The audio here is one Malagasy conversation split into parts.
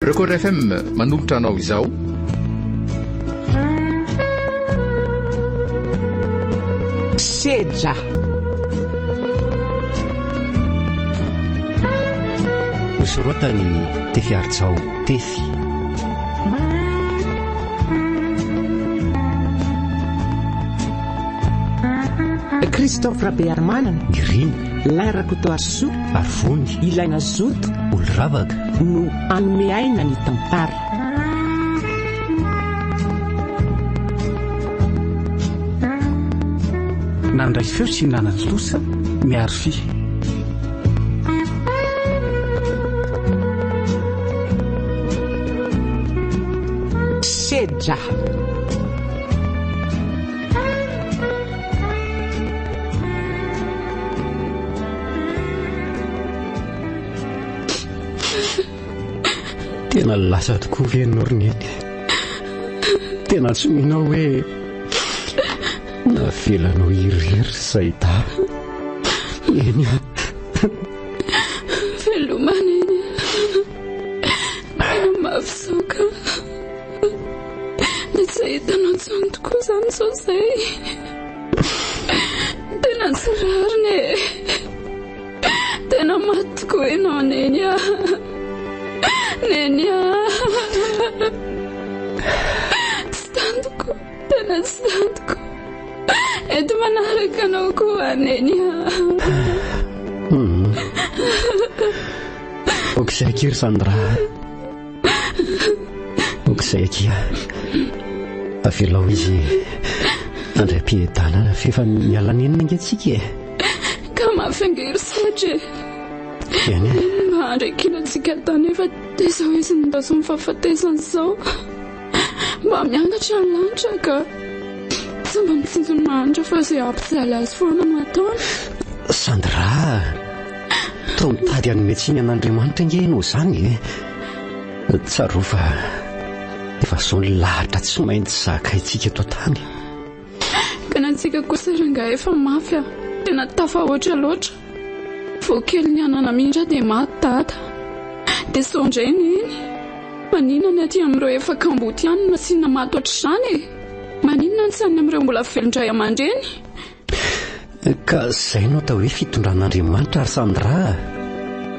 Record FM manolotra anao izao. Sedra. Nosoratan'i Tefiarijao Tefy. Christophe Rabearimanana. Irina. Lain Rakotoarisoa. Arivony. Ilaina Zoto. Oloravaka. No hanome aina ny tantara. Nandray feo sy nanatontosa Miarify. Sedra. Tena lasa tokoa ve ianao ry Neny? Tena tsy mino aho hoe navelanao irery Zaida. Neny a. Veloma Neny a. Tena mafy izao ka. Ny tsy ahitanao intsony tokoa izany izao izay. Tena tsy rariny e. Tena maty tokoa ianao Neny a. Neny a. Tsy tantiko, tena tsy tantiko. Ento manaraka anao koa Neny a. Hmm. Aok'izay akia ry Sandra. Aok'izay akia. Avelao izy handray am-piadanana f'efa miala nenina ange tsika e. Ka mafy ange ry Sedra e. Eny e. Mba handray antsika tany efa dia izao izy nindaosin'ny fahafatesana izao. Mba miangatra ny lanitra ka. Tsy mba mitsinjo ny mahantra fa izay hampijaly azy foana no ataony. Sandra, toa mitady hanome tsiny an'Andriamanitra ange ianao izany e. Tsarovy fa efa izao ny lahatra tsy maintsy zakaintsika eto an-tany. Ka ny antsika kosa rangahy efa mafy a! Tena tafahoatra loatra. Vao kely ny anana namindra dia maty dada. Dia sao indray neny? Maninona ny aty amin'ireo efa kamboty ihany no asiana maty ohatr'izany e? Maninona ny tsy any amin'ireo mbola velon-dray aman-dreny? Ka izay no atao hoe fitondran'Andriamanitra ry Sandra a!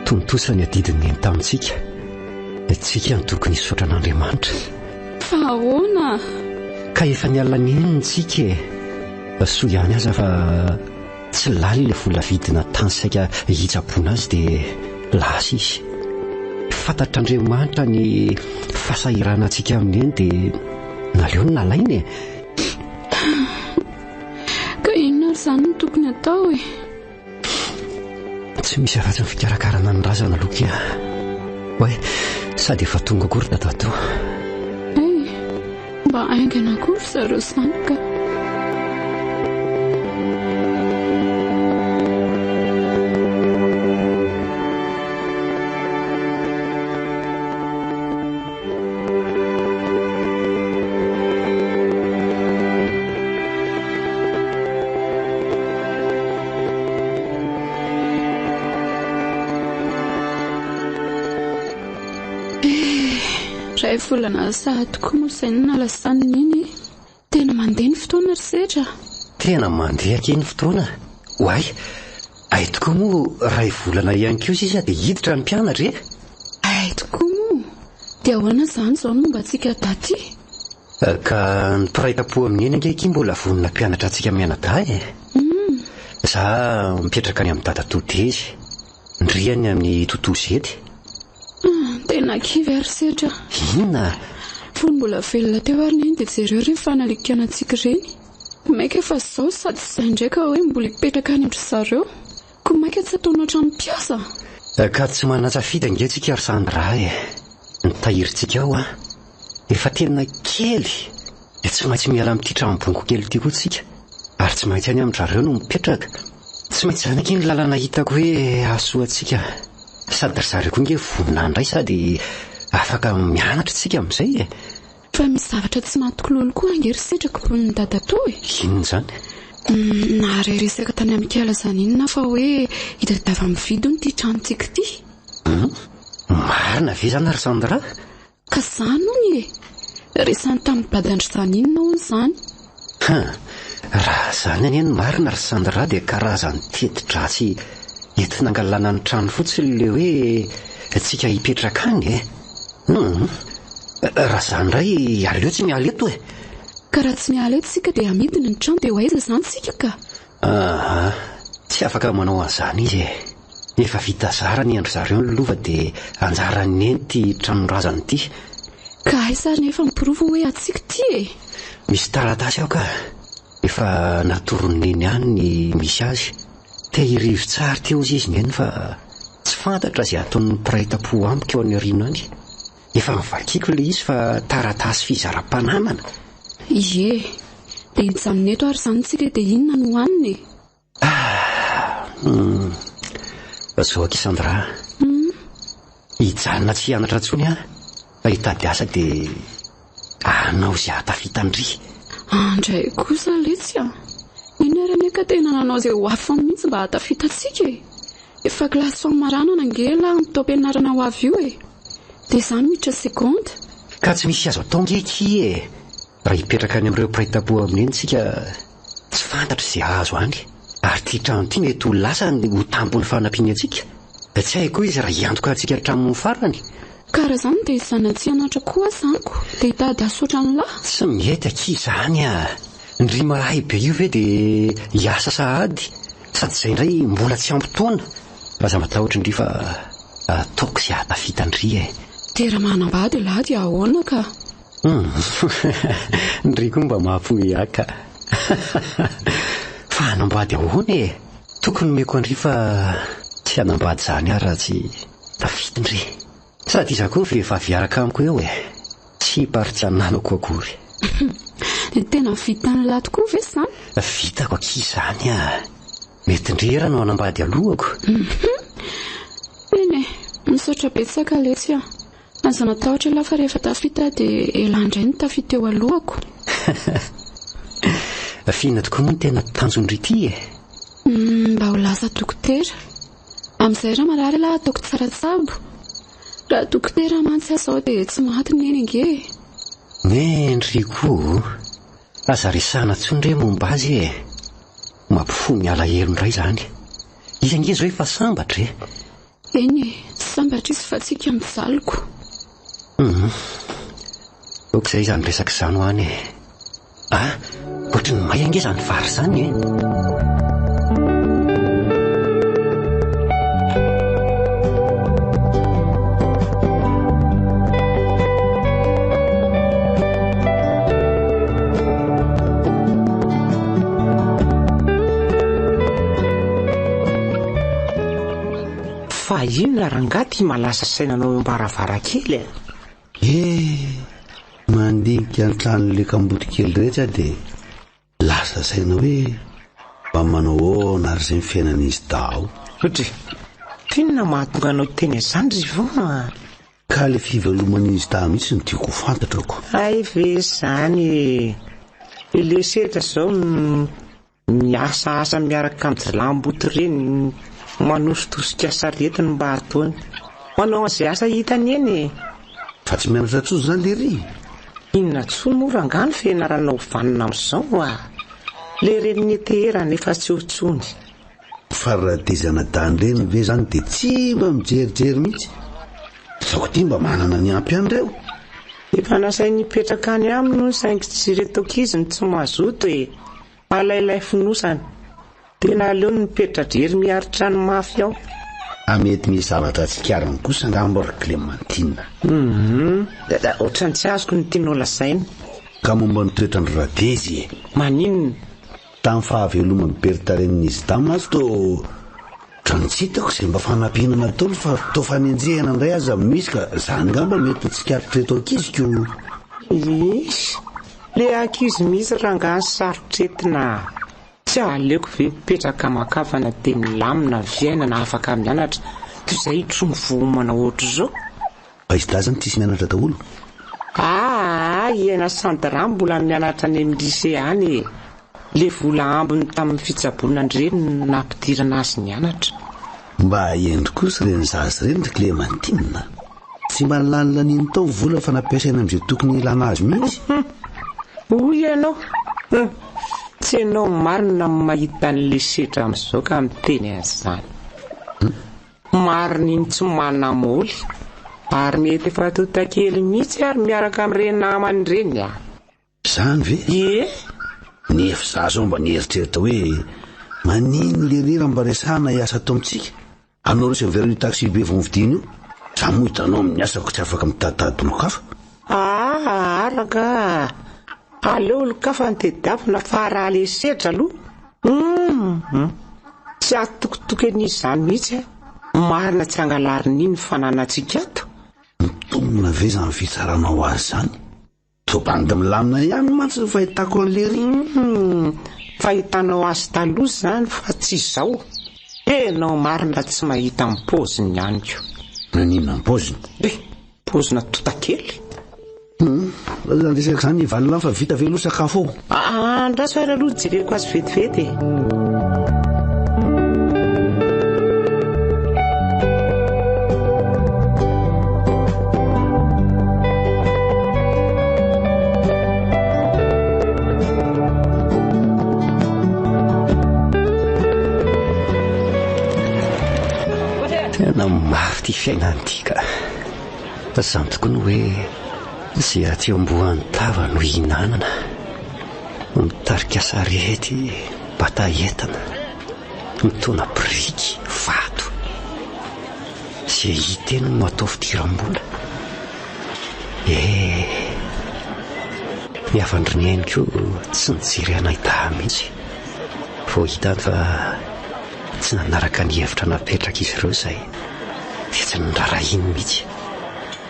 Tontosa ny adidiny neny tamintsika. Tsika no tokony hisaotra an'Andriamanitra. Fa ahoana? Ka efa niala nenina tsika e! Soa ihany aza fa tsy lany ilay vola vidina tany saika hitsaboana azy dia lasa izy. Fantatr'Andriamanitra ny fahasahiranantsika amin'iny dia naleony nalaina e! Ka inona ary izany no tokony atao e? Tsy misy afa-tsy ny fikarakarana ny razana aloha kia. Oay, sady efa tonga koa ry dadatoa. Hey, mba haingana koa ry zareo izany ka. Iray volana sahady koa moa izay no nalasaniny iny e. Tena mandeha ny fotoana ry Sedra. Tena mandeha akia ny fotoana. Oay, hay tokoa moa iray volana ihany koa sisa dia hiditra ny mpianatra e. Hay tokoa moa. Dia ahoana izany izao ny momba antsika taty? Ka ny mpiray tampo amin'i Neny ange akia mbola vonona hampianatra antsika mianadahy e. Za mipetraka any amin'i dadatoa Dezy. Ndry any amin'ny Toto Zety. Tena kivy ary Sedra. Inona? Fony mbola velona teo ary Neny dia jereo ireny fanalikana antsika ireny. Maika fa izao sady izay indray ka hoe mbola hipetraka any amin-dry zareo. Koa maika tsy ataonao trano mpiasa? Ka tsy manan-tsafidy ange tsika ry Sandra e. Ny tahirintsika ao an. Efa tena kely dia tsy maintsy miala amin'ity tranom-bongo kely ity koa tsika. Ary tsy maintsy any amin-dry zareo no mipetraka. Tsy maintsy izany akia ny lalana hitako hoe hahasoa antsika. Sady ry zareo koa ange vonona handray sady afaka mianatra tsika amin'izay e. Fa misy zavatra tsy mahatoko lolo koa ange ry Sitraka mponin'i dadatoa e! Inona izany? Nahare resaka tany amin'i Kiala izany inona aho fa hoe hitadiava mividy hono ity tranontsika ity. Hum! Marina ve izany ry Sandra? Ka zany hono e! Resany tamin'ny badan-dry zany inona hono izany? Hum, raha izany anie ny marina ry Sandra dia karazan'ny teti-dratsy entina angalana ny trano fotsiny ilay hoe tsika hipetraka any e! Hum, raha izany indray aleo tsy miala eto e! Ka raha tsy miala eto isika dia amidiny ny trano dia ho aiza izany isika ka? Aa, tsy afaka manao an'izany izy e! Efa vita zara ny an-dry zareo ny lova dia anjaran'i Neny ity tranon-drazana ity. Ka aiza ary nefa ny porofo hoe antsika ity e? Misy taratasy ao ka! Efa natoron'i Neny any ny misy azy. Tehirizo tsara ity hozy izy Neny fa tsy fantatra izay ataon'ny mpiray tampo amiko any aoriana any. Efa novakiako ilay izy fa taratasy fizaram-pananana. Ie. Dia hijanona eto ary izany tsika dia inona no hohanina e? Ah! Hum. Zao akia Sandra a. Hum. Hijanona tsy hianatra intsony aho fa hitady asa dia hanao izay hahatafita an-dry. Andray kosa letsy a! Iny ary anie ka tena nanao izay ho afany mihitsy mba hahatafita antsika e! Efa kilasy famaranana ange elah amin'ny taom-pianarana ho avy io e! Dia izaho miditra seconde. Ka tsy misy azo atao ange akia e! Raha hipetraka any amin'ireo mpiray tampo aminy eny tsika tsy fantatra izay hahazo any. Ary ity trano ity mety ho lasany ho tampon'ny fanampiany antsika. Tsy hay koa izy raha hiantoka antsika hatramin'ny farany. Ka raha izany dia hijanona tsy hianatra koa aza amiko dia hitady asa ohatran'lah. Tsy mety akia izany a! Ndry mahay be io ve dia hiasa sahady? Sady izay indray mbola tsy ampy taona. Aza matahotra ndry fa ataoko izay hahatafita ndry e. Dia raha manambady elah dia ahoana ka? Hum, ndry koa mba mahafoy ahy ka. Fa hanambady ahoana e? Toky nomeko an-dry fa tsy hanambady izany aho raha tsy tafita ndry. Sady iza koa ny vehivavy hiaraka amiko eo e? Tsy mpary tsy ananako akory. Dia tena vitan'lah tokoa ve izany? Vitako akia izany a! Mety ndry era no hanambady alohako. Eny e, misaotra betsaka letsy a. Aza matahotra elah fa rehefa tafita dia elah indray no tafita eo alohako. F'inona tokoa moa no tena tanjon-dry ity e? Mba ho lasa dokotera. Amin'izay raha marary elah ataoko tsara tsabo. Raha dokotera mantsy aho izao dia tsy maty neny ange e. Neny ry koa o! Aza resahana intsony re momba azy e! Mampifoha ny alahelo indray izany. Izy ange izao efa sambatra e! Eny e, sambatra izy fa tsika mijaly ko. Hum. Ok izay izany resaka izany ho any e. Ah, ohatry ny may ange izany vary izany e. Fa inona rangahy ty mahalasa saina anao eo am-baravarankely e? Eh, mandinika ny tranon'ilay kamboty kely rehetra aho dia lasa saina hoe mba manao ahoana ary izay ny fiainan'izy tao. Dry, f'inona mahatonga anao hiteny an'izany ry Yvon a? Ka ilay fiveloman'izy tao mihitsy no tiako ho fantatra ko. Hay ve izany e! Ilay sehatra izao no Miasaasa miaraka amin'ny jilamboto ireny, manositosika sarety no mba ataony. Manao an'izay asa hitany eny e! Fa tsy mianatra intsony izany lery? Inona intsony moa rangahy ny fianarana ho vanona amin'izao a! Le reny nianteherana efa tsy eo intsony. Fa raha dia zanadahiny ireny ve izany dia tsy mba mijerijery mihitsy? Sao ity mba manana ny ampy ihany ireo? Efa nasainy hipetraka any aminy hono saingy tsy ireto ankizy no tsy mazoto e! Malailay fonosana. Tena aleony mipetra-drery miaritra ny mafy ao. Ah mety misy zavatra tsikariny kosa angamba ry Clémentine. Hum, ohatran'ny tsy azoko ny tianao lazaina. Ka momba ny toetran-dry Radezy e! Maninona? Tamin'ny fahaveloman'i Bertha renin'izy Dama azy toa ohatran'ny tsy hitako izay mba fanampiana nataony fa toa fanenjehana indray aza no misy ka izany angamba mety ho tsikaritr'ireto ankizy ko. Iisy, le ankizy mihitsy rangaha ny sarotretina a! Tsy aleoko ve mipetraka aman-kavana dia milamina ny fiainana afaka mianatra toy izay hitrongy vohomana ohatr'izao? Fa izy dahy zany tsisy mianatra daholo? Aa i Aina Sandra mbola mianatra any amin'ny lycée any e! Le vola ambiny tamin'ny fitsaboana an-dreniny no nampidirana azy nianatra. Mba hendry kosa ireny zaza ireny ry Clémentine a! Tsy mba nilanilaniany tao ny vola fa nampiasaina amin'izay tokony hilana azy mihitsy. Hoy ianao? Hum, tsy ianao marina no mahita an'ilay setra amin'izao ka miteny an'izany. Marina iny tsy manamôly ary mety efa tontakely mihitsy ary miaraka amin'ireny namany ireny ah. Izany ve? Ie. Nefa izaho izao mba nieritreritra hoe maninona lery raha mba resahana hiasa ato amintsika? Anao receveur io taxi be vao novidiana io? Za moa hitanao amin'ny asako tsy afaka mitaditady olon-kafa. Aa araka aleo olon-kafa no tediavina fa raha le sedra aloha humm tsy atokitoky an'izy izany mihitsy a! Marina tsy angalariny ny fananantsika ato. Mitombina ve izany fitsaranao azy izany? Toa bandy milamina ihany mantsy ny fahitako an'i Lery. Humm, fahitanao azy taloha izany fa tsy izao. Enao marina tsy mahita ny paoziny ihany ko. Naninona ny paoziny? Eh, paozina tontakely. Humm, izany resaka izany hivalona fa vita ve aloha sakafo ao? Andraso ary aloha jereko azy vetivety e. Tena mafy ity fiainana ity ka. Izany tokoa ny hoe izay aty amboan'ny tava no ihinanana. Mitarika sarety, bata entana, mitona biriky, vato. Izay hita eny no atao fidiram-bola. Eh! Ny havan-dry Neny koa tsy nijery anay dahy mihitsy. Vao hitany fa tsy nanaraka ny hevitra napetrak'izy ireo izay dia tsy noraharahiany mihitsy.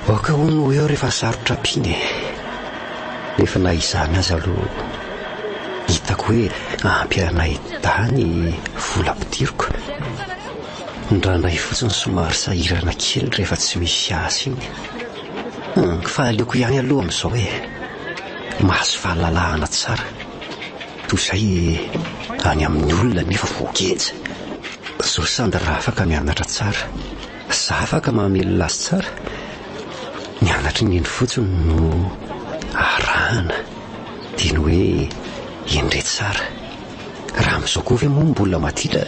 Aoka hono ho eo rehefa sarotra ampiana e! Nefa na izany aza aloha hitako hoe ampy anay dahy ny vola ampidiriko. Indraindray fotsiny somary sahirana kely rehefa tsy misy asa iny. Hum, fa aleoko ihany aloha amin'izao e! Mahazo fahalalahana tsara. Toy izay any amin'ny olona nefa voageja. Zao Sandra afaka mianatra tsara. Za afaka mamelona azy tsara. Ny anatry ny neny fotsiny no arahana. Dia ny hoe hendre tsara. Raha amin'izao koa ve moa mbola maditra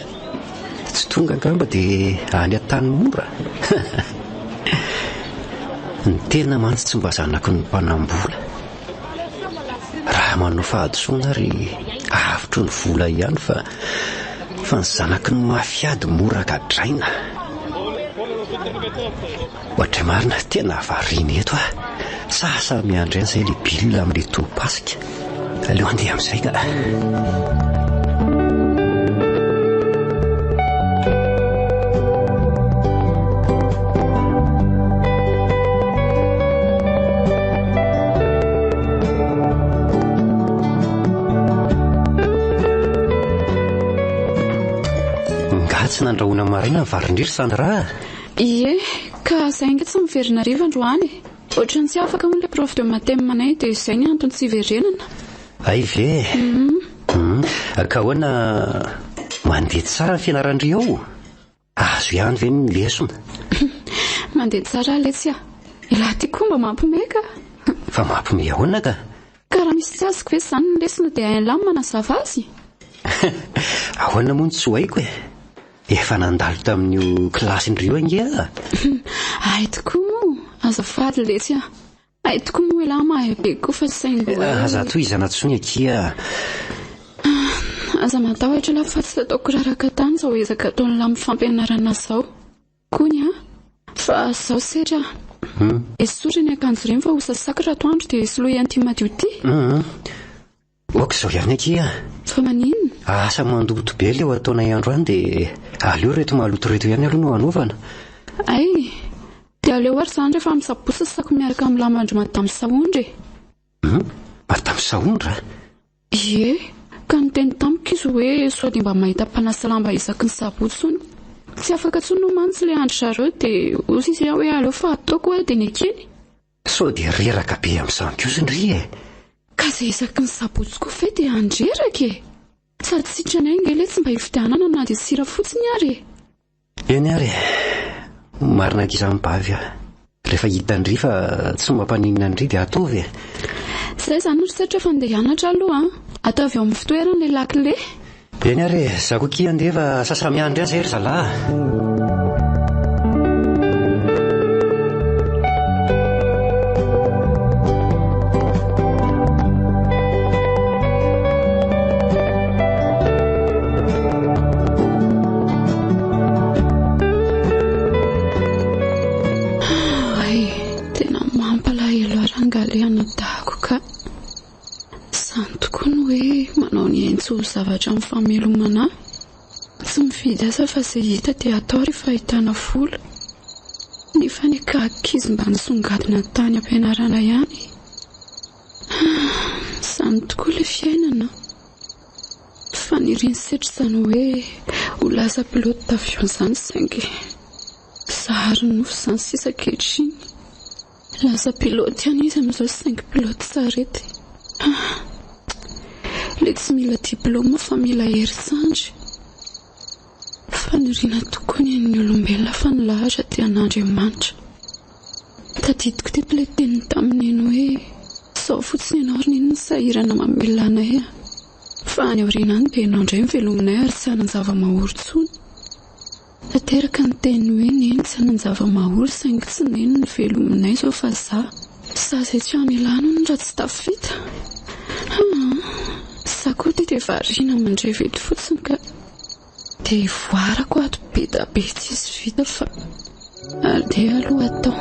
tsy tonga angamba dia any Antanimora? Ny tena mantsy tsy mba zanaky ny mpanam-bola. Raha manao fahadisoana ary avotro ny vola ihany fa fa ny zanaky ny mafia dia mora gadraina. Ohatray marina tena variana eto ah. Sasa miandry an'izay le bill amin'le tobim-pasika. Aleo handeha amin'izay ka. Nga tsy nandrahoina maraina ny varin-dry ry Sandra a? Ie, ka zay ange tsy miverina hariva androany e. Ohatran'ny tsy afaka hono ilay prof de mathem anay dia izay ny antony tsy hiverenana. Hay ve? Hum. Ka ahoana mandeha tsara ny fianaran-dry ao? Azo ihany ve ny lesona? Mandeha tsara letsy a. Ialahy ty koa mba mampime ka. Fa mampime ahoana ka? Ka raha misy tsy azoko ve izany ny lesona dia hain'lah ny manazava azy? Ahoana moa no tsy ho haiko e? Efa nandalo tamin'io kilasin-dry io ange aho. Hay tokoa moa, azafady letsy a. Hay tokoa moa ialahy mahay be koa fa saingy hoe. Aza tohizana intsony akia. Aza matahotra ialahy fa tsy ataoko raraka tany izao ezaka ataon'lah amin'ny fampianarana izao. Kony a! Fa izao setra a! Esory ny akanjo ireny fa ho sasako ratoandro dia soloy an'ity madio ity. Ok izao ihany akia a! Fa maninona? Asa mandoto be ilay ho ataonay androany dia aleo ireto maloto ireto ihany aloha no hanaovana. Hay! Dia aleo ary izany rehefa misabosa sasako miaraka amin'ny lamban-dry Madame Sahondra e! Hum? Madame Sahondra? Ie, ka niteny tamiko izy hoe sao dia mba mahita mpanasa lamba isaky ny sabotsy hono. Tsy afaka intsony hono mantsy ilay andry zareo dia hoy izy hoe aleo fa ataoko hoa dia nekeny. Sao dia reraka be amin'izany kosa ndry e! Ka izay isaky ny sabotsy koa ve dia handreraka e! Sady sitranay ange ilay tsy mba hividianana na dia sira fotsiny ary e! Eny ary e! Marina akia izany Bavy a! Rehefa hitan-dry fa tsy mampaninona an-dry dia ataovy e. Zay izany ry Setra fa ndeha hianatra aloha an. Ataovy eo amin'ny fitoerany ilay lakile. Eny ary e, za koa kia andeha fa sasa-miandry ahy zay ry zalahy a. Hay, tena mampalahelo ahy rangahy ilay anadahako ka. Izany tokoa ny hoe manao ny ainy tsy ho zavatra amin'ny famelomana ahy. Tsy mifidy asa fa izay hita dia atao rehefa ahitana vola. Nefa anie ka ankizy mba nisongadina tany am-pianarana ihany e. Izany tokoa ilay fiainana. Fanirian'i Setra izany hoe ho lasa pilote d'avion izany saingy zary nofy izany sisa ankehitriny. Lasa pilote ihany izy amin'izao saingy pilote sarety. Ilay tsy mila diplaoma fa mila hery sandry. Faniriana tokoa ny an'ny olombelona fa ny lahatra dia an'Andriamanitra. Tadidiko teto ilay teniny tamin'i Neny hoe izao fotsiny ianao ry Neny no sahirana mamelona anay a! Fa any aoriana any dia ianao indray no velominay ary tsy hanan-java-mahory intsony. Tanteraka ny teniny hoe Neny tsy hanan-java-mahory saingy tsy Neny no velominay izao fa za. Za izay tsy hamelana hono raha tsy tafita. Haa! Za koa ity dia variana mandrevy eto fotsiny ka. Dia hivoarako ato be da be tsisy vita fa andeha aloha atao.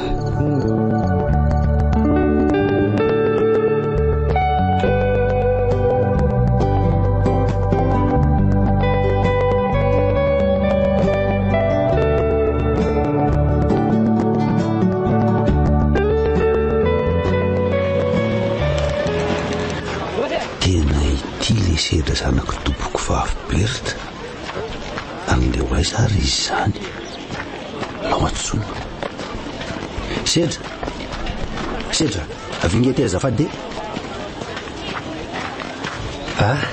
Tena ity le sedra zanako tompoko vavy Berthe. Andeha ho aiza ary izy izany? Lao antsoina. Sedra! Sedra! Avia nge aty azafady e! Ah!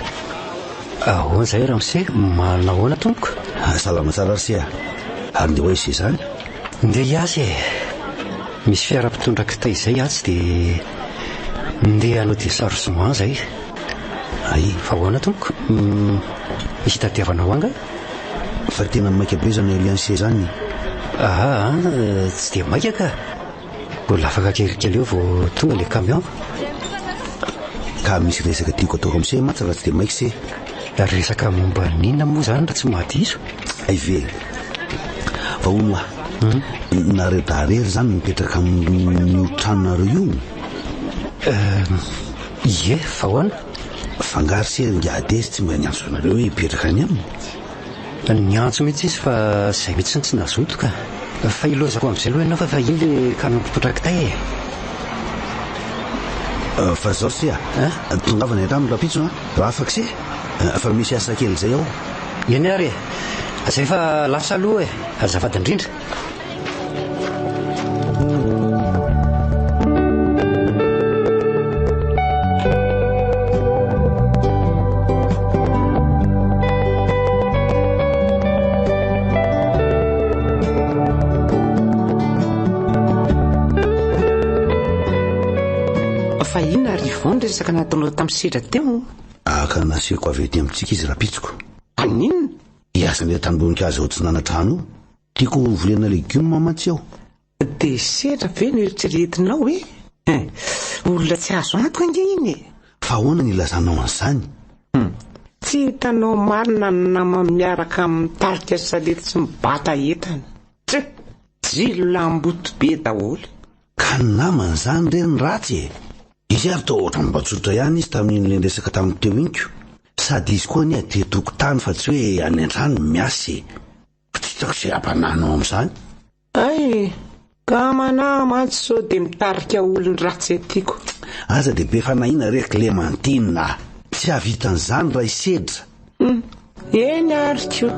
Ahoana izay ramose? Manahoana tompoko? Ah, salama tsara ry se a! Ary ndeha ho aiza izany? Ndeha hiasa e! Misy fiara mpitondra kitay izay atsy dia ndeha hanao déchargement izay. Hay. Fa ahoana tompoko? Misy itadiavanao angaha? Fa tena maika be izany alliance izany. Aa, tsy dia maika ka. Mbola afaka kelikely eo vao tonga ilay camion. Ka misy resaka tiako ataoko amin'i se mantsy raha tsy dia maika se. Resaka momba ny inona moa izany raha tsy mahadiso? Hay ve. Fa hono hoa, nareo dahy irery izany mipetraka amin'io tranonareo io? Ie, fa ahoana? Fa angaha ry se ingahy Dezy tsy mba niantso anareo hoe hipetraka any aminy? Niantso mihitsy izy fa izay mihitsy no tsy nazoto ka. Fa ilaozako amin'izay aloha ianao fa efa iny ilay camion mpitondra kitay e. Fa izao ry se a, tongava any an-trano rahampitso an, raha afaka se, fa misy asa kely izay ao. Eny ary e, izay fa lasa aloha e, azafady indrindra. Fa inona ry Yvon ny resaka nataonao tamin'i Sedra teo? Aka nasehoko avy aty amintsika izy rapitsoko. Haninona? Hiasa an'ilay tanimboninkazo ao Atsinanana-trano io. Tiako ho volena legioma mantsy aho. Dia sedra ve no eritreretinao e? Olona tsy azo antoka ange iny e! Fa ahoana no ilazanao an'izany? Tsy hitanao marina ny namany miaraka amin'ny mitarika sarety sy mibata entana. Tsia! Jiolahimboto be daholo. Ka ny namany izany re no ratsy e! Izy ary toa ohatran'ny mba tsotra ihany izy tamin'iny ilay niresaka tamiko teo iny ko! Sady izy koa anie aty an-tokotany fa tsy hoe any an-trano no miasa e! Fa tsy hitako izay hampananao amin'izany. Hay! Ka manahy mantsy sao dia mitarika olon-dratsy aty ko! Aza dia be fanahiana re Clémentine a! Tsy hahavita an'izany raha hisedra. Hum! Eny ary ko!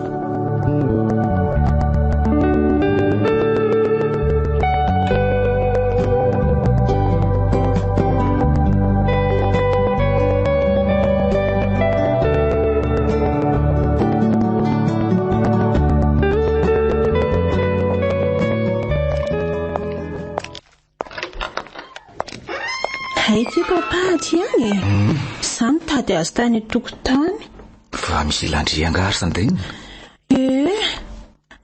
Hay ity papa aty ihany e. Za mitady azy tany an-tokotany. Fa misy ilan-dry angaha ry Sandrine? Ee,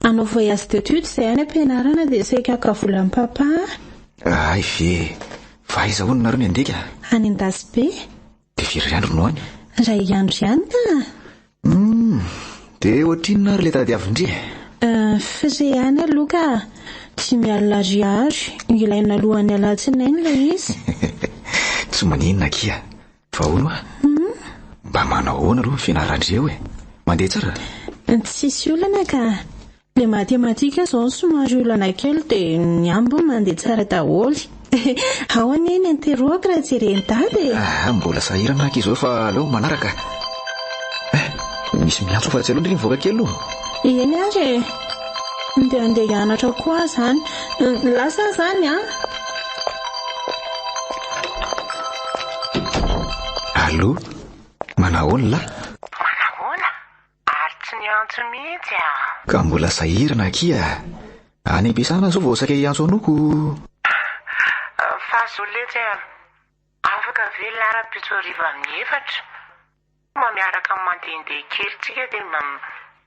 hanao voyage d'études izay any am-pianarana dia saika haka vola amin'i papa. Hay ve e! Fa aiza hono nareo ny handeha ka? Any Andasibe. Dia firy andro no any? Iray andro ihany ka. Hum, dia ohatrinona ary ilay tadiavin-dry e? Euh, frais ihany aloha ka. 50 ariary. Ilaina alohan'ny alatsinainy ilay izy. Tsy maninona akia. Fa hono hoa? Mba manao ahoana aloha ny fianaran-dry eo e? Mandeha tsara? Tsisy olana ka. Ilay matematika izao no somary olana kely dia ny ambiny mandeha tsara daholo. Ao anie ny interro-ko raha jeren'i Dada e! Ah, mbola sahirana aky izao fa aleo manaraka. Eh, misy miantso fa tsy aleo ndry mivoaka kely aloha. Eny ary e! Dia handeha hianatra koa aho izany. Lasa aho izany an! Allô? Manahoana lahy? Manahoana? Ary tsy niantso mihitsy ah. Ka mbola sahirana akia. Any am-piasana zao vao saika hiantso anao ko. Fa zao letsy a, afaka ve lah rahampitso hariva amin'ny efatra? Mba miaraka mandehandeha kely tsika dia mba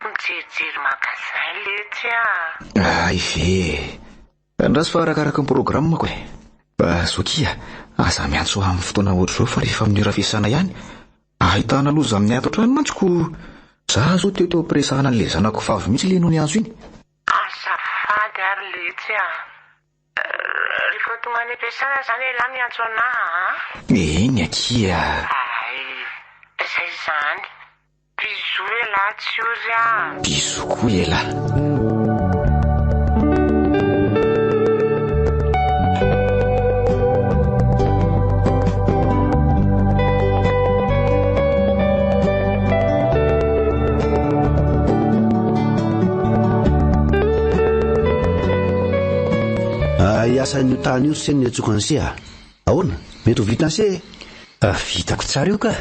mijerijery magasin letsy a. Hay ve e. Andraso fa arakaraka ny programme-ko e. Fa zoky a, aza miantso ahy amin'ny fotoana ohatr'izao fa rehefa amin'ny ora fiasana ihany. Ahitana loza amin'ny ato an-trano mantsy ko. Za zao teo teo am-piresahana an'ilay zanako vavy mihitsy le no niantso iny. Azafady ary letsy a. Rehefa tonga any am-piasana zany elah miantso anah a. Eny akia. Hay, zay zany. Bisous elah tsy ory ah. Bisous koa elah. Hiasa an'io tany io se ny antsoiko an'se a! Ahoana? Mety ho vitan'se e? Vitako tsara io ka!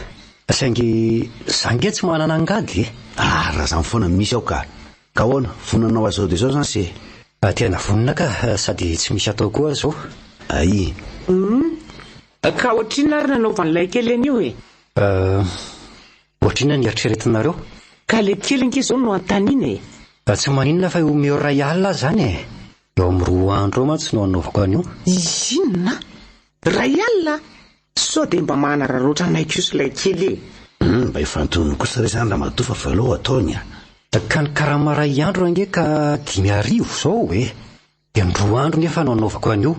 Saingy za nge tsy manana angady e! Ah, raha zany foana misy aho ka! Ka ahoana, vonona hanao azy zao dia zao zany se? Tena vonona ka, sady tsy misy atao koa zao. Ay! Hum! Ka ohatrinona ary nanaovan'ilay kely an'io e? Euh, ohatrinona ny eritreretinareo? Ka le kely ange zao no anontaniana e! Tsy maninona fa omeo iray alina aho zany e! Eo amin'ny roa andro eo mantsy no hanaovako an'io. Inona? Iray alina? Sao dia mba manararaotra anay kosa ilay kely e! Hum, mba efa antonony kosa re izany ramatoa fa valao ataony a! Ka ny karama iray andro ange ka 5000 izao e! Dia ny roa andro nefa no anaovako an'io.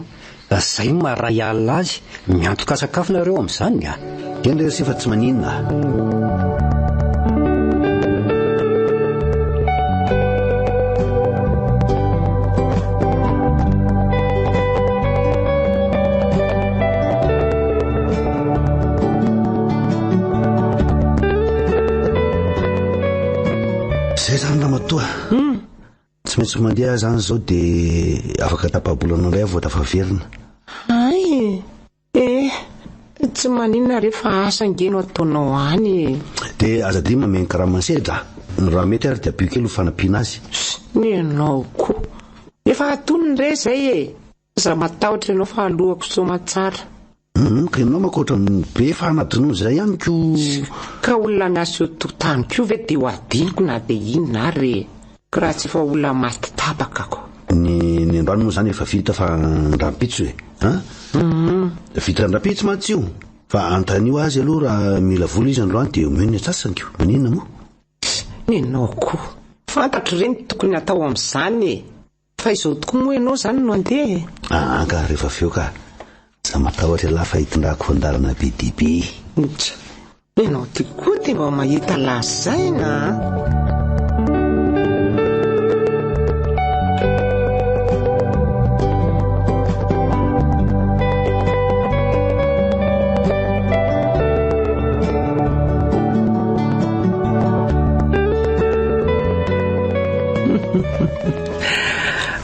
Izay no maha iray alina azy. Miantoka sakafo nareo amin'izany a! Eny re ry se fa tsy maninona a! Zay zany ramatoa. Hmm. Tsy maintsy mandeha aho zany zao de afaka tapa-bolana indray aho vao tafaverina. Hay! Eh, tsy maninona re fa asa ange no ataonao any e. Dia aza adino mamehy ny karaman'i Sedra a. Raha mety ary dia ampio kely ho fanampiana azy. Ny anao koa. Efa atonony re izay e. Aza matahotra ianao fa aloako soamantsara. Hum, ka ianao manko ohatran'ny be fanadinoana izay ihany ko. Ka olona miasa eo tokotany koa ve dia ho adinoko na dia inona ary e. Ka raha tsy efa olona maty tapaka ko. Ny ny androany moa izany efa vita fa rahampitso e. An? Vita rahampitso mantsy io. Fa anontanio azy aloha raha mila vola izy androany dia omeo ny antsasany ko. Maninona moa? Nenao koa. Fantatro re ny tokony hatao amin'izany e. Fa izao tokoa moa ianao izany no handeha e? Aa ka rehefa avy eo ka. Za matahotra ialahy fa hitondrako andalana be dia be. Tsa, ianao ty koa dia mba mahita lazaina a!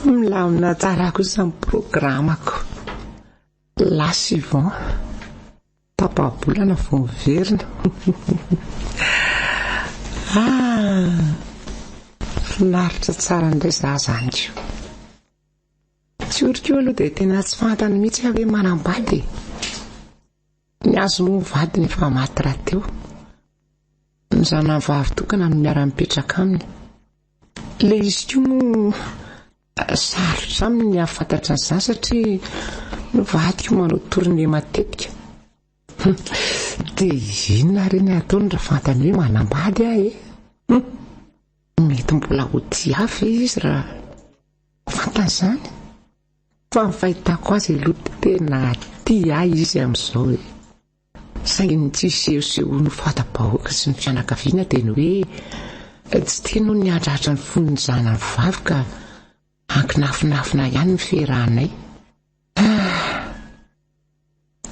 Milamina tsara kosa ny programako. Lasa Yvon. Tapa-bolana vao miverina. Ah, finaritra tsara indray za zany ko. Tsiory ko aloha dia tena tsy fantany mihitsy aho hoe manambady e. Ny azy moa vadiny efa maty rahateo. Ny zanany vavy tokana no miara-mipetraka aminy. Ilay izy koa moa sarotra aminy ny hahafantatra an'izany satria ny vadiko manao tournée matetika. Dia inona re ny ataony raha fantany hoe manambady aho e? Mety mbola ho tia ahy ve izy raha fantany izany? Fa ny fahitako azy aloha tena tia ahy izy amin'izao e. Saingy ny tsy isehosehoany ho fanta-bahoaka sy ny fianakaviana dia ny hoe tsy tiany hono ny handratra ny fon'ny zanany vavy ka ankinafinafina ihany ny fiarahanay. Ah!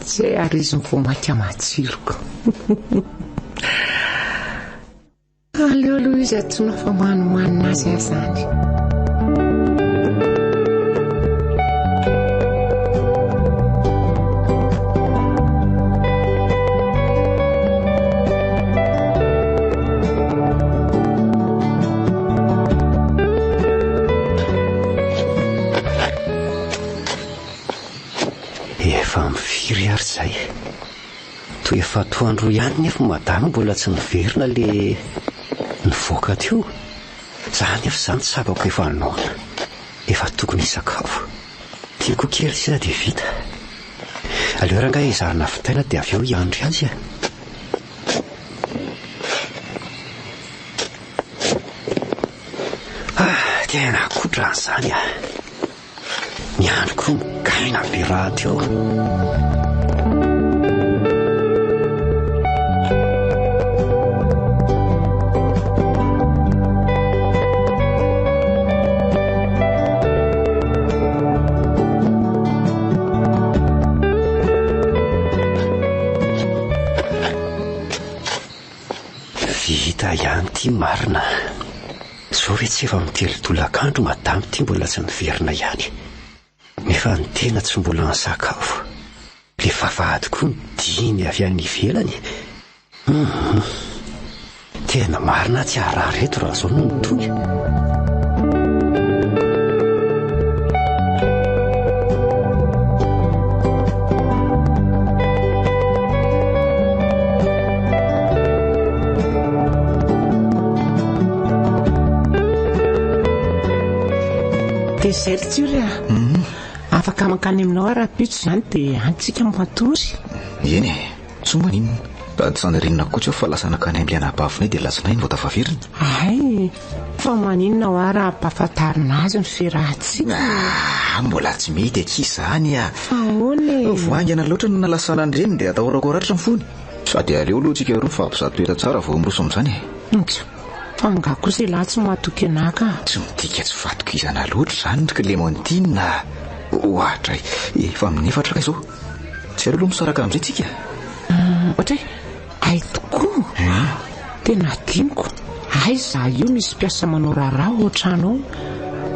Tsy hay ary izy no vao mainka matsiro ko. Aleo aloha izy antsoina fa manomanina azy aho izany. Efa amin'ny firy ary izay? Toa efa atoandro ihany nefa madama mbola tsy niverina le nivoaka teo. Za nefa izany tsapako efa noana. Efa tokony hisakafo. Ty koa kely sisa dia vita. Aleo rangahy ezahana vitaina dia avy eo hiandry azy e. Ah, tena kotrana izany ah. Ny andro koa migaina be rahateo. Vita ihany ity marina. Zao ve tsy efa mitelo tolakandro madame ty mbola tsy niverina ihany. Nefa ny tena tsy mbola nisakafo. Le vavahady koa nidiny avy any ivelany. Hum. Tena marina tsy harary eto raha zao no mitohy. Dia izay ry Tsiory a! Mhm. Afaka mankany aminao aho rahampitso izany dia any tsika matory. Eny e, tsy maninona. Sady tsy nandrinona koa tsy aho fa lasa nankany amin'ilay anabavinay dia alatsinainy vao tafaverina. Hay, fa maninona hoa raha ampahafantarina azy ny fiarahantsika? Ah, mbola tsy mety akia izany a! Fa ahoana e? Vao haingana loatra no nalasana ny reniny dia atahorako haratra ny fony. Sady aleo aloha tsika roa mifampizaha toetra tsara vao miroso amin'izany e. Ntsa, fa angaha kosa ialahy tsy matoky anah ka? Tsy midika tsy fatokisana loatra izany ry Clémentine a! Ohatra e, efa amin'ny efatra kay izao. Tsy aleo aloha misaraka amin'izay tsika? Ohatra e, hay tokoa! Tena adinoko. Aiza io misy mpiasa manao raharaha ao an-trano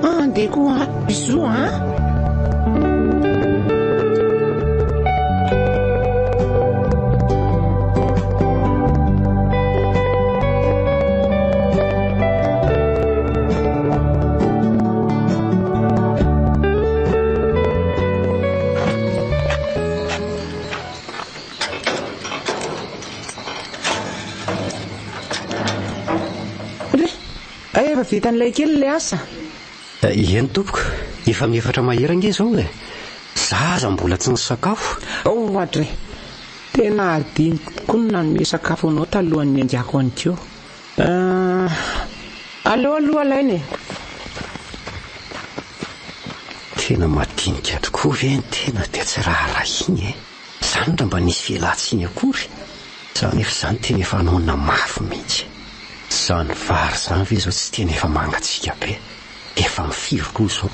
ao? Andeha koa an! Bisous an! Re, efa vitan'ilay kely ilay asa. Eny tompoko, efa miefatra mahery ange izao e. Za aza mbola tsy nisakafo. Ohatra e, tena adinoko tokoa ny nanome sakafo anao talohan'ny niaingako anikeo. Aleo aloha alaina e. Tena madinika tokoa ve ny tena dia tsy raharahiana e. Zany raha mba nisy fialantsiny akory, za nefa izany tena efa noana mafy mihitsy. Zany vary zany ve zao tsy tena efa mangatsiaka be, efa mifiry koa izao.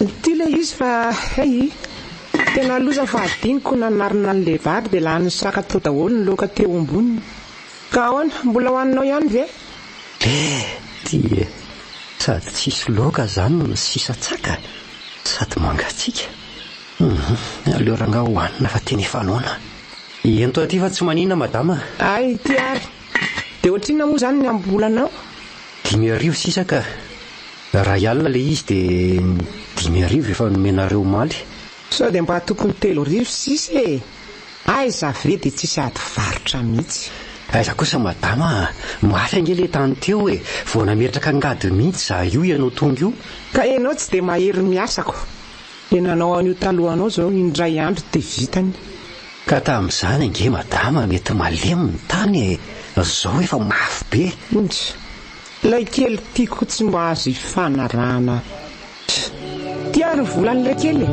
Ity ilay izy fa hay, tena loza fa adinoko nanarina an'ilay vary dia lanin'ny saka tao daholo ny laoka teo amboniny. Ka ahoana, mbola hohaninao ihany ve? Eh! Ty e! Sady tsisy laoka zany no sisa-tsaka sady mangatsiaka. Hum, aleo rangaha hohanina fa tena efa noana. Ento aty fa tsy maninona madama a. Hay, ity ary. Dia ohatrinona moa izany ny ambolanao? 5000 sisa ka. Iray alina ilay izy dia ny 5000 efa nomenareo omaly. Sao dia mba tokony 3000 sisa e! Aiza ve dia tsisy ady varotra mihitsy. Aiza kosa madama a! Mafy ange le tany teo e! Vao nametraka angady mihitsy za io ianao tonga io. Ka ianao tsy dia mahery miasa ko! Dia nanao an'io talohanao izao indray andro dia vitany. Ka tamin'izany ange madama mety malemy ny tany e! Zao efa mafy be. Injy! Ilay kely tiako tsy mba azo ifanarahana. Ty ary ny volan'ilay kely e!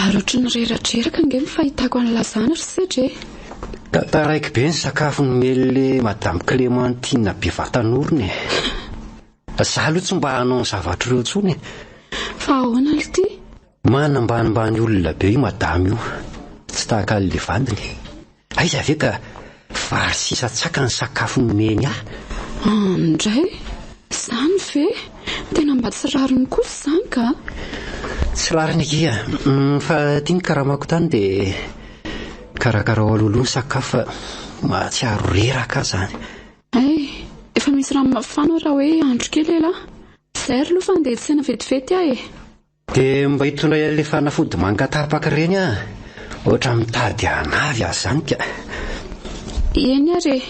Ary ohatry ny reradreraka ange ny fahitako an'i Lazana ry Sedra e! Ka taraiky be ny sakafo nomen'le Madame Clémentine be vatan'orona e! Za aloha tsy mba hanao ny zavatra ireo intsony e! Fa ahoana lty? Manambanimbany olona be io madame io, tsy tahaka an'le vadiny. Aiza ve ka vary sisa tsaka ny sakafo nomeny ahy. An ndray! Izany ve? Tena mba tsy rariny kosa izany ka! Tsy rariny akia, fa ity ny karamako tany dia karakarao alohaloha ny sakafo fa mahatsiaro reraka aho izany. Hay, efa misy rano mafana raha hoe andro kely elah. Izay ry aloha fa andeha hiantsena vetivety aho e! Dia mba hitondray an'ilay fanafody manga tapaka ireny aho. Ohatra mitady hanavy aho izany ka. Eny ary e.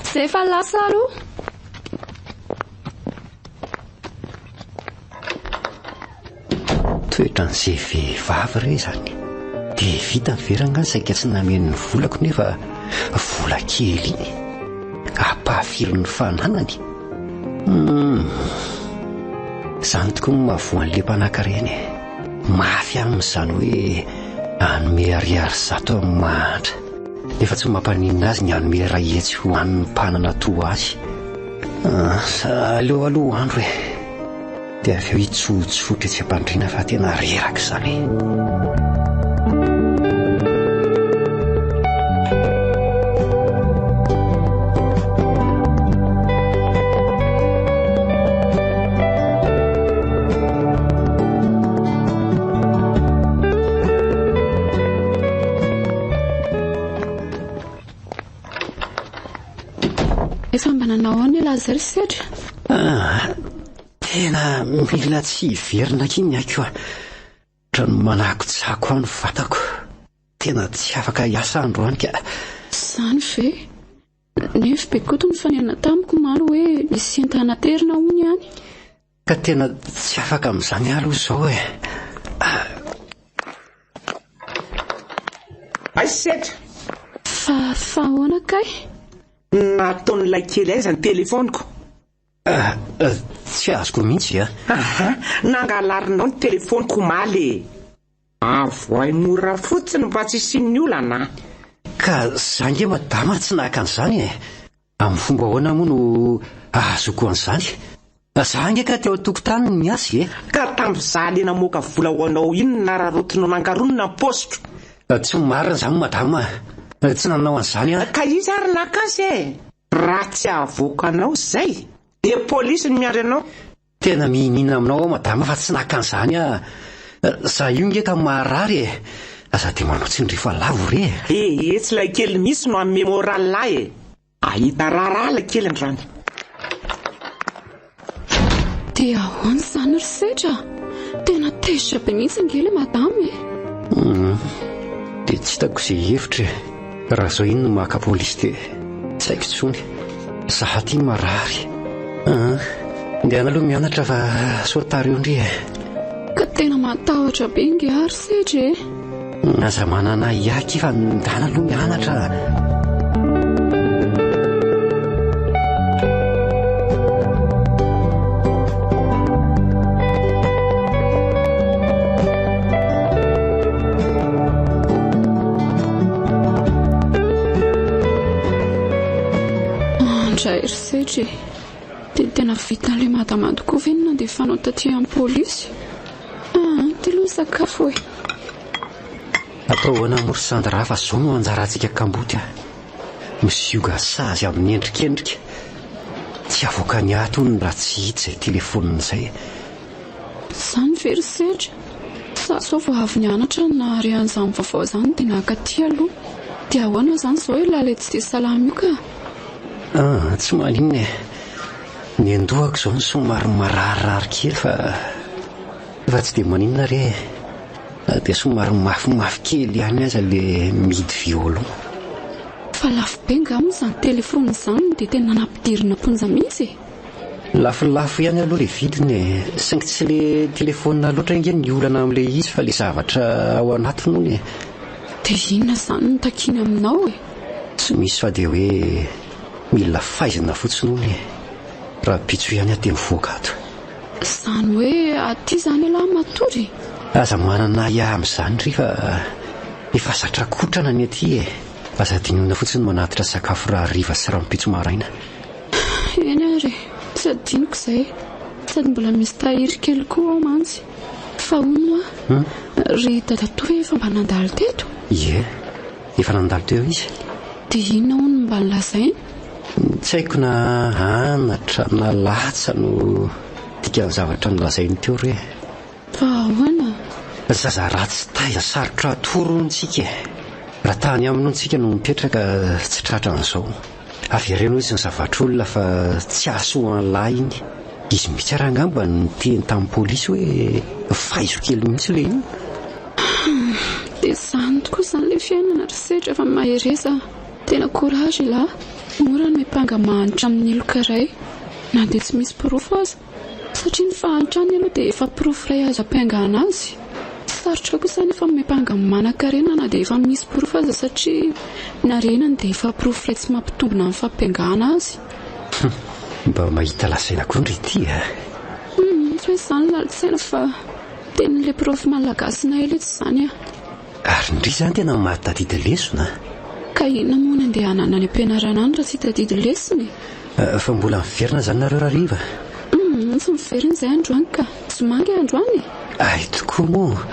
Izay fa lasa aloha. Toetran'izay vehivavy re izany. Dia vitany ve rangahy saika tsy nameno ny volako nefa vola kely iny. Ampahafirin'ny fananany. Hum. Izany tokoa no mahavoa an'ilay mpanankarena e. Mafy aminy izany hoe hanome ariary zato amin'ny mahantra. Nefa tsy mampaninona azy ny hanome 100 ho an'ny mpanana toa azy. Ah, aleo aloha andro e. Dia avy eo hitsotsotra etsy am-pandriana fa tena reraka izany. Efa mba nanao ahoana ialahy izay ry Sedra? Ah, tena mila tsy hiverina aky ny aiko a. Ohatran'ny manakotsako aho ny vatako. Tena tsy afaka hiasa androany ka. Izany ve? Nefa Bekoto nifanena tamiko omaly hoe misy entana aterina hono ihany. Ka tena tsy afaka amin'izany aho aloha izao e. Aiza Setra? Fa fa ahoana kay? Nataon'ilay kely aiza ny telefaoniko? Tsy azoko mihitsy a. Aha, nangalarinao ny telefaoniko omaly e. Avoahy mora fotsiny mba tsy hisian'ny olana. Ka za nge madama tsy naka an'izany e. Amin'ny fomba ahoana moa no ahazoako an'izany? Za ange ka teo an-tokotany no niasa e. Ka tamin'izaho le namoaka vola ho anao iny no nararaotinao nangaronina ny paosiko. Tsy marina izany madama a. Tsy nanao an'izany aho. Ka iza ary naka azy e? Raha tsy avoakanao izay dia polisy no miandry anao. Tena mihinina aminao aho madama fa tsy naka an'izany aho. Za io nge ka maharary e. Aza dia manao tsindry fa lavo re e. Ee, tsy ilay kely mihitsy no hanome moral ahy e. Ahita raharaha ilay kely androany. Dia ahoana izany ry Setra? Tena tezitra be mihitsy ange ilay madama e. Hum, dia tsy hitako izay hevitra e. Raha izao iny no maka polisy dia tsy haiko intsony. Za aty marary. Hum, ndehana aloha mianatra fa sao tara eo ndry e. Ka tena matahotra be nge aho ry Setra e. Aza manana ahiahy akia fa ndana aloha mianatra. Andray ry Setra e. Dia tena vitan'ilay madama tokoa ve ny nandefanao taty amin'ny polisy? Ah, ty aloha ny sakafo e. Atao ahoana moa ry Sandra fa zao no anjarantsika kamboty a. Mizioga sazy amin'ny endrikendrika. Tsy Tsy avoakany ato hono raha tsy hita izay telefaonina izay. Izany ve ry Sedra? Sa sao vao avy nianatra no nahare an'izany vaovao izany dia nankaty aloha? Dia ahoana izany izao ilay ilay tsy dia salama io ka? Ah, tsy maninona e. Ny an-dohako izao no somary mararirary kely fa fa tsy dia maninona re e. Na dia somary mafimafy kely ihany aza ilay mihidy violon. Fa lafo be nga moa izany telephone izany dia tena nampidirina am-ponja mihitsy e! Lafolafo ihany aloha ilay vidiny e! Saingy tsy ilay telephone loatra ange ny olana amin'ilay izy fa ilay zavatra ao anatiny hono e! Dia inona izany no takiany aminao e? Tsy misy fa dia hoe mila faizina fotsiny hono e! Rahampitso ihany aho dia mivoaka ato. Izany hoe aty izany ialahy matory e? Aza manana ahiahy amin'izany ry fa efa zatra kotrana ny aty e! Aza adinoina fotsiny ny manatitra sakafo rahariva sy rahampitso maraina. Eny ary e! Tsy adinoko izay. Sady mbola misy tahiry kely koa ao mantsy. Fa hono hoa, ry dadatoa ve efa mba nandalo teto? Ie, efa nandalo teo izy. Dia inona hono no mba nolazainy? Tsy haiko na anatra na latsa no dikan'ny zavatra nolazainy teo re. Fa ahoana? Zaza ratsy taiza sarotra atoro hono tsika e! Raha tany aminy hono tsika no mipetraka tsy tratran'izao. Avereno izy ny zavatr'olona fa tsy hahasoa an'lah iny. Izy mihitsy ary angamba no niteny tamin'ny polisy hoe faizo kely mihitsy ilay io. Dia izany tokoa izany ilay fiainana ry Setra fa mahereza a! Tena courage elah! Mora ny miampanga mahantra amin'ny heloka iray na dia tsy misy porofo aza. Satria ny fahantrany aloha dia efa porofo iray azo ampiangana azy. Sarotra kosa anefa ny miampanga ny manankarena na dia efa misy porofo aza satria ny harenany dia efa porofo iray tsy mampitombina ny fampiangana azy. Hum, mba mahita lazaina koa ndry ity a! Hum, tsy hoe izany lalin-tsaina fa tenin'ilay prof malagasinay ilay tsy izany a! Ary ndry izany tena mahatadidy lesona a! Ka inona moa no andehanana any am-pianarana any raha tsy hitadidy lesona e? Fa mbola miverina izany nareo rahariva? Humm, tsy miverina izay androany ka. Zoma ange androany e! Hay tokoa moa!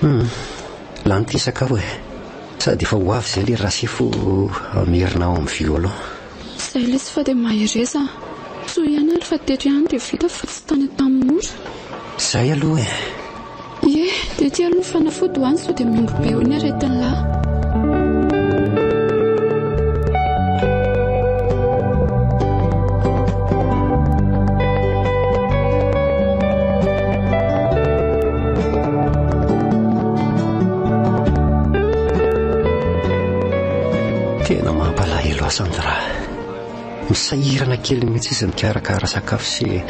Humm, lany ity sakafo e! Sady efa ho avy izay ilay rasefo hamerina ao amin'ny violon. Izay lesy fa dia mahereza a! Soa ihany ary fa teto ihany dia vita fa tsy tany Antanimora. Izay aloha e! Ie, dia ity aloha ny fanafody ho any sao dia mihombo be eo ny aretin'lah. Tena mampalahelo ahy Sandra. Misahirana kely mihitsy izy mikarakara sakafo sy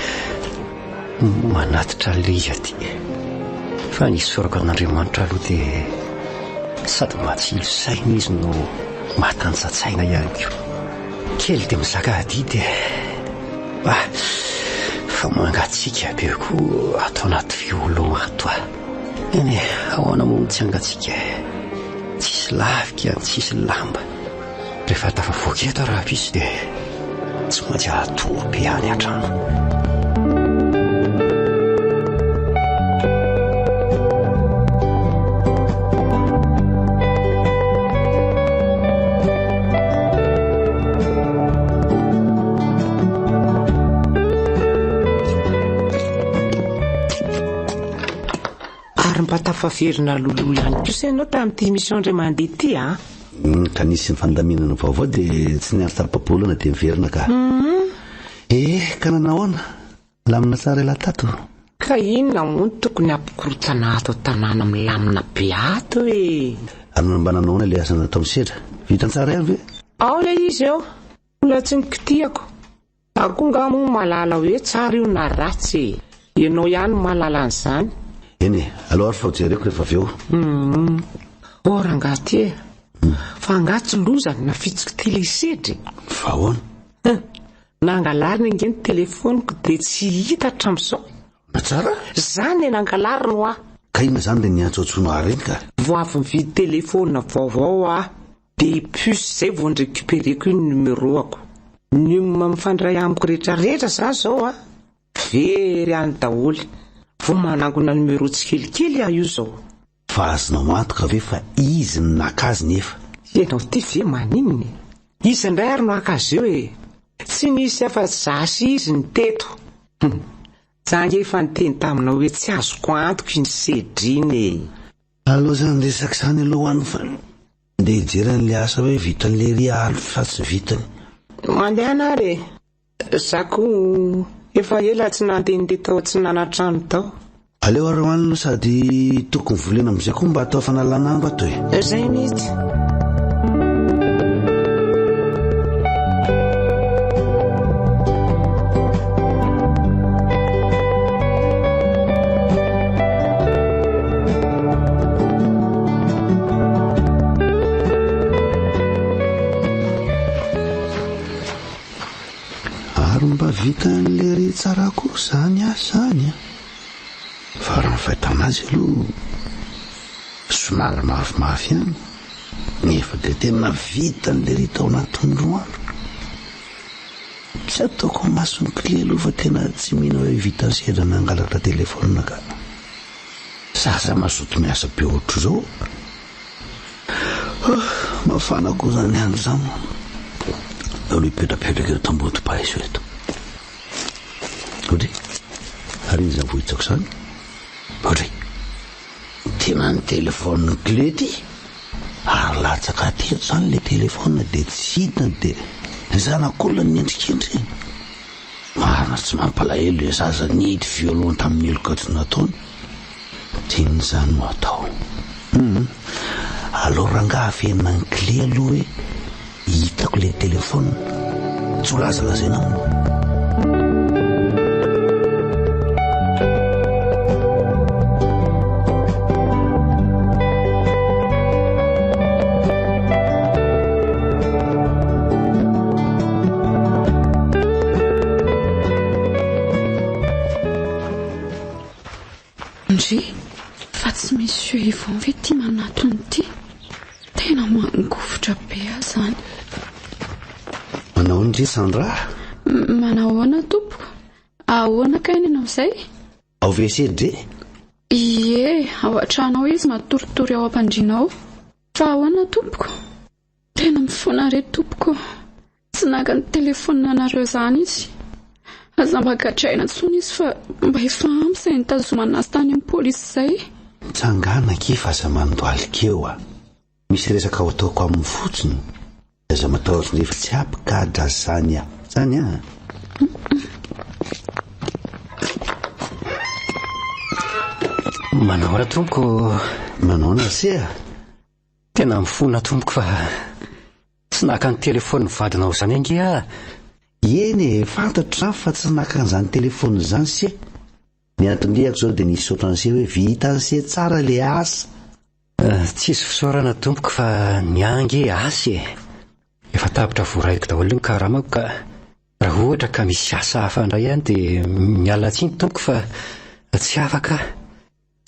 Manatitra an'ilay izy aty. Fa ny isaorako an'Andriamanitra aloha dia sady matsilo saina izy no matanjatsaina ihany koa. Kely dia mizaka adidy e. Ah, fa mangatsiaka be koa ato anaty violon ato ah. Eny e, ahoana moa no tsy hangatsiaka e. Tsisy lafika, tsisy lamba. Rehefa tafavoaka eto rahampitso dia tsy maintsy hatory be any an-trano. Ary mba tafaverina loloha ihany kosa ianao tamin'ity émission indray mandeha ity a! Ka nisy ny fandaminana vaovao dia tsy niandry tapa-bolana dia niverina ka. Eh, ka nanahoana? Lamina tsara elah tato? Ka inona moa no tokony hampikorontana ato an-tanàna milamina be ato e? Ary mba nanahoana ilay asa natao misedra? Vita tsara ihany ve? Ao ilay izy eo, mbola tsy nokitihako. Za koa nga moa mahalala hoe tsara io na ratsy e! Ianao ihany no mahalala an'izany. Eny e, aleo ary fa ho jereko rehefa avy eo. Humm. Oh rangahy ty e! Fa angaha tsy loza ny nafitsiko ty le sedra e? Fa ahoana? Hum. Nangalariny ange ny telephone-ko dia tsy hita hatramin'izao. Na tsara? Zany e nangalariny hoa! Ka inona izany le niantsoantsoanao ahy ireny ka? Vao avy nividy telephone vaovao aho Dia puce zay vao ni-recupereko iny numéro-ako. Num mifandray amiko rehetra rehetra za zao a! Very any daholo. Vao manangona numéro tsikelikely aho io zao. Fa azonao antoka ve fa izy no naka azy nefa? Ianao ty ve maninona e? Iza indray ary no haka azy eo e? Tsy nisy afa-tsy za sy izy ny teto. Hum. Za ange efa niteny taminao hoe tsy azoko antoka iny sedra iny e. Aleo zany resaka izany aloha any fa ndeha hijery an'ilay asa hoe vitan'ilay ry ary fa tsy vitany. Mandehana ary e. Za koa efa ela tsy nandehandeha tao atsinanantrano tao. Aleo ary ho any aloha sady tokony volena amin'izay koa mba atao fanalan'andro ato e. Zay mihitsy. Ary mba vitan'i lery tsara koa izany asa izany an! Fa raha ny fahitana azy aloha somary mafimafy ihany, nefa dia tena vitan'i lery tao anatin'ny roa andro. Tsy ataoko mason'ny kle aloha fa tena tsy mino hoe vitan'i sedra nangalatra telefaonina ka. Zaza mazoto miasa be ohatr'izao. Mafana koa izany andro izany. Aleo hipetrapetraka eto ambody paiso eto. Odry, ary iza vohitsako izany? Odry, tena ny téléphone clé ty. Ary latsaka teto izany le téléphone dia tsy hitany dia ny zanak'olona ny endrikendriny. Marina tsy mampalahelo le zaza nidy violon tamin'ny heloka tsy nataony. Inona izany no atao? Hum, aleo rangaha averina ny clé aloha hoe hitako ilay téléphone. Tsy ho lazalazaina aminy. Ndry, fa tsy Monsieur Yvon ve ity manatona ity? Tena mangovitra be aho izany. Manao ahoana ndry Sandra? Manao ahoana tompoko? Ahoana kay ny anao izay? Ao WC dre? Ie, ao an-trano ao izy matoritory ao am-pandriana ao. Fa ahoana tompoko? Tena mifona re tompoko ô! Tsy naka ny telephone anareo izany izy. Aza mba gadraina intsony izy fa mba efa ampy izay nitazomana azy tany amin'ny polisy izay. Mitsangàna akia fa aza mandohalika eo a! Misy resaka ho ataoko aminy fotsiny. Aza matahotra ndry fa tsy hampigadra azy izany aho. Izany an! Manahoana tompoko? Manahoana ry se a? Tena mifona tompoko fa tsy naka ny telefaon'ny vadinao izany ange aho. Eny e, fantatro izany fa tsy naka an'izany telefaonina izany se. Ny anton-diako izao dia nisaotra an'i se hoe vitan'i se tsara ilay asa. Eh, tsisy fisaorana tompoko fa ny ahy ange asa e. Efa tapitra voaraiko daholo ny karamako ka raha ohatra ka misy asa hafa indray any dia miala tsiny tompoko fa tsy afaka aho.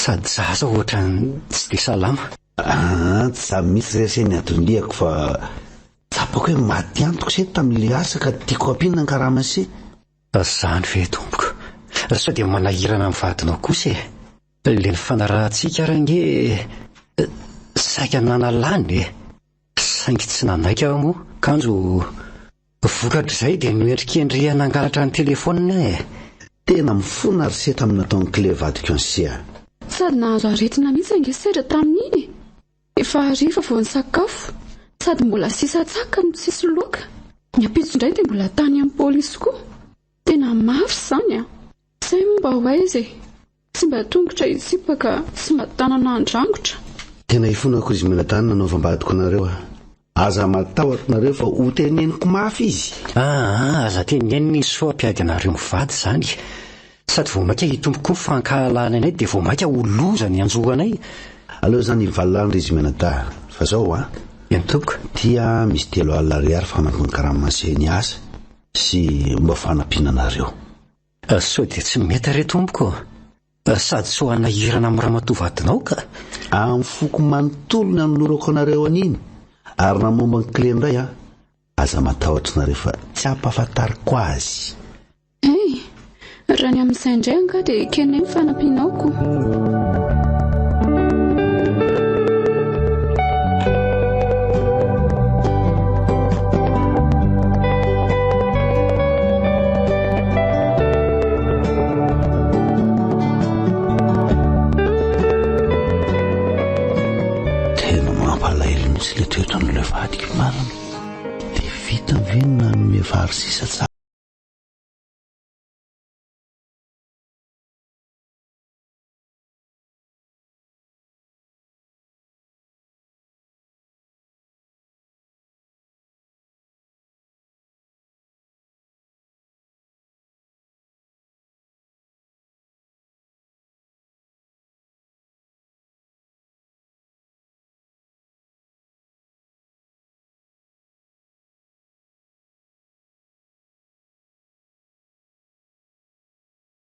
Sady zaza ohatran'ny tsy dia salama. Aa, tsy za mihitsy re se ny anton-diako fa tsapako hoe maty antoka se tamin'ilay asa ka tiako ampiana ny karama se. Zany ve tompoko? Sao dia manahirana amin'ny vadinao kosa e? Ilay nifanarahantsika ary ange saika nanalany e! Saingy tsy nanaiky aho moa, kanjo vokatr'izay dia noendrikendrehana hangalatra ny telefaoniny aho e! Tena mifona ry se tamin'ny nataon'i Clé vadiko an'i se a! Sady nahazo aretina mihitsy ange sedra tamin'iny e! Efa hariva vao nisakafo, sady mbola sisa tsaka no tsisy loaka. Ny ampitso indray dia mbola tany amin'ny polisy koa. Tena mafy izany a! Izay moa mba ho aiza e! Tsy mba tongotra hitsipaka, tsy mba tanana handrangotra. Tena ifonako izy mianadahy nanaovam-badiko anareo a! Aza matahotra nareo fa ho teneniko mafy izy. Aa, aza tenenina izy sao hampiady anareo mivady izany. Sady vao mainka hitombo koa ny fankahalana anay dia vao mainka ho loza ny hanjo anay. Aleo izany hivalona any ry izy mianadahy fa zao a! Eny tompoko. Ty a misy 30 ariary fanampin'ny karaman'se ny asa sy mba fanampiana anareo. Sao dia tsy mety re tompoko? Sady sao hanahirana amin'ny ramatoa vadinao ka. Amin'ny foko manontolo ny anolorako anareo an'iny, ary raha momba ny clé indray an, aza matahotra nareo fa tsy ampahafantariko azy. Hey, raha ny amin'izay indray angaha dia ekenay ny fanampianao ko. toetran'ilay vadiko marina. Dia vitany ve ny nanome vary sisa tsara?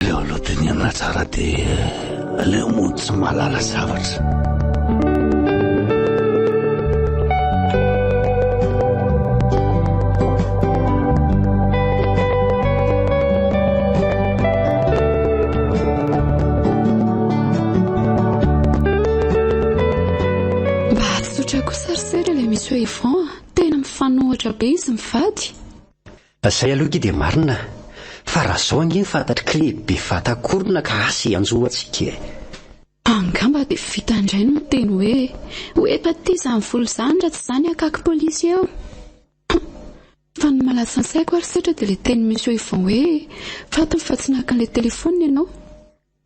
Aleo aloha dinihana tsara dia aleo mody tsy mahalala zavatra. Mba tsotra kosa ry sera ilay Monsieur Yvon a! Tena mifanohitra be izy mivady. Zay aloha akia dia marina fa raha zao ange ny fantatr'i kle be vatakorona ka asa hianjo antsika e! Angamba dia vita indray ny miteny hoe ho eto aty izany vola izany raha tsy izany hakaky polisy eo. Hum! Fa ny mahalasa ny saiko ary setra dia ilay tenin'i Monsieur Yvon hoe fantany fa tsy naka an'ilay telefaonina ianao.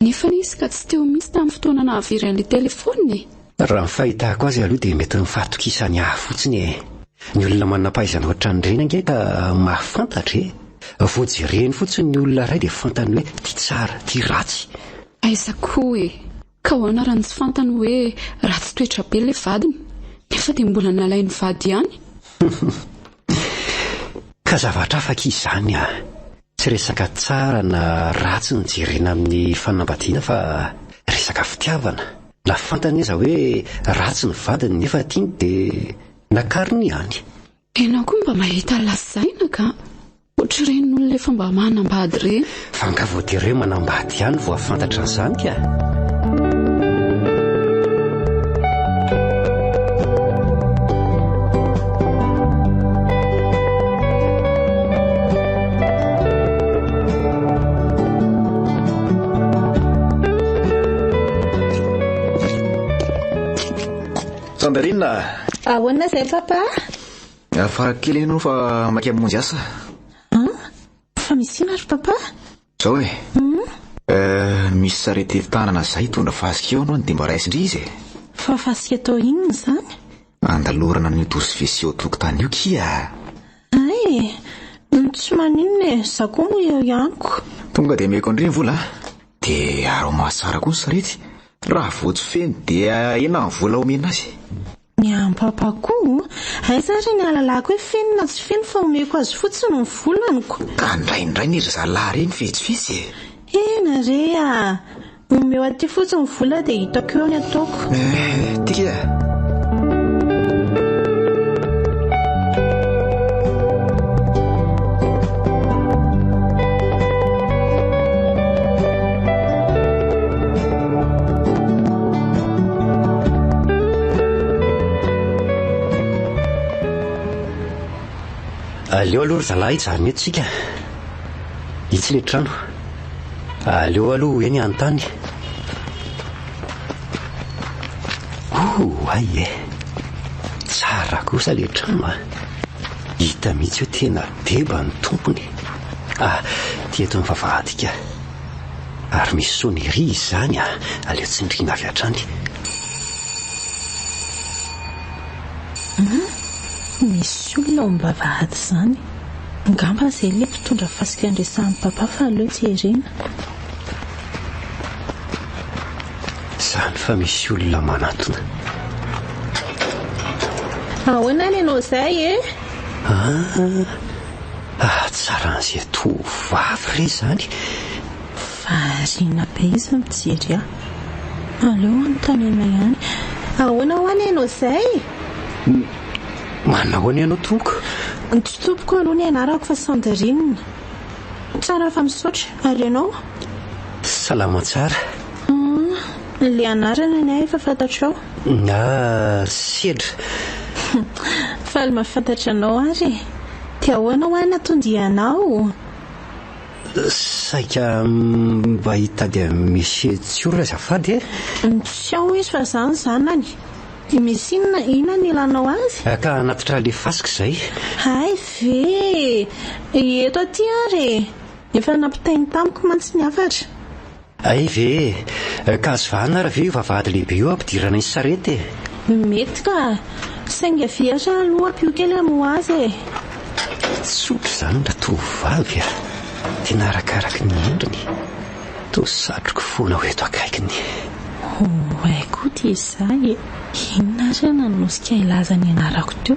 Nefa izy ka tsy teo mihitsy tamin'ny fotoana nahavery an'ilay telefaonina e! Raha ny fahitako azy aloha dia mety ny fahatokisany ahy fotsiny e! Ny olona manam-pahaizana ohatran'ireny ange ka mahafantatra e! Vao jereny fotsiny ny olona iray dia fantany hoe ity tsara, ity ratsy. Aiza koa e! Ka ahoana raha ny tsy fantany hoe ratsy toetra be ilay vadiny, nefa dia mbola nalainy vady ihany? Ka zavatra hafa akia izany an! Tsy resaka tsara na ratsy no jerena amin'ny fanambadiana fa resaka fitiavana. Na fantany aza hoe ratsy ny vadiny nefa tiany dia nakariny ihany. Enao koa mba mahita lazaina ka! Ohatr'ireny olona efa mba manambady ireny. Fa angaha voatery hoe manambady ihany vao hahafantatra an'izany ka? Sandrine a! Ahoana izay papa? Afara kely ianao fa maika hamonjy asa. An? Fa misy inona ry papa? Zao e. Eh, misy sarety tanana zay hitondra fasika eo anao dia mba raisin-dry izy e. Fa fasika atao inona izany? Andalorana an'io douze WC eo an-tokotany io kia. Hay e! Tsy maninona e, za koa moa eo ihany ko. Tonga dia omeko an-dry ny vola a. Dia araho maso tsara koa ny sarety. Raha vao tsy feno dia ahena ny vola omena azy. Ny an'i papa koa, aiza ary ny ahalalako hoe feno na tsy feno fa omeko azy fotsiny ny volaniko. Ka indraindray anie ry zalahy ireny fetsifetsy e! Eny re a! Omeo aty fotsiny ny vola dia hitako eo ny ataoko. Eh, ty e! Aleo aloha ry zalahy hijanona eto tsika. Itsy ilay trano. Aleo aloha ho eny hanontany. Oay e! Tsara kosa ilay trano a! Hita mihitsy hoe tena deba ny tompony. Ah, ty eto ny vavahady ka. Ary misy sonnerie izany a! Aleo tsindriana avy hatrany. Hum, misy olona ao am-bavahady izany. Angamba izay ilay mpitondra fasika niresahan'i Papa fa aleo jerena. Izany fa misy olona manatona. Ahoana ny anao izay e? Ah, Hatsaran'izay tovovavy re izany. Variana be izy mijery ahy. Aleo anontaniana ihany. Ahoana hoa ny anao izay? Manahoana ianao tompoko? Tsy tompoko aloha ny anarako fa Sandrine. Tsara fa misaotra. Ary ianao? Salama tsara. Hum, ilay anarana ny ahy efa fantatrao. Ah, sedra. Faly mahafantatra anao ary e. Dia ahoana hoa ny anton-dianao? Saika mba hitady an'i Monsieur Tsiorina azafady e. Tsy ao izy fa izaho ny zanany. Misy inona, inona no ilanao azy? Ka hanatitra le fasika izay. Hay ve e! Eto aty ary e! Efa nampitainy tamiko mantsy ny hafatra. Hay ve e! Ka azo vahana ary ve io vavahady lehibe io hampidirana ny sarety e? Mety ka! Saingy avia ary aloha ampio kely hamoha azy e! Tsotra izany ratovovavy a! Tena arakaraky ny endriny. Toa satriko foana ho eto akaikiny. Oay koa dia izay e! Inona ary no nanosika hilaza ny anarako teo?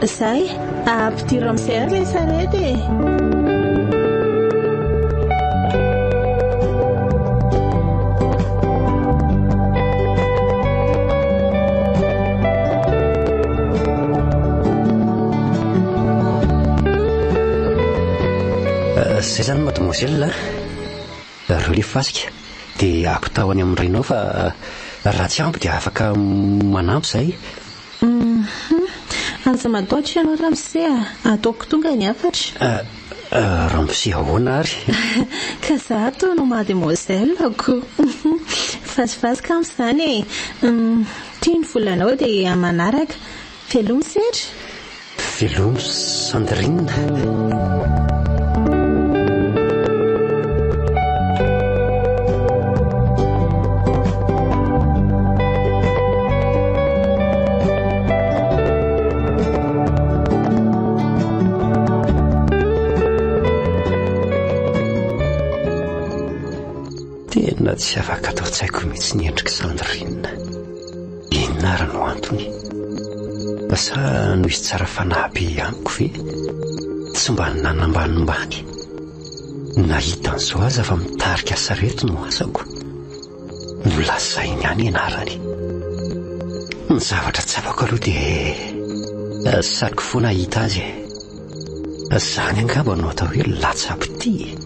Izay, ampidiro amin'izay ary ilay sarety e! Izay izany mademoiselle a! Reo le fasika dia ampitao any amin'ny rainao fa raha tsy ampy dia afaka manampy izahay. Hum, aza matahotra ianao ramose a, ataoko tonga ny hafatra. Ramose ahoana ary? Ka za ataonao mademoiselle-ko. Vazivazy kamo izany e. Ity ny volanao dia amin'ny manaraka. Veloma Sedra. Veloma Sandrine. Tena tsy afaka ato an-tsaiko mihitsy ny endrik'i Sandrine. Inona ary no antony? Sa noho izy tsara fanahy be amiko ve? Tsy mba nanambanimbany. Nahita an'izao aza fa mitarika sarety no asako. Nolazainy ihany ny anarany. Ny zavatra tsapako aloha dia satriko foana hahita azy e. Izany angamba no atao hoe latsa-pitia e.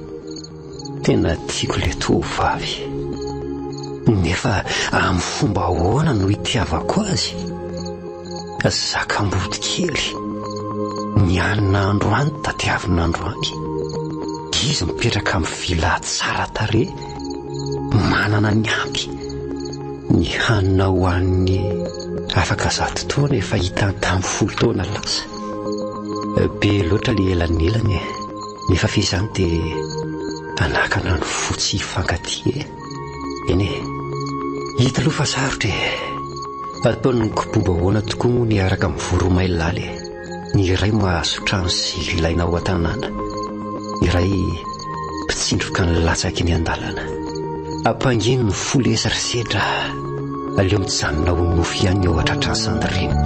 Tena tiako ilay tovovavy. Nefa amin'ny fomba ahoana no itiavako azy? Zakambody kely. Ny hanina androany tadiavina androany. Izy mipetraka amin'ny villa tsara tarehy, manana ny ampy. Ny hanina hohaniny afaka zato taona efa hitany tamin'ny folo taona lasa. Be loatra ilay elanelana e. Nefa ve izany dia hanakana ny fo tsy hifankatia e? Eny e, hita aloha fa sarotra e. Ataon'ny kibobo ahoana tokoa moa ny hiaraka amin'ny voromailala e? Ny iray mahazo trano sy ilaina ao an-tanàna, ny iray mpitsindroka ny latsaka eny an-dalana. Ampangino ny fo lesy ry sedra a! Aleo mijanona ho nofy ihany ny eo an-tratran'i Sandrine.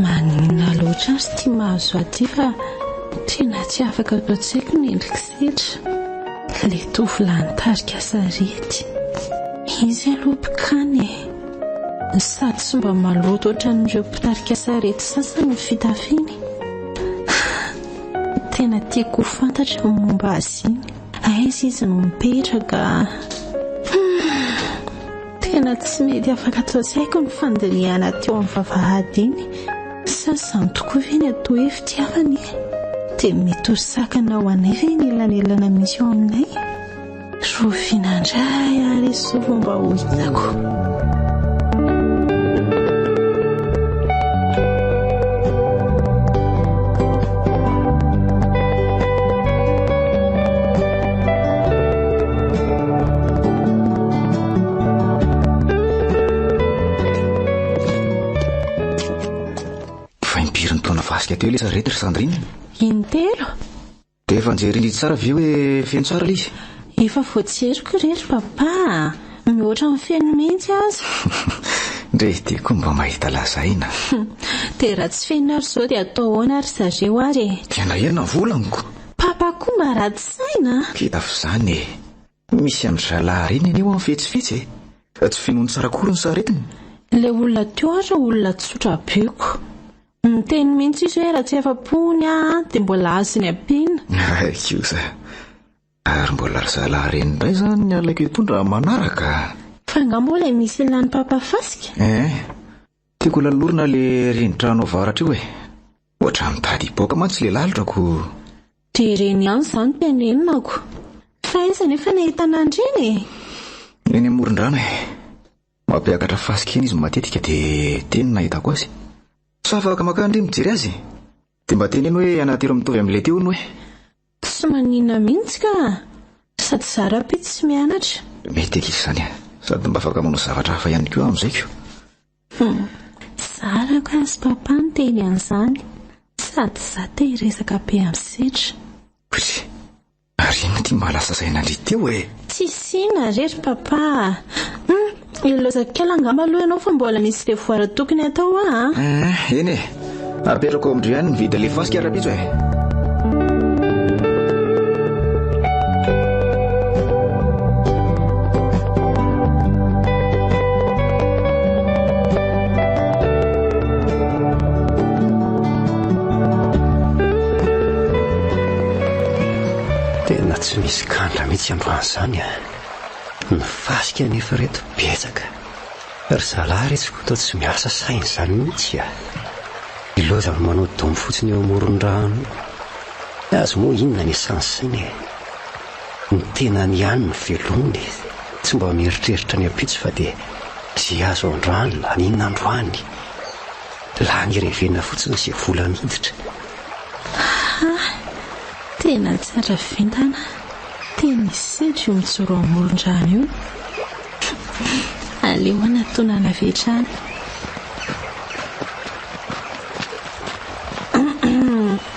Maninona loatra ary ity mahazo ahy ity fa tena tsy afaka ato an-tsaiko ny endrik'i Setra. Ilay tovolahy nitarika sarety. Izy aloha mpikany e. Sady tsy mba maloto ohatran'ireo mpitarika sarety sasany ny fitafiany. Tena tiako ho fantatra ny momba azy iny. Aiza izy no mipetraka? Tena tsy mety afaka ato an-tsaiko ny fandinihana teo amin'ny vavahady iny. Sa izany tokoa ve ny atao hoe fitiavana e? Dia mety ho sakana ho anay ve ny elanelana misy eo aminay? Rahoviana indray ary izy izao vao mba ho hitako? Fa impiry nitaona fasika teo ilay sarety ry Sandrine? Intelo. Dia efa njery tsara ve hoe feno tsara ilay izy? Efa voajeriko re ry papa a! Mihoatra ny feno mihitsy aza. Ndry ity koa mba mahita lazaina. Dia raha tsy feno ary izao dia atao ahoana ry zareo ary e? Dia nahena ny volaniko. Papa koa mba ratsy saina a! Kita f'izany e! Misy an-dry zalahy ireny anie hoa mifetsifetsy e! Tsy fenoiny tsara akory ny saretiny. Ilay olona teo ary olona tsotra be ko! Niteny mihitsy izy hoe raha tsy afa-po hono aho dia mbola azony ampiana. Hay kosa! Ary mbola ry zalahy ireny indray izany ny alaiko hitondra manaraka? Fa angaha moa ilay misy ilàn'i Papa fasika? Eh, tiako lalorina le rindrin-trano avaratra io e. Ohatran'ny mitady hipoaka mantsy le lalitra ko. Dia ireny ihany izany tenenina ko. Fa aiza anefa ny ahitana an'ireny e? Eny amoron-drano e. Mampiakatra fasika eny izy matetika dia teny no nahitako azy. Sa afaka makany re mijery azy e? Dia mba teneno hoe anatero mitovy amin'ilay teo hono e. Tsy maninona mihitsy ka! Sady za rahampitso tsy mianatra. Mety akia izany a! Sady mba afaka manao zavatra hafa ihany koa aho amin'izay ko. Hum! Zarako azy papa niteny an'izany. Sady za te hiresaka be amin'i Setra. Ory! Ary inona ity mahalasa saina an-dry teo e? Tsisy inona re ry papa a! Hum! Ilaozako kely angamba aloha ianao fa mbola misy devoir tokony hatao a! Eh, eny e! Apetrako ao amin-dry ihany ny vidin'ilay fasika rahampitso e! Tena tsy misy kandra mihitsy androany izany a! Ny fasika anefa ireto betsaka. Ry zalahy re tsy koa tsy miasa saina izany mihitsy a! Ilaozany manao domy fotsiny eo amoron-drano eo. Ny azy moa inona ny asan'ny saina e? Ny tenany ihany no velominy e! Tsy mba mieritreritra ny ampitso fa dia izay azo androany laniana androany. Lany revena fotsiny izay vola miditra. Ha! Tena tsara vintana. Tena isedra io mijoro amoron-drano io. Aleo hanatonana avy hatrany.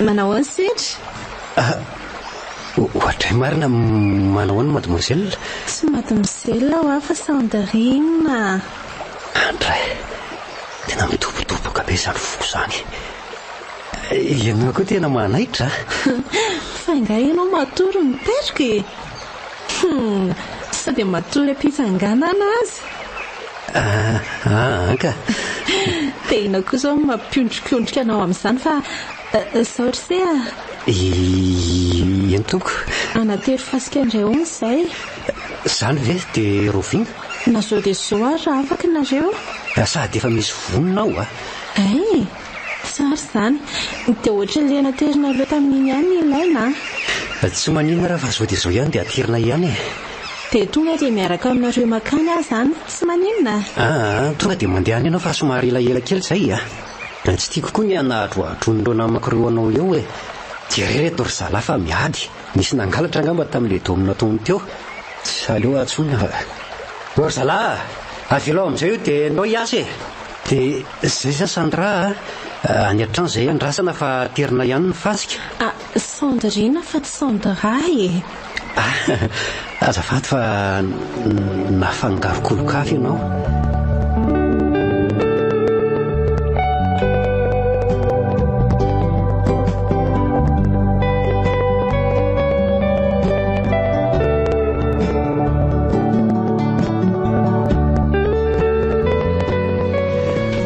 Manao ahoana Sedra? Ah, ohatray marina manao ahoana mademoiselle? Tsy mademoiselle aho fa Sandrine. Andray, tena midobodoboka be izany foko izany. Ianao koa tena manaitra a! Fa angaha ianao matory mipetraka e? Hum, sao dia matory am-pitsanganana aza? Ah, ah, ka! Tena koa izao no mampiondrikondrika anao amin'izany fa izao ry se a! Eny tompoko. Anatery fasika indray hono izay. Izany ve? Dia rahoviana? Na izao dia izao ary raha afaka nareo. Sady efa misy vonona aho a! Hay! Tsara izany. Dia ohatran'ilay naterinareo tamin'iny ihany ny ilaina an! Tsy maninona raha fa izao dia izao ihany dia aterina ihany e! Dia tonga dia miaraka aminareo makany aho izany, tsy maninona? Aa, tonga dia mandeha any ianao fa somary elaela kely izay a! Tsy tiako koa ny hanadroadroan'ireo namako ireo anao eo e! Jereo ireto ry zalahy fa miady. Nisy nangalatra angamba tamin'ilay dôme nataony teo. Tsy aleo antsoina fa. Ô ry zalahy a! Avelao amin'izay io dia ndao hiasa e! Dia izay izany Sandra a! Any an-trano izay andrasana fa aterina ihany ny fasika. Ah, Sandrine fa tsy Sandra e! Ah, azafady fa nafangaro kolokafy ianao.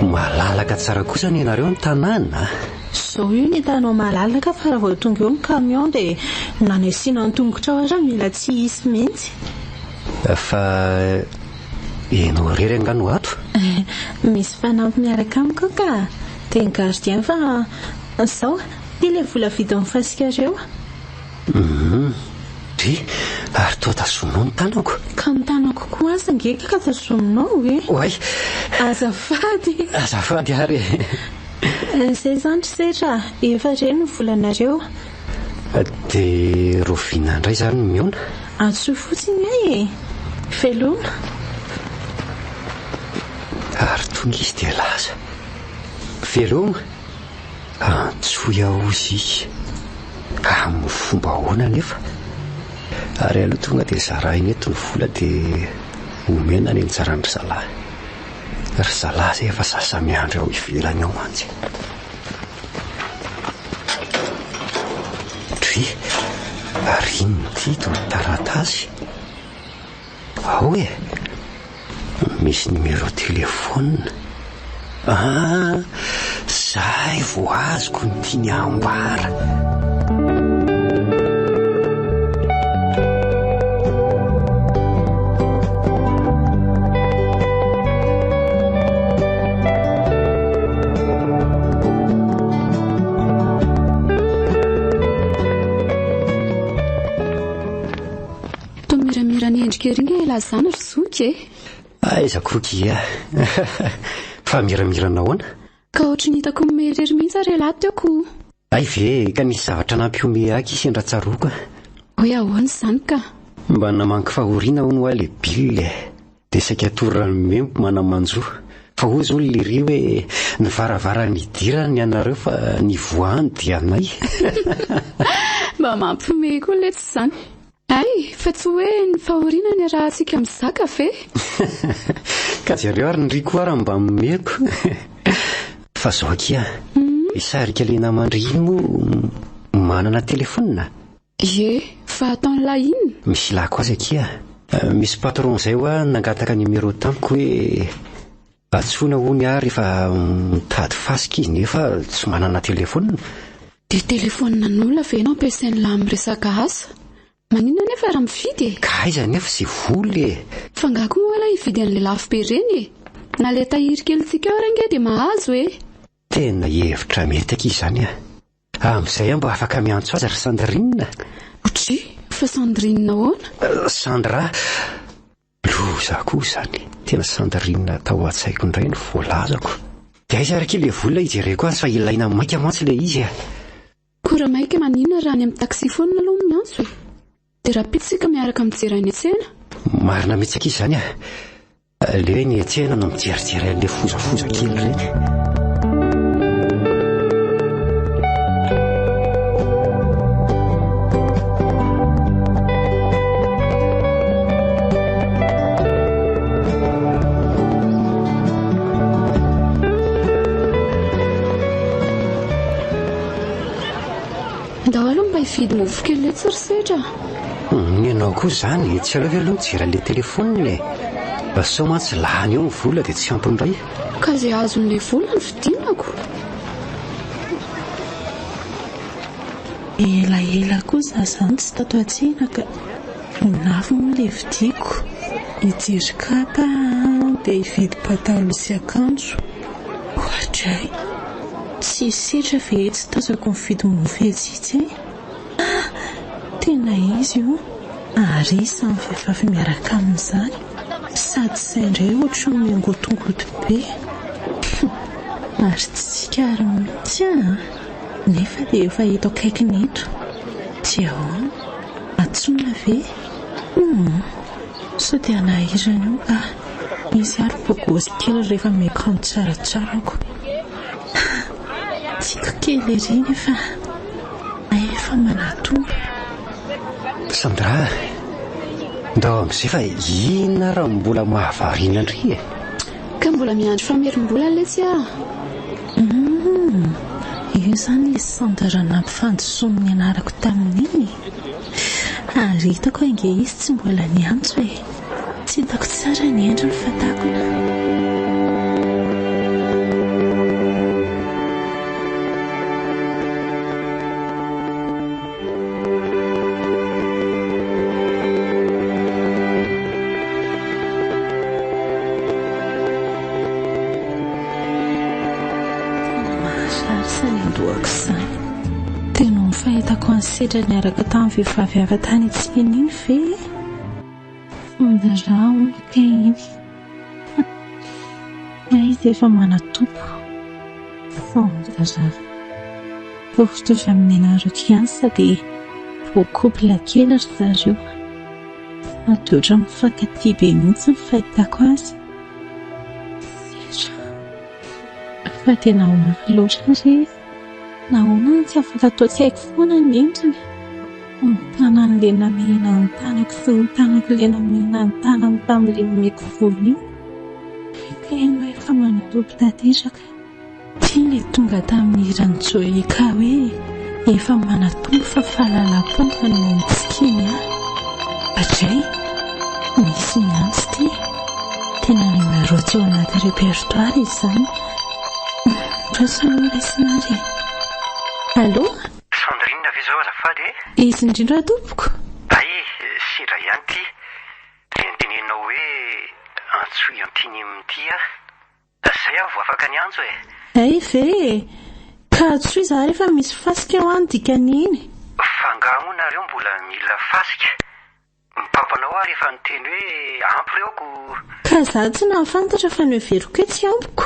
Malalaka tsara kosa anie nareo ny tanàna a! Zao io ny hitanao malalaka fa raha vao tonga eo ny camion dia na ny asiana ny tongotrao aza mila tsy hisy mihitsy. Fa ianao irery angaha no ato? Misy mpanampy miaraka amiko aho ka! Dia ny gardien fa zao, ity ilay vola vidin'ny fasikareo. Hum, dry, ary toa tazominao ny tanako. Ka ny tanako koa aza ange ka tazominao e! Oay! Azafady! Azafady ary e! Izay izany ry Setra, efa re ny volanareo. Dia rahoviana indray izany no mihaona? Antsoy fotsiny ahy e! Veloma! Ary tonga izy dia lasa. Veloma! Antsoy aho hozy izy. Amin'ny fomba ahoana anefa? Ary aleo tonga dia zarahina eto ny vola dia omena ny anjaran-dry zalahy. Ry zalahy izay efa sasa-miandry ao ivelany ao mantsy. Dry, ary inona ity itony taratasy? Ao e! Misy numéro téléphone. Ah, zay vao azoko ny tiany ambara. Miramirana endrika ery nge elah zany ry zoky e! Aiza koa kia! Fa miramirana ahoana? Ka ohatry ny hitako mimehy irery mihitsy ary elah teo ko! Hay ve ka nisy zavatra nampihomehy ahy ki sendra tsaroako a! Hoe ahoana izany ka? Mba namangy fahoriana hono hoa le Bill e! Dia saika toran'ny membo mana-manjo. Fa hozy hono lery hoe ny varavarana idirany ny anareo fa ny ivoahany dia anay. Mba mampihomehy koa letsy izany. Hay, fa tsy hoe ny fahoriana niarahantsika mizaka ve? Ka jereo ary ny riako ara mba nomeko. Fa zao akia, i Sarika le naman-dry iny moa manana telephone? Ie, fa ataon'lah inona? Misy ilako azy akia. Misy patron izay hoa nangataka numéro tamiko hoe antsoina hono aho rehefa mitady fasika izy nefa tsy manana téléphone. Dia téléphone an'olona ve no ampiasain'lah amin'ny resaka asa? Maninona anefa raha mividy e? Ka aiza anefa izay vola e? Fa angaha koa moa lah hividy an'ilay lafo be ireny e? Na ilay tahiry kelintsika ao ary ange dia mahazo e! Tena hevitra mety akia izany an! Amin'izay aho mba afaka miantso azy ry Sandrine. Otri, fa Sandrine ahoana? Sandra, loza koa izany. Tena Sandrine tao an-tsaiko indray no voalazako. Dia aiza ary akia ilay vola hijereko azy fa ilaina maika mantsy ilay izy e. Koa raha maika maninona raha any amin'ny taxi-phone aloha no miantso e? Dia rahampitso isika miaraka mijery any an-tsena. Marina mihitsy akia izany e. Aleo eny an-tsena no mijerijery an'ilay fozafoza kely ireny. Ndao aloha mba hividy mofo kely letsy ry Setra a! Ny anao koa izany, tsy aleo ve aloha mijery an'ilay telefaonina e? Fa sao mantsy lany eo ny vola dia tsy ampy indray. Ka izay azon'ilay vola no vidianako. Elaela koa za zany tsy tato an-tsena ka. Lafo moa ilay vidiako. Hijery kapa aho dia hividy pataloha sy akanjo. Oadray! Tsy setra ve tsy tazako nividy mofo etsy itsy e? Ah! Tena izy io! Ary samy vehivavy miaraka aminy izany. Sady izay indray ohatry ny miangotingoty be. Hum! Ary tsy tsikariny mihitsy an! Nefa dia efa eto akaikiny eto. Dia ahoana? Antsoina ve? Humm! Sao dia hanahirana eo ka. Izy ary bogosy kely rehefa miakanjo tsaratsara ko. Tiako kely ery nefa efa manatona. Sandra a! Ndao amin'izay fa inona ary no mbola mahavariana an-dry e? Ka mbola miandry famerim-bola letsy ah! Humm! Io izany ilay Sandra nampifandisoany ny anarako tamin'iny e! Ary hitako ange izy tsy mbola niantso e! Tsy hitako tsara ny endriny fa takona. Tena maharary izany andohako izany. Dia noho ny fahitako an'i Sedra niaraka tamin'ny vehivavy hafa tany an-tsena iny ve? Fondra hono kay iny. Aiza efa manatompo. Fondra. Mitovitovy amin'ny anarako ihany sady beau couple kely ry zareo. Sady ohatran'ny mifankatia be mihitsy ny fahitako azy. Sedra. Fa tena mafy loatra re. Nahoana no tsy afaka atao tsy haiko foana ny endriny? Ny tanany ilay namehina ny tanako sy ny tanako ilay namehina ny tanany tamin'ilay nomeko vola iny. Tena efa manatompo tanteraka. Ity ilay tonga tamin'ny hiran'i Joyka hoe efa manatompo fa fahalalam-pomba no nitsikiany ahy. Adray! Misy miantso ity. Tena numéro tsy ao anaty répertoire izy izany. Andraso aloha raisina ary e. Allô? Sandrine ve izao azafady e? Izy indrindra tompoko. Hay, sendra ihany ity. Dia noteneninao hoe antsoy antinim ity aho. Zay aho vao afaka niantso e! Hay ve e! Ka antsoy za rehefa misy fasika hoa ny dikan'iny. Fa angaha moa nareo mbola mila fasika? Ny papanao ary. ary efa niteny hoe ampy ireo ko. Ka za tsy nahafantatra fa noheveriko hoe tsy ampiko.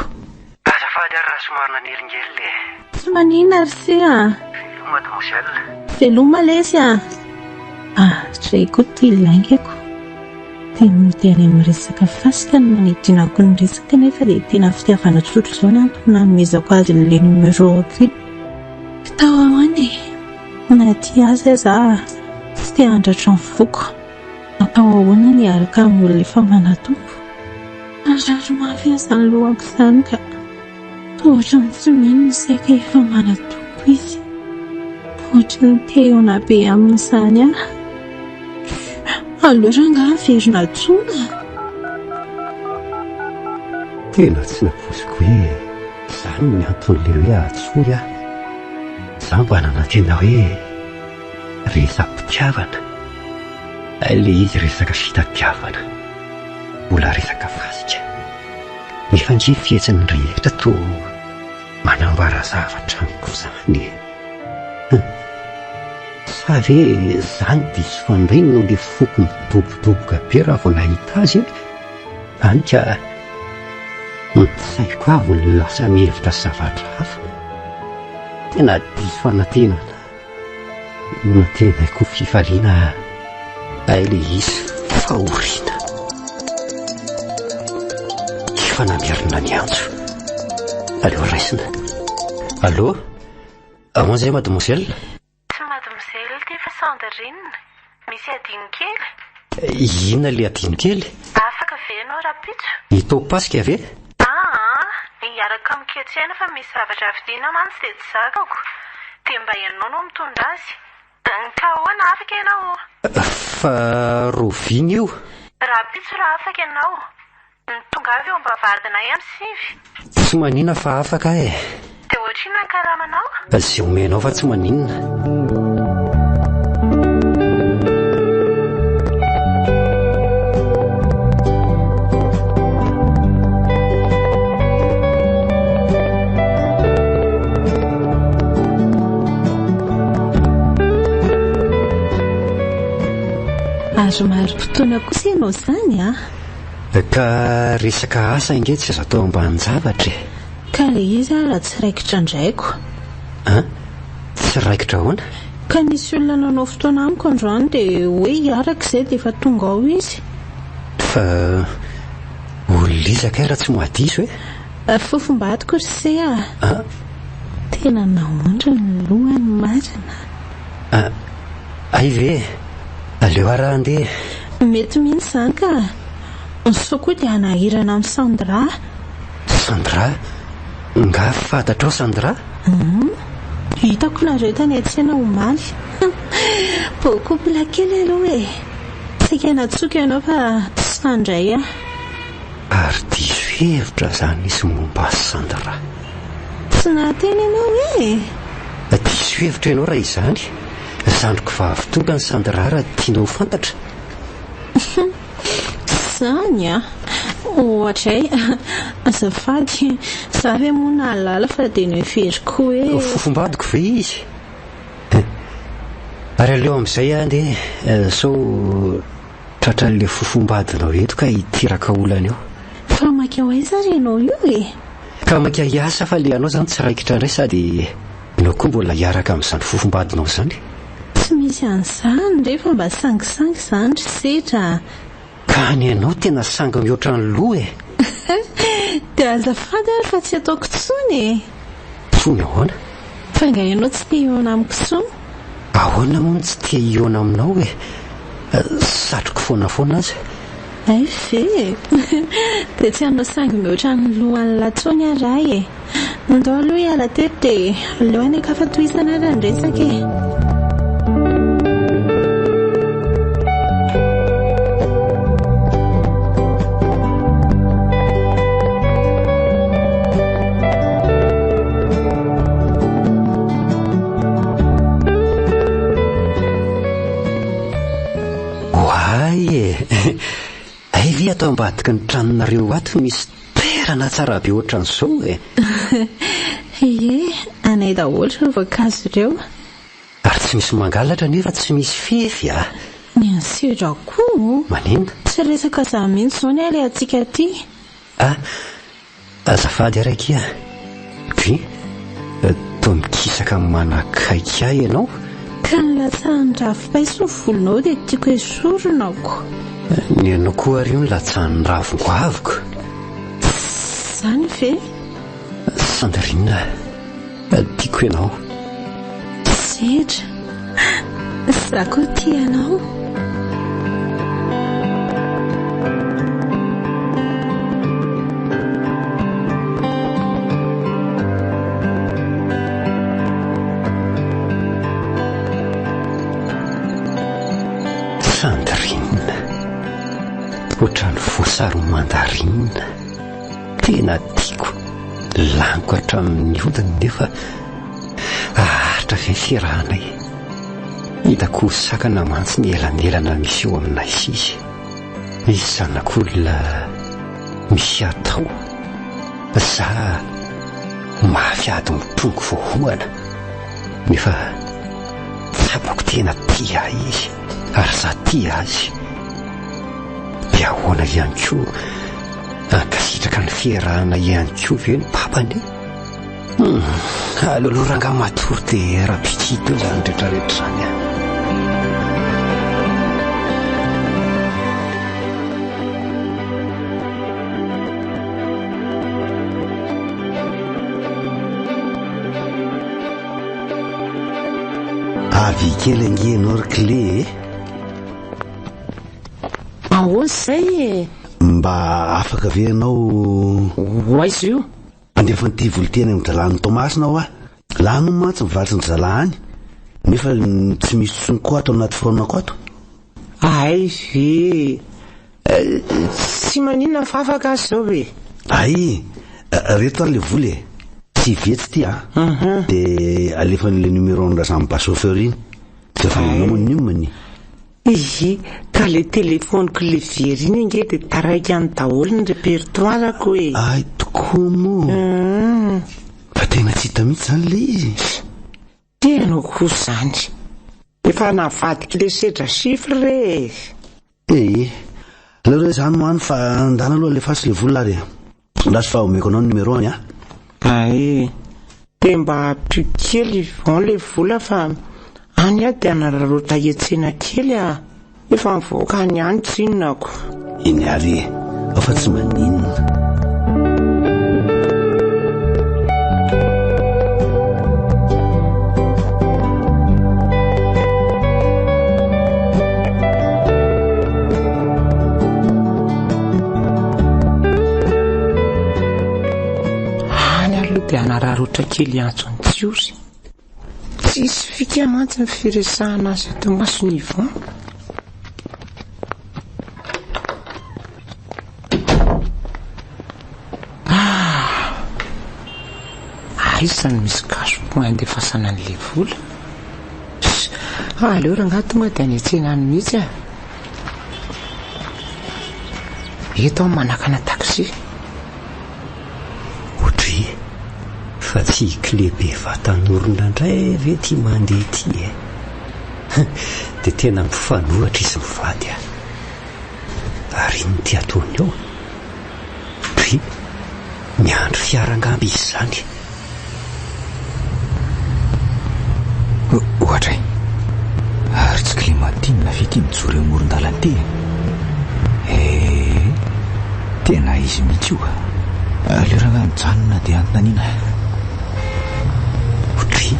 Azafady ary raha somary nanelingelina e. Tsy maninona ry se a. Veloma mademoiselle. Veloma lesy a. Ah, dray koa ty laingako. Dia mody any amin'ny resaka fasika no nanidinako ny resaka nefa dia tena fitiavana tsotra izao ny antony nanomezako azy an'ilay numéro-ko iny. Atao ahoana e? Na tia azy aza aho tsy te handratra ny foko. Atao ahoana ny hiaraka amin'ny olona efa manatompo? Marary mafy aho izany lohako izany ka. Toa ohatran'ny tsy mino ny saiko efa manatompo izy. Ohatran'ny te hihaona be amin'izany aho. Aleo rangahy haverina antsoina. Tena tsy nampoiziko hoe izany ny anton'ilay hoe antsoy aho. Izaho mba nanantena hoe resa-pitiavana. Ilay izy resaka fitadiavana. Mbola resaka fasika. Nefa ange fihetsiny rehetra toa manambara zavatra amiko izany e. Hum. Sa ve izany diso fandray noho ilay foko midobodoboka be raha vao nahita azy e? Hany ka ny saiko avy no lasa mihevitra zavatra hafa. Tena diso fanantenana. Nantenaiko fifaliana hay le izy fahoriana. Efa namerina ny antso. Aleo raisina. Allô? Ahoana izay mademoiselle? Tsy mademoiselle ity fa Sandrine. Misy adino kely. Inona ilay adino kely? Afaka ve ianao rahampitso? Hitaom-pasika ve? Aa, hiaraka amiko etsy aina fa misy zavatra vidiana mantsy dia tsy zakako. Dia mba ianao no mitondra azy. Ka ahoana, afaka ianao? Fa rahoviana io? Rahampitso raha afaka ianao. Tongava eo am-bavahadinay amin'ny sivy. Tsy maninona fa afaka aho e. Dia ohatrinona ny karamanao? Izay omenao fa tsy maninona. Ary mari-potoana kosa ianao izany an! Ka resaka asa ange tsy azo atao ambanin-javatra e! Ka le izy ara tsy raikitra andraiko. An? Tsy raikitra ahoana? Ka nisy olona nanao fotoana amiko androany dia hoe hiaraka izay dia efa tonga ao izy. Fa olona iza kay raha tsy mahadiso e? Fofombadiko ry se a! An? Tena naondra ny lohany marina. An? Hay ve? Aleo ary aho handeha. Mety mihitsy izany ka. Sao koa dia hanahirana amin'i Sandra. Sandra? Nga fantatrao Sandra? Hum. Hitako nareo tany an-tsena omaly. Beau couple kely aloha e. Saika natsoiko ianao fa tsy handray aho. Ary diso hevitra izany izy momba azy Sandra. Tsy nahateny ianao e! Diso hevitra ianao raha izany. Zandriko vavy tokana Sandra raha tianao ho fantatra. Izany an! Ohatray, azafady, za ve moa nahalala fa dia noheveriko hoe. Fofombadiko ve izy? Ary aleo amin'izay aho andeha sao tratran'ilay fofombadinao eto ka hiteraka olana eo. Fa maika ho aiza ary ianao io e? Ka maika hiasa fa le anao zany tsy raikitra indray sady ianao koa mbola hiaraka amin'izany fofombadinao izany. Tsy misy an'izany re fa mba sangisangy izany ry Sedra a! Ka ny anao tena sangy mihoatra ny loha e! Dia azafady ary fa tsy ataoko intsony e! Intsony ahoana? Fa angaha ianao tsy te hihaona amiko intsony? Ahoana moa no tsy te hihaona aminao e? Satriko foana foana aza. Hay ve e! Dia tsy hanao sangy mihoatra ny lohan'lah intsony ary ahy e! Ndao aloha hiala teto dia aleo any an-kafa tohizana ary ny resaka e! Oay e! Hay ve ato ambadiky ny tranonareo ato misy toerana tsara be ohatran'izao e! Ie, anay daholo ireo voankazo ireo. Ary tsy misy mangalatra nefa tsy misy fefy a! Ny an'i Sedra koa? Maninona? Tsy resaka izany mihitsy izao ny alehantsika aty. Ah, azafady ary akia. Dry, toa mikisaka manakaiky ahy ianao. Ka ny latsahan'ny ravi-paiso ny volonao dia tiako esorina ko. Ny anao koa ary io ny latsahan'ny ravin-goaviko. Izany ve? Sandrine, tiako ianao. Sedra, za koa tia anao. Sandrine, ohatran'ny voasary mandarine. Tena tiako. Laniko hatramin'ny hodiny nefa aharitra ve ny fiarahanay? Hitako ho sakana mantsy ny elanelana misy eo aminay sy izy. Izy zanak'olona misy atao, za mafy ady mitrongy voaomana. Nefa tsapako tena tia ahy izy ary za tia azy. Dia ahoana ihany koa? Hankasitraka ny fiarahana ihany koa ve ny papany? Hum, aleo aloha rangahy matory dia rahampitso eo izany rehetrarehetra izany an. Avy kely ange ianao ry Clé e! Ahoana izay e? Mba afaka ve ianao. Ho aiza io? Handefa an'ity vola ity any amin-dry zalahy any Toamasina hoa. Lany hono mantsy ny vatsin-dry zalahy any, nefa tsy misy intsony koa ato anaty phone-ko ato. Hay ve? Tsy maninona fa afaka aza izao e! Hay! Reto ary le vola e! Tsy vetsy ity an! Dia alefa an'ilay numéro-n'i Razamba chauffeur iny. Dia efa nanao moa ny ny. Hihi, ka le telephone-ko le very iny ange dia taraiky any daholo ny repertoire-ko e! Hay tokoa moa! Fa tena tsy hita mihitsy izany le izy! Tena koa izany! Efa navadik'le sedra chiffre re e! Ee, aleo re izany moa any fa ndana aloha alefaso le vola ary e! Andraso fa omeko anao ny numéro-ny a! Ae, dia mba ampio kely Yvon le vola fa any aho dia hanararaotra hiantsena kely a! Efa mivoaka any ihany tsinona ko. Eny ary e, ao fa tsy maninona. Any aloha dia hanararaotra kely hiantso an'i Tsiory. Tsisy fika mantsy ny firesahana azy eto imason'i Yvon. Ah! Aiza no misy cash point andefasana an'ilay vola? Aleo rangahy tonga dia any an-tsena any mihitsy ah. Eto aho manakana taxi. Odry, fa tsy i Clé be vatan'orona indray ve ity mandeha ity e? Dia tena mifanohitra izy mivady a! Ary inona ity ataony eo? Dry, miandry fiara angamba izy izany. Ohatra e! Ary tsy Clémentine ve ity mijoro eo amoron-dalana ity e? Eh, tena izy mihitsy io. Aleo rangahy mijanona dia anontaniana. Dry,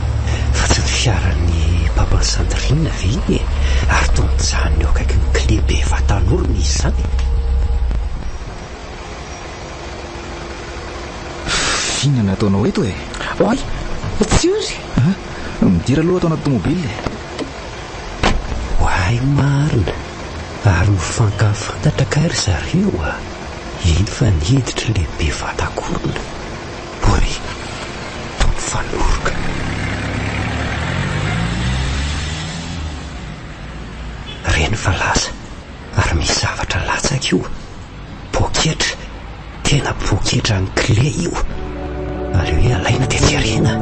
fa tsy ny fiaran'ny papan'i Sandrine ve iny e? Ary toa mijanona eo akaikin'ny clé be vatan'orona izy izany e? F'inona no ataonao eto e? Oay, Tsiory! Midira aloha ato anaty tomobile e! Oay marina! Ary mifankahafantatra kay ry zareo a! Iny fa niditra ilay be vatakorona. Oay! Toa mifanoroka. Reny fa lasa. Ary misy zavatra latsaka io. Poketra, tena poketra an'i Clé io. Aleo hoe alaina dia jerena.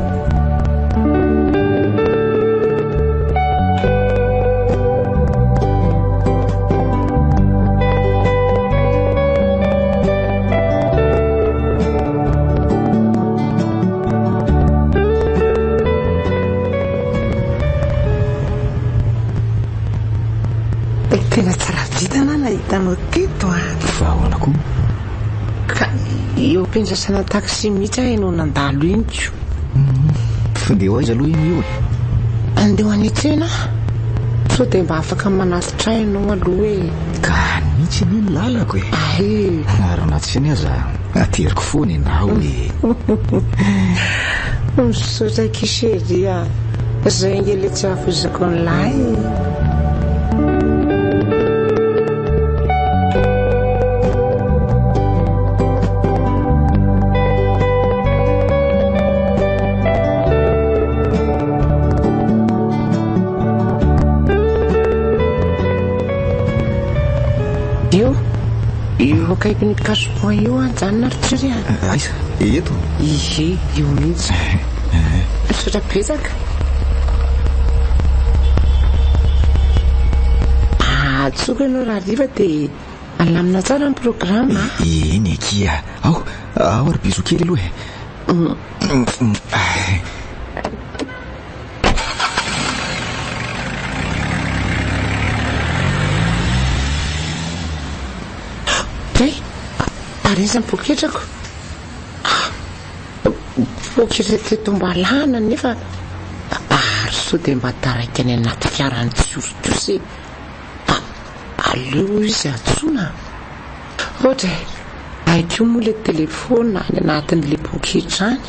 Kizitina aho nahita anao teto a! Fa ahoana koa? Ka eo am-piandrasana taxi mihitsy aho ianao nandalo iny ko. Fa ndeha ho aiza aloha iny io e? Andeha ho any an-tsena aho. Sao dia mba afaka manatitra ahy ianao aloha e? Ka any mihitsy anie ny lalako e! Ay! Ary na tsy any aza, ateriko foana ianao e! Misaotra akia chérie a! Zay ange le tsy hahafoizako an'lah e! Io, io akaikin'ny cash point io an, janona ry Tsiry a. Aiza? Eto? Ie, io mihitsy. Misaotra betsaka. Antsoiko ianao rahariva dia alamina tsara ny programme a. Eny akia. Ao, ao ary bisous kely aloha e. Hay, ary aiza ny poketrako? Poketra teto am-balahana nefa ary sao dia mba taraiky any anaty fiaran'i Tsioro kosa e. Aleo izy antsoina. Ohatra e, hay koa moa ilay telefaonina any anatin'ilay poketra any.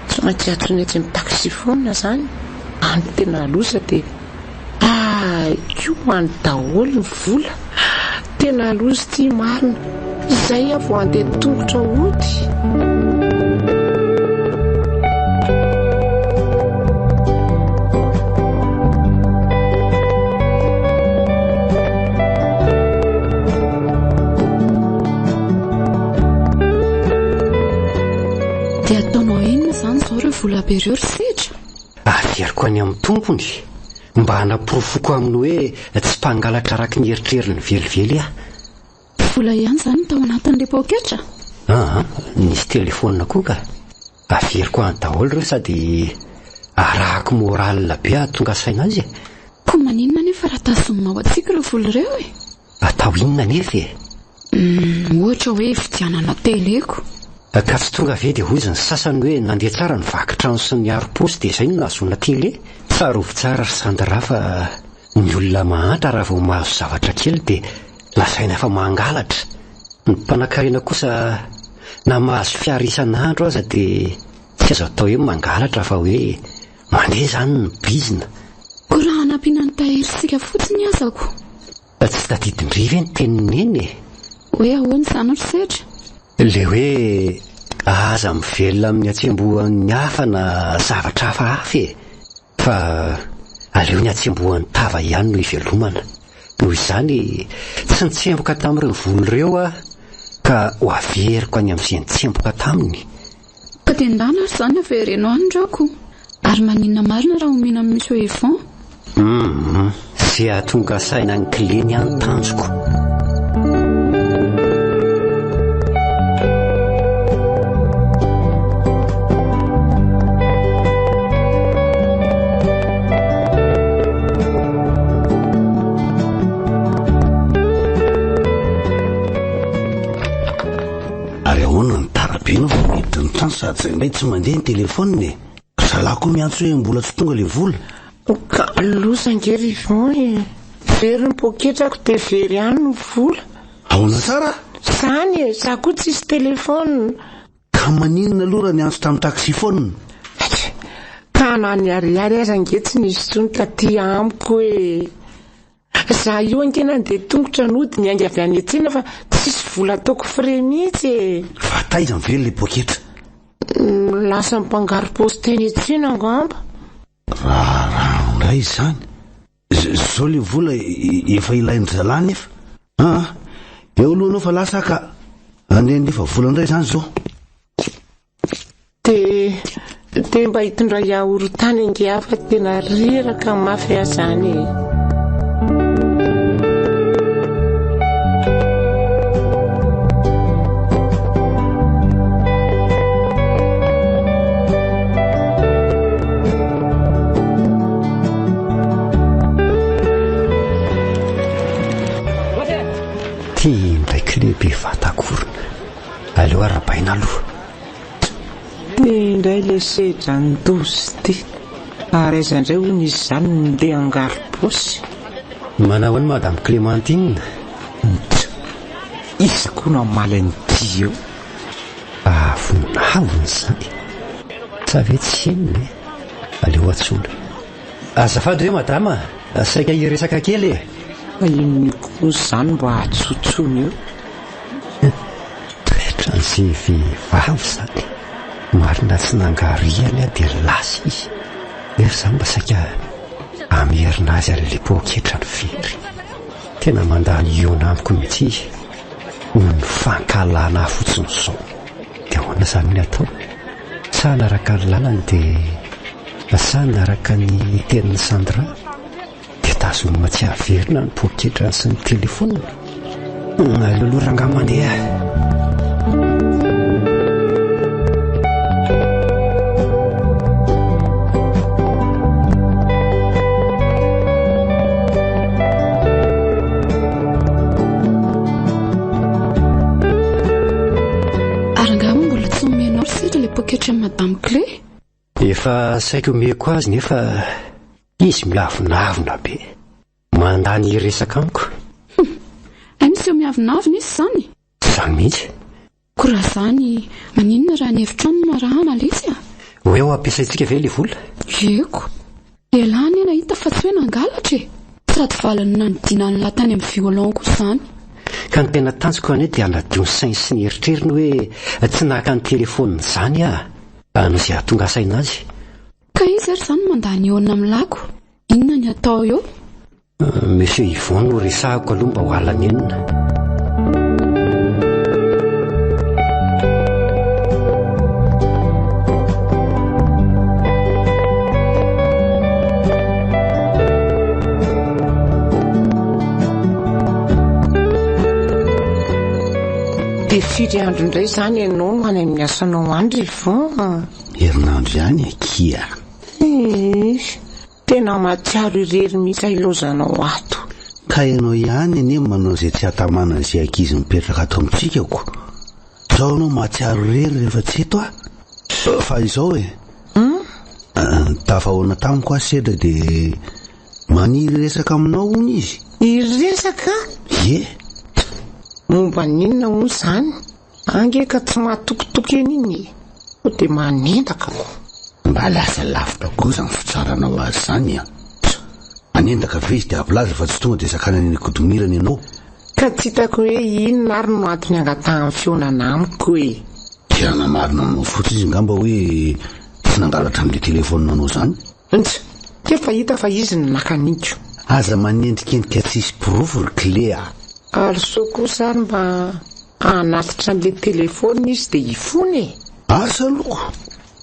Tsy maintsy antsoina etsy amin'ny taxi-phone izany. Any tena loza dia hay koa any daholo ny vola. Tena loza ity marina. Izay aho vao handeha tongotra hody. Dia ataonao inona izany izao ireo vola be ireo ry Sedra? Averiko any amin'ny tompony mba hanaporofoko aminy hoe tsy mpangalatra araka ny eritreriny velively aho. Vola ihany izany no tao anatin'ilay poketra? Aa, nisy telefaonina koa ka. Averiko any daholo ireo sady arahako morale be hahatonga saina azy e. Koa maninona anefa raha tazomina ho antsika ireo vola ireo e? Atao inona anefa e? Humm, ohatra hoe hividianana télé ko. Ka tsy tonga ve dia hozy ny sasany hoe nandeha tsara ny vaky trano sy ny harom-paosy dia izay no nahazoana télé? Tsarovy tsara ry Sandra fa ny olona mahantra raha vao mahazo zavatra kely dia lazaina fa mangalatra. Ny mpanankarena kosa na mahazo fiara isan'andro aza dia tsy azo atao hoe mangalatra fa hoe mandeha izany ny bizina. Koa raha hanampiana ny tahirintsika fotsiny aza ko. Tsy tadidin-dry ve ny tenin'i Neny e? Hoe ahoana izany ry Sedra? Ilay hoe aza mivelona amin'ny hatsembohan'ny hafa na zavatra hafahafa e! Fa aleo ny hatsembohan'ny tava ihany no ivelomana. Noho izany, tsy nitsemboka tamin'ireo vola ireo aho ka ho averiko any amin'izay nitsemboka taminy. Ka dia ndana ary izany avereno any ireo ko. Ary maninona marina raha omena an'i Monsieur Yvon? Humm, ze hahatonga saina an'i Clé ny ahy ny tanjoko. Ary ahoana ny tara be ianao vao miditra ny trano sady zay indray tsy mandeha ny téléphone e? Ry zalahy koa miantso hoe mbola tsy tonga le vola. Ka loza ange ry Yvon e! Very ny poketrako dia very ihany ny vola. Ahoana tsara? Zany e! Za koa tsisy téléphone. Ka maninona aloha raha niantso tamin'ny taxiphone? Ka na ny ariary aza ange tsy nisy intsony taty amiko e! Za io ange nandeha tongotra nody niainga avy any an-tsena fa tsisy vola ataoko frais mihitsy e! Fa taiza ve ilay poketra? Lasa mpangaro-paosy teny an-tsena angamba. Raharaha indray izany. Zao ilay vola efa ilain-dry zalahy nefa. Aa, eo aloha ianao fa lasa aho ka. Andeha handefa vola indray izany izao. Dia dia mba hitondra yaourt any ange aho fa tena reraka mafy aho izany e. Ty indray kle be vatakorona. Aleo arahabaina aloha. Ty indray le sedra ndozy ty. Ary aiza indray hono izy izany no ndeha hangaro-paosy? Manao ahoana Madame Clémentine? Ntsy! Iza koa no hamaly an'ity eo? Avonavona izany. Sa ve tsy henony e? Aleo antsoina. Azafady re madama, saika hiresaka kely e! Fa inona koa izany mba atsotsoiny eo? Toetran'izay vehivavy izany. Marina tsy nangarihany aho dia lasa izy. Nefa izaho mba saika hamerina azy an'ilay poketra ny fery. Tena mandany hihaona amiko mihitsy izy. Noho ny fankahalana ahy fotsiny izao. Dia ahoana izany ny atao? Sa hanaraka ny lalany dia sa hanaraka ny tenin'i Sandra? Dia tazomina tsy haverina ny poketrany sy ny telefoniny. Aleo aloha rangahy mandeha. Ary angaha moa mbola tsy nomenao ry Sedra ilay poketran'i Madame Clé? Efa saika omeko azy nefa izy miavonavona be. Mandà ny hiresaka amiko. Hum! Hay miseho miavonavona izy izany? Izany mihitsy. Koa raha izany, maninona raha ny hevitrao no arahana lesy a? Hoe ho ampiasaintsika ve ilay vola? Eko. Ialahy anie nahita fa tsy hoe nangalatra e! Sady valiny nanidina an'lah tany amin'ny violon koa izany. Ka ny tena tanjoko anie dia hanadio ny sainy sy ny eritreriny hoe tsy naka ny telefaoniny izany aho. Hanao izay hahatonga saina azy. Ka iza ary izany mandany hihaona amin'ny lako? Inona ny atao eo? Monsieur Yvon no resahako aloha mba ho ala-nenina. Dia firy andro indray izany ianao no any amin'ny asanao any ry Yvon a? Herinandro ihany akia. Iish, tena mahatsiaro irery mihitsy aho ilaozanao ato. Ka ianao ihany anie manao izay tsy hahatamana an'izay ankizy mipetraka ato amintsika ko. Zao ianao mahatsiaro irery rehefa tsy eto aho. Fa izao e. Tafahaona tamiko aho Sedra dia maniry hiresaka aminao hono izy. Hiresaka? Ie. Momba ny inona hono izany? Ange ka tsy mahatokitoky an'iny e! Sao dia manendaka ko. Mba lasa lavitra koa izany fitsaranao azy izany an! Hanendaka ve izy dia hampilaza fa tsy tonga dia sakanany eny an-kodimirana ianao? Ka tsy hitako hoe inona ary no antony angatahany fihaonana amiko e! Te hanamarina aminao fotsiny izy angamba hoe tsy nangalatra an'ilay telefaonina-nao izany. Ntsy! Efa hita fa izy no naka an'iko. Aza manendrikendrika tsisy porofo ry Clé a! Ary sao kosa ary mba hanatitra an'ilay telefaonina izy dia hifona e! Asa aloha!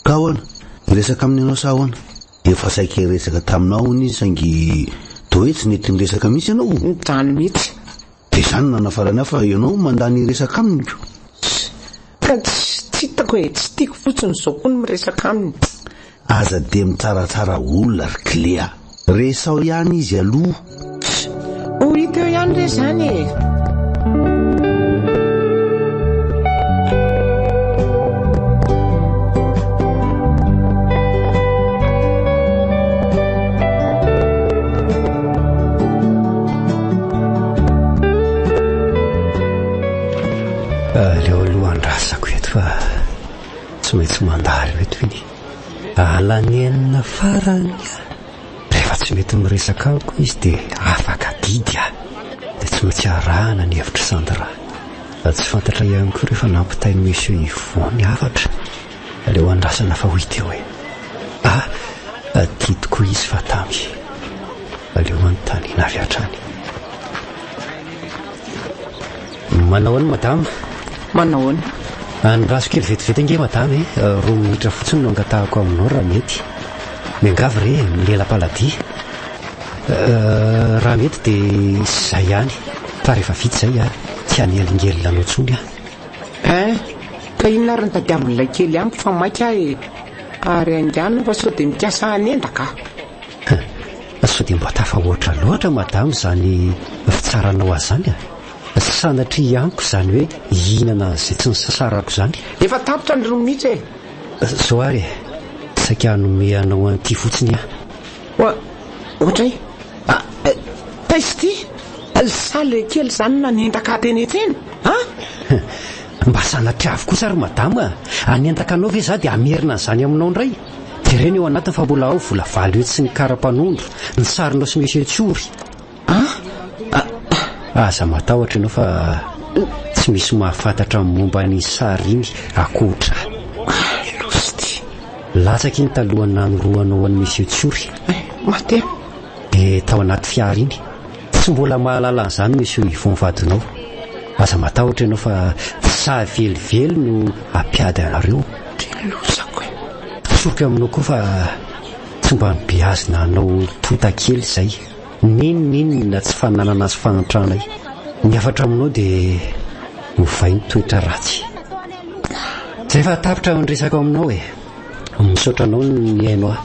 Ka ahoana? Hiresaka aminy ianao sa ahoana? Efa saika hiresaka taminao hono izy saingy toa hoe tsy nety niresaka mihitsy ianao? Izany mihitsy. Dia izany no nanafarany ahy fa ianao mandà ny hiresaka aminy ko. Ka tsy hitako e, tsy tiako fotsiny izao koa ny miresaka aminy. Aza dia mitsaratsara olona ry Clé a! Resaho ihany izy aloha. Ho hita eo ihany re izany e! Aleo aloha andrasako eto fa tsy maintsy mandalo eto iny. Alanenina farany ah. Rehefa tsy mety miresaka amiko izy dia afaka adidy aho. Dia tsy maintsy arahana ny hevitr'i Sandra. Tsy fantatra ihany koa rehefa nampitain'i Monsieur Yvon ny hafatra. Aleo andrasana fa ho hita eo e. Ah, tia tokoa izy fa tamy. Aleo anontaniana avy hatrany. Manao ahoana madama? Manao ahoana? Andraso kely vetivety ange madama e. 2 minitra fotsiny no angatahako aminao raha mety. Miangavy re, milela-paladia. Raha mety dia izay ihany, fa rehefa vita izay tsy hanelingelina anao intsony aho. Hein? Ka inona ary no tadiavin'ilay kely amiko fa maika aho e? Ary haingana fa sao dia mikasa hanendaka aho. Sao dia mba tafahoatra loatra madama izany fitsaranao azy izany a? Sanatria amiko izany hoe hihinana an'izay tsy nisasarako izany. Efa tapitra ny roa minitra e! Zao ary e, saika hanome anao an'ity fotsiny aho. Oa, ohatray? Ah, taiza ity? Sa le kely izany nanendaka ahy teny an-tsena? An? Mba sanatriavo kosa ry madama a! Hanendaka anao ve za dia hamerina an'izany aminao indray? Jereo ny ao anatiny fa mbola ao vola valo hetsy sy ny kara-panondro, ny sarinao sy Monsieur Tsiory. Aza matahotra ianao fa tsy misy mahafantatra ny momba an'iny sary iny ankoatra ahy. Loza ity. Latsaka iny talohan'ny nanoroanao an'i Monsieur Tsiory. Mandeha. Dia tao anaty fiara iny. Tsy mbola mahalala an'izany Monsieur Yvon vadinao. Aza matahotra ianao fa tsy sahy velively no hampiady anareo. Tena lozako e. Tsoriko aminao koa fa tsy mba nobeazina hanao tontakely izay. N'inon'inona tsy fananana sy fahantranay. Ny hafatra aminao dia ovay ny toetra ratsy. Zay fa tapitra ny resako aminao e. Misaotra anao nihaino ahy.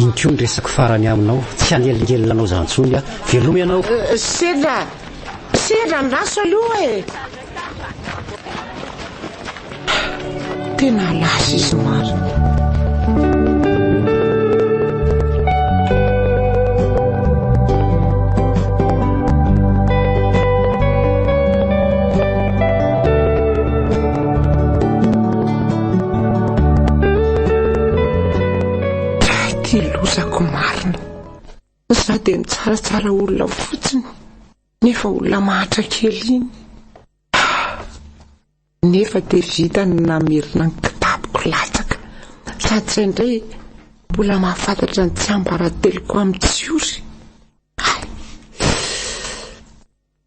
Iny koa ny resako farany aminao. Tsy hanelingelina anao izany intsony aho. Veloma ianao. Sendra! Sendra andraso aloha e! Tena lasa izy marina. Ty lozako marina. Za dia mitsaratsara olona fotsiny nefa olona mahantra kely iny. Nefa dia vita ny namerina ny kitapoko latsaka. Sady izay indray mbola mahafantatra ny tsiambarateloko amin'ny tsiory. Hay!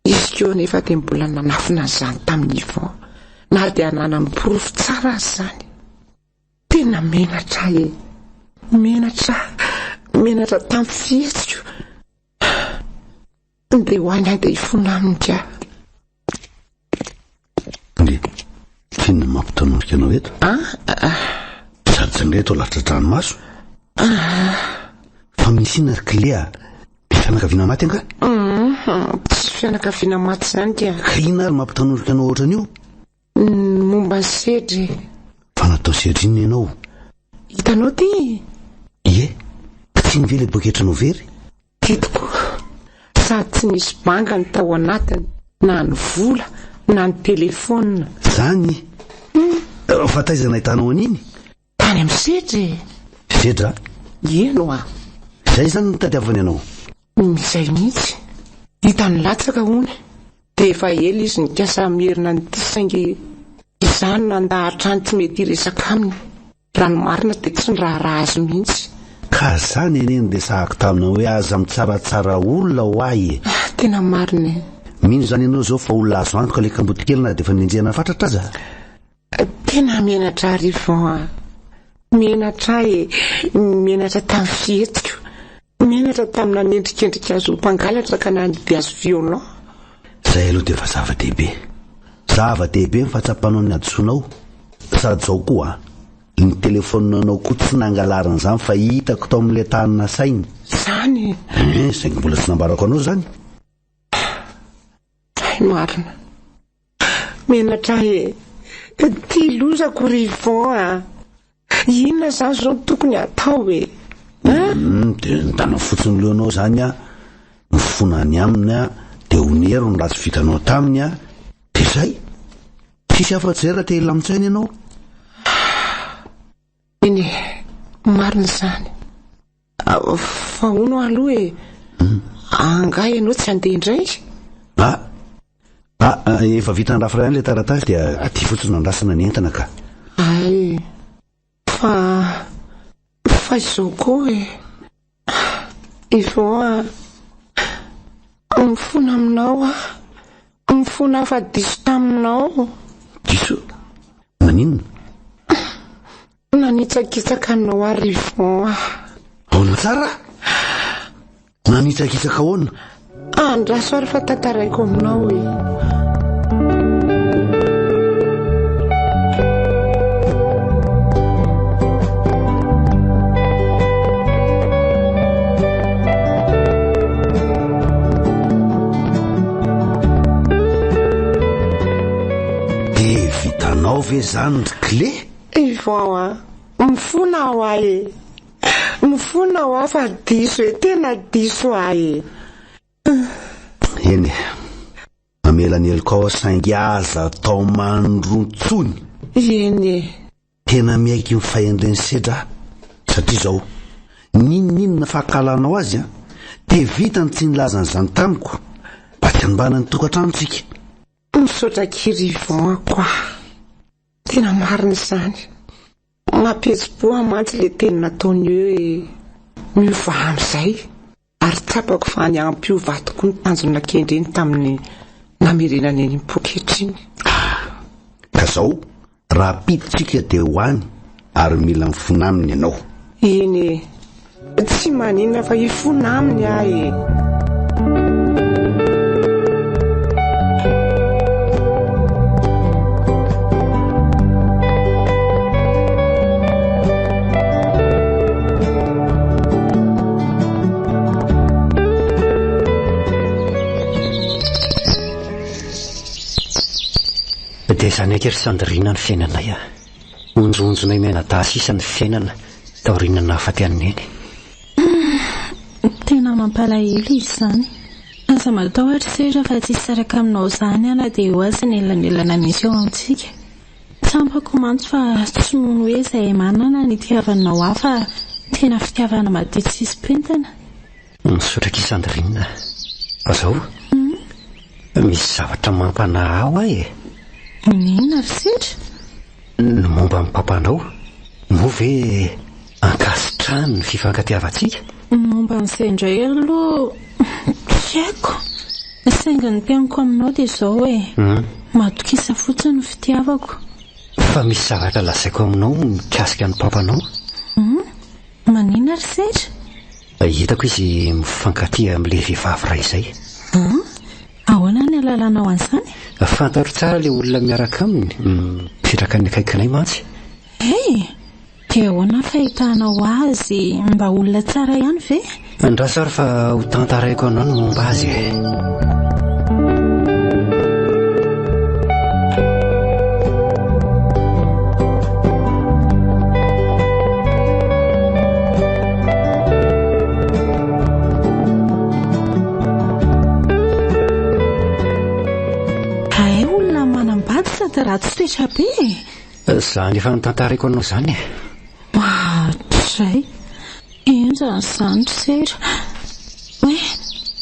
Izy koa anefa dia mbola nanafina an'izany tamin'i Yvon, na dia ananany porofo tsara aza izany. Tena menatra ahy e! Menatra, menatra tamin'ny fihetsiko. Ndeha ho any aho dia hifona aminy ka. Ndry, inona no mampitanorika anao eto? Ah, ah. Sady tsy angaha eto latsa-dranomaso? Ah. Fa misy inona ry Clé a? Misy fianakaviana maty angaha? Mm, tsy fianakaviana maty izany ka. Ka inona ary mampitanorika anao ohatran'io? Ny momba ny sedra e. Fa natao sedra inona ianao? Hitanao ty? Ie, tsy iny ve ilay poketranao very? Ty tokoa. Sady tsy nisy banga ny tao anatiny, na ny vola, na ny telefaonina. Zany? Fa taiza nahitanao an'iny? Tany amin'ny sedra e! Sedra? Eny oa! Izay izany no nitadiavany anao? Izay mihitsy. Hitany latsaka hono. Dia efa ela izy nikasa hamerina an'ity saingy izaho no nandà hatrany tsy mety hiresaka aminy. Raha ny marina dia tsy niraharaha azy mihitsy. Ka zany anie no resahako taminao hoe aza mitsaratsara olona ho ahy e! Tena marina e! Mino izany ianao izao fa olona azo antoka ilay kamboty kely na dia efa nenjehina fatratra aza? Tena menatra ahy ry Yvon a! Menatra ahy e! Menatra tamin'ny fihetsiko. Menatra tamin'ny nanendrikendrika azy ho mpangalatra ka nanidy azy violon. Izay aloha dia efa zava-dehibe. Zava-dehibe ny fahatsapanao ny hadisoanao. Sady izao koa an, ny telefaoninanao koa tsy nangalarina izany fa hitako tao amin'ilay tany nasainy. Izany? Ee, saingy mbola tsy nambarako anao izany. Hay marina. Menatra ahy e! Ty lozako ry Yvon a! Inona izany izao no tokony hatao e? Hum, dia nitana fotsiny lohanao izany aho, mifona any aminy aho, dia onero ny ratsy vitanao taminy aho, dia izay. Tsisy afa-tsy izay raha te hilamin-tsaina ianao. Eny e, marina izany. Fa hono aloha e, angaha ianao tsy handeha indray? Ah, ah, efa vitan'i Rafra ihany ilay taratasy dia aty fotsiny no andrasana ny entana ka. Hay, fa, fa izao koa e. Yvon a, mifona aminao aho, mifona aho fa diso taminao. Diso? Maninona? Nanitsakitsaka anao ary Yvon ah. Ahoana tsara? Nanitsakitsaka ahoana? Andraso ary fa tantaraiko aminao e. Vitanao ve izany ry Clé? Yvon a! Mifona aho aho e! Mifona aho aho fa diso e! Tena diso aho e! Eny e! Mamela ny helokao aho saingy aza atao mandrontsony! Eny e! Tena miaiky ny fahendren'i Sedra aho satria izao, n'inon'inona fankahalanao azy an, dia vita ny tsy nilaza an'izany tamiko, mba tsy hanimbana ny tokantranontsika. Misaotra akia ry Yvon a quoi! Tena marina izany. Mampihetsi-po ahy mantsy ilay teny nataony hoe miovà amin'izay ary tsapako fa ny hampiova ahy tokoa ny tanjona kendreny tamin'ny namerenany an'iny poketra iny. Ah! Ka zao, raha ampiditsika dia ho any ary mila mifona aminy ianao. Eny e! Tsy maninona fa hifona aminy aho e! Dia izany akia ry Sandrine ny fiainanay a! Honjohonjonay mianadahy sisa ny fiainana taorian'ny nahafaty an'i Neny. Tena mampalahelo izy izany. Aza matahotra Sera fa tsy hisaraka aminao izany aho na dia eo aza ny elanelana misy eo amintsika. Tsampako mantsy fa tsy noho ny hoe izay manana ny itiavanao ahy fa tena fitiavana madio tsisy pentina. Misaotra akia Sandrine a. Fa zao, misy zavatra mampanahy ahy hoa e. Inona ry Sedra? Ny momba an'i papanao, moa ve ankasitrahany ny fifankatiavantsika? Ny momba an'izay indray aloha tsy haiko. Saingy ny teniko aminao dia izao e, matokisa fotsiny ny fitiavako. Fa misy zavatra lazaiko aminao mikasika an'i papanao. Maninona ry Sedra? Hitako izy mifankatia amin'ilay vehivavy iray izay. An? Ahoana ny ahalalanao an'izany? Fantatro tsara ilay olona miaraka aminy, mipetraka any akaikinay mantsy. Hey! Dia ahoana ny fahitanao azy? Mba olona tsara ihany ve? Andraso ary fa ho tantaraiko anao ny momba azy e. Hay olona manambady sady ratsy toetra be e! Izany efa notantaraiko anao izany e. Oadray! Henjana izany ry sera. Oay,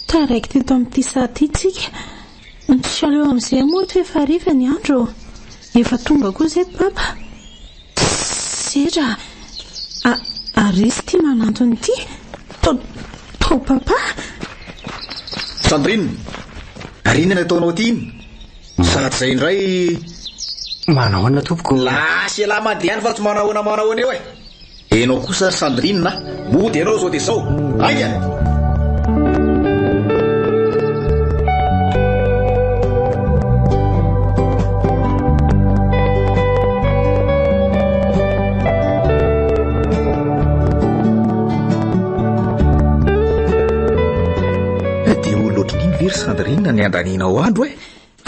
taraiky teto amin'ity saha ity tsika. Tsy aleo amin'izay moa toa efa hariva ny andro. Efa tonga koa izay papa. Sera a, ary izy ity manantona ity. To, to papa. Sandrine, ary inona ny ataonao aty iny? Sady izay indray. Manahoana tompoko? Lasa ialahy mandeha any fa tsy manahoana manahoana eo e. Enao kosa ry Sandrine a! Mody enao zao dia zao! Haingana! Dia olona ohatran'iny ve ry Sandrine ny andanianao andro e?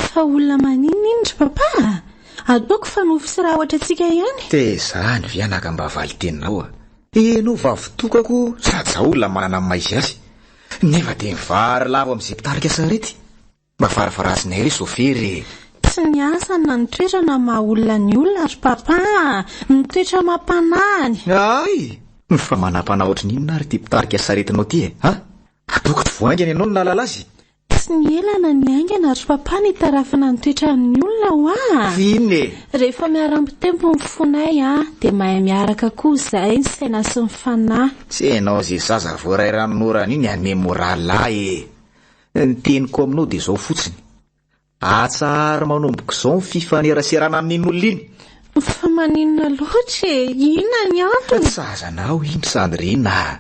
Fa olona maninona iny ry papa a? Ataoko fa nofy sy raha ohatra antsika ihany. Dia izany ve anaka mba valin-teninao a? Enao vavitokako sady za olona manana ny maha izy azy. Nefa dia mivary lavo amin'izay mpitarika sarety. Mba farafaharatsinay re sôfera e! Tsy ny asa na ny toetra na maha olona ny olona ry papa a! Ny toetra amam-panahiny. Hay! Fa manam-panahy ohatry ny inona ary ity mpitarika saretinao ity e? A! Ataoko tsy vao haingana ianao no nahalala azy? Tsy ny ela na ny haingana ry papa ny hitarafana ny toetran'ny olona hoa! Inona e? Rehefa miara-mitempo ny fonay a, dia mahay miaraka koa izay ny saina sy ny fanahy. Tsy ianao izay zaza voaray ranonorana iny hanome moral ahy e! Ny teniko aminao dia izao fotsiny, atsaharo manomboka izao ny fifaneraserana amin'iny olona iny! Fa maninona loatra e? Inona ny antony? Tsy sahaza anao iny Sandrine a!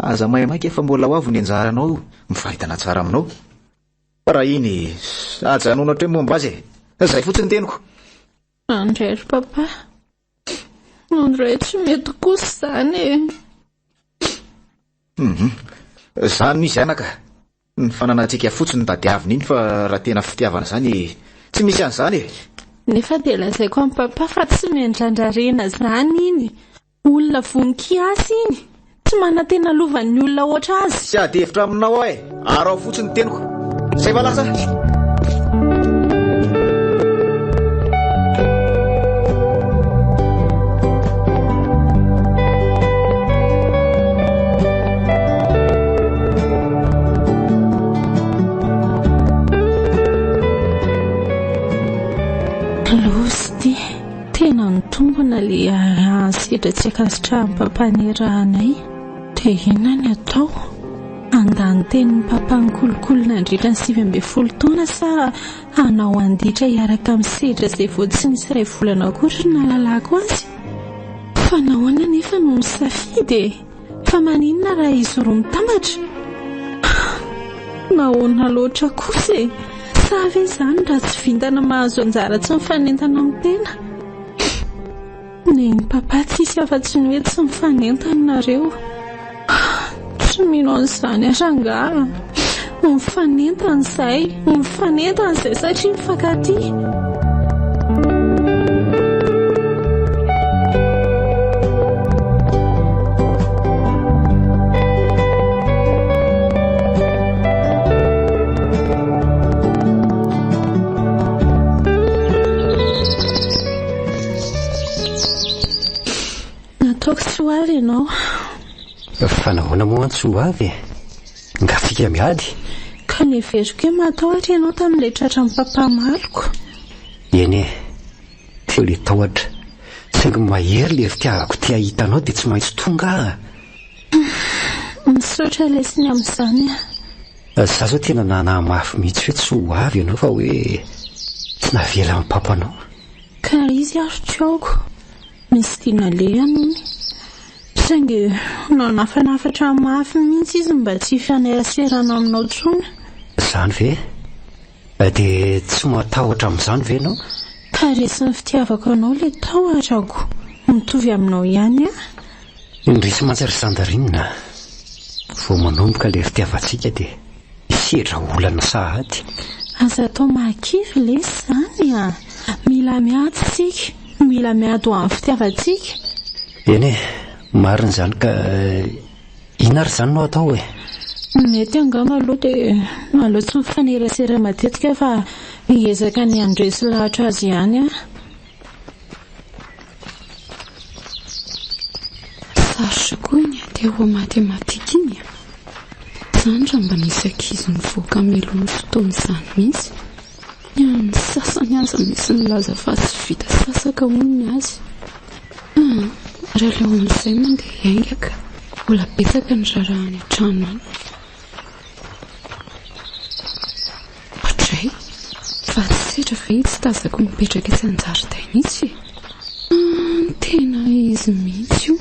Aza maimaika fa mbola ho avy ny anjaranao mifaritana tsara aminao. Fa raha iny, ajanòno hatreo ny momba azy e! Izay fotsiny ny teniko. Andray ry papa. Andray tsy mety kosa izany e. Hum, izany no izy anaka. Ny fananantsika fotsiny no tadiavina iny fa raha tena fitiavana izany, tsy misy an'izany e! Nefa dia lazaiko amin'i papa fa tsy miandrandrarena izany iny. Olona vonon-kiasa iny. Tsy manantena lovan'ny olona hoatra azy. Tsy ady hevitra aminao aho e! Araho fotsiny ny teniko. Zay va lasa? Loza ity. Tena nitombina ilay sedra tsy ankasitrahan'i Papa niarahanay. Dia inona ny atao? Handà ny tenin'i Papa nikolokolo nandritra ny 19 taona sa hanao handitra hiaraka amin'ny sedra izay vao tsy nisy iray volana akory no nahalalako azy? Fa nahoana anefa no misafidy e? Fa maninona raha izy roa mitambatra? Nahoana loatra kosa e? Sa ve izany raha tsy vintana mahazo anjara tsy mifanentana amin'ny tena? Nen'i papa tsisy afa-tsy ny hoe tsy mifanentana nareo. Tsy mino an'izany aho rangaha. Mifanentana izahay, mifanentana izahay satria mifankatia. Nataoko tsy ho avy ianao. Fa nahoana moa tsy ho avy e? Nga fika miady? Ka neveriko hoe matahotra ianao tamin'ilay tratran'i papa maloko. Eny e, teo ilay tahotra. Saingy mahery ilay fitiavako te hahita anao dia tsy maintsy tonga aho. Misaotra lesy ny amin'izany a. Za zao tena nanahy mafy mihitsy hoe tsy ho avy ianao fa hoe tsy navelan'ny papanao. Ka izy ary tsy aoko. Misy tiana aleha hono. Saingy nanafanafatra mafy mihitsy izy mba tsy hifaneraserana aminao intsony. Izany ve? Dia tsy matahotra amin'izany ve ianao? Ka resin'ny fitiavako anao ilay tahotrako. Mitovy aminao ihany aho. Indrisy mantsy ry Sandrine a! Vao manomboka ilay fitiavantsika dia hisedra olana sahady. Aza atao mahakivy lesy izany a! Mila miady isika, mila miady ho an'ny fitiavantsika. Eny e, marina izany ka inona ary izany no atao e? Mety angamba aloha dia aleo tsy mifanerasera matetika fa hiezaka ny handresy lahatra azy ihany aho. Sarotra koa iny ateo matematika iny a! Izany raha mba nisy ankizy nivoaka mialoha ny fotoana izany mihitsy. Ny an'ny sasany aza misy milaza fa tsy vita sasaka hono ny azy. Ah, raha aleo amin'izay mandeha hiainga ka. Mbola betsaka ny raharaha any an-trano any. Oadray! Fa setra ve itsy tazako mipetraka etsy an-jaridaina itsy e? Ah, tena izy mihitsy io.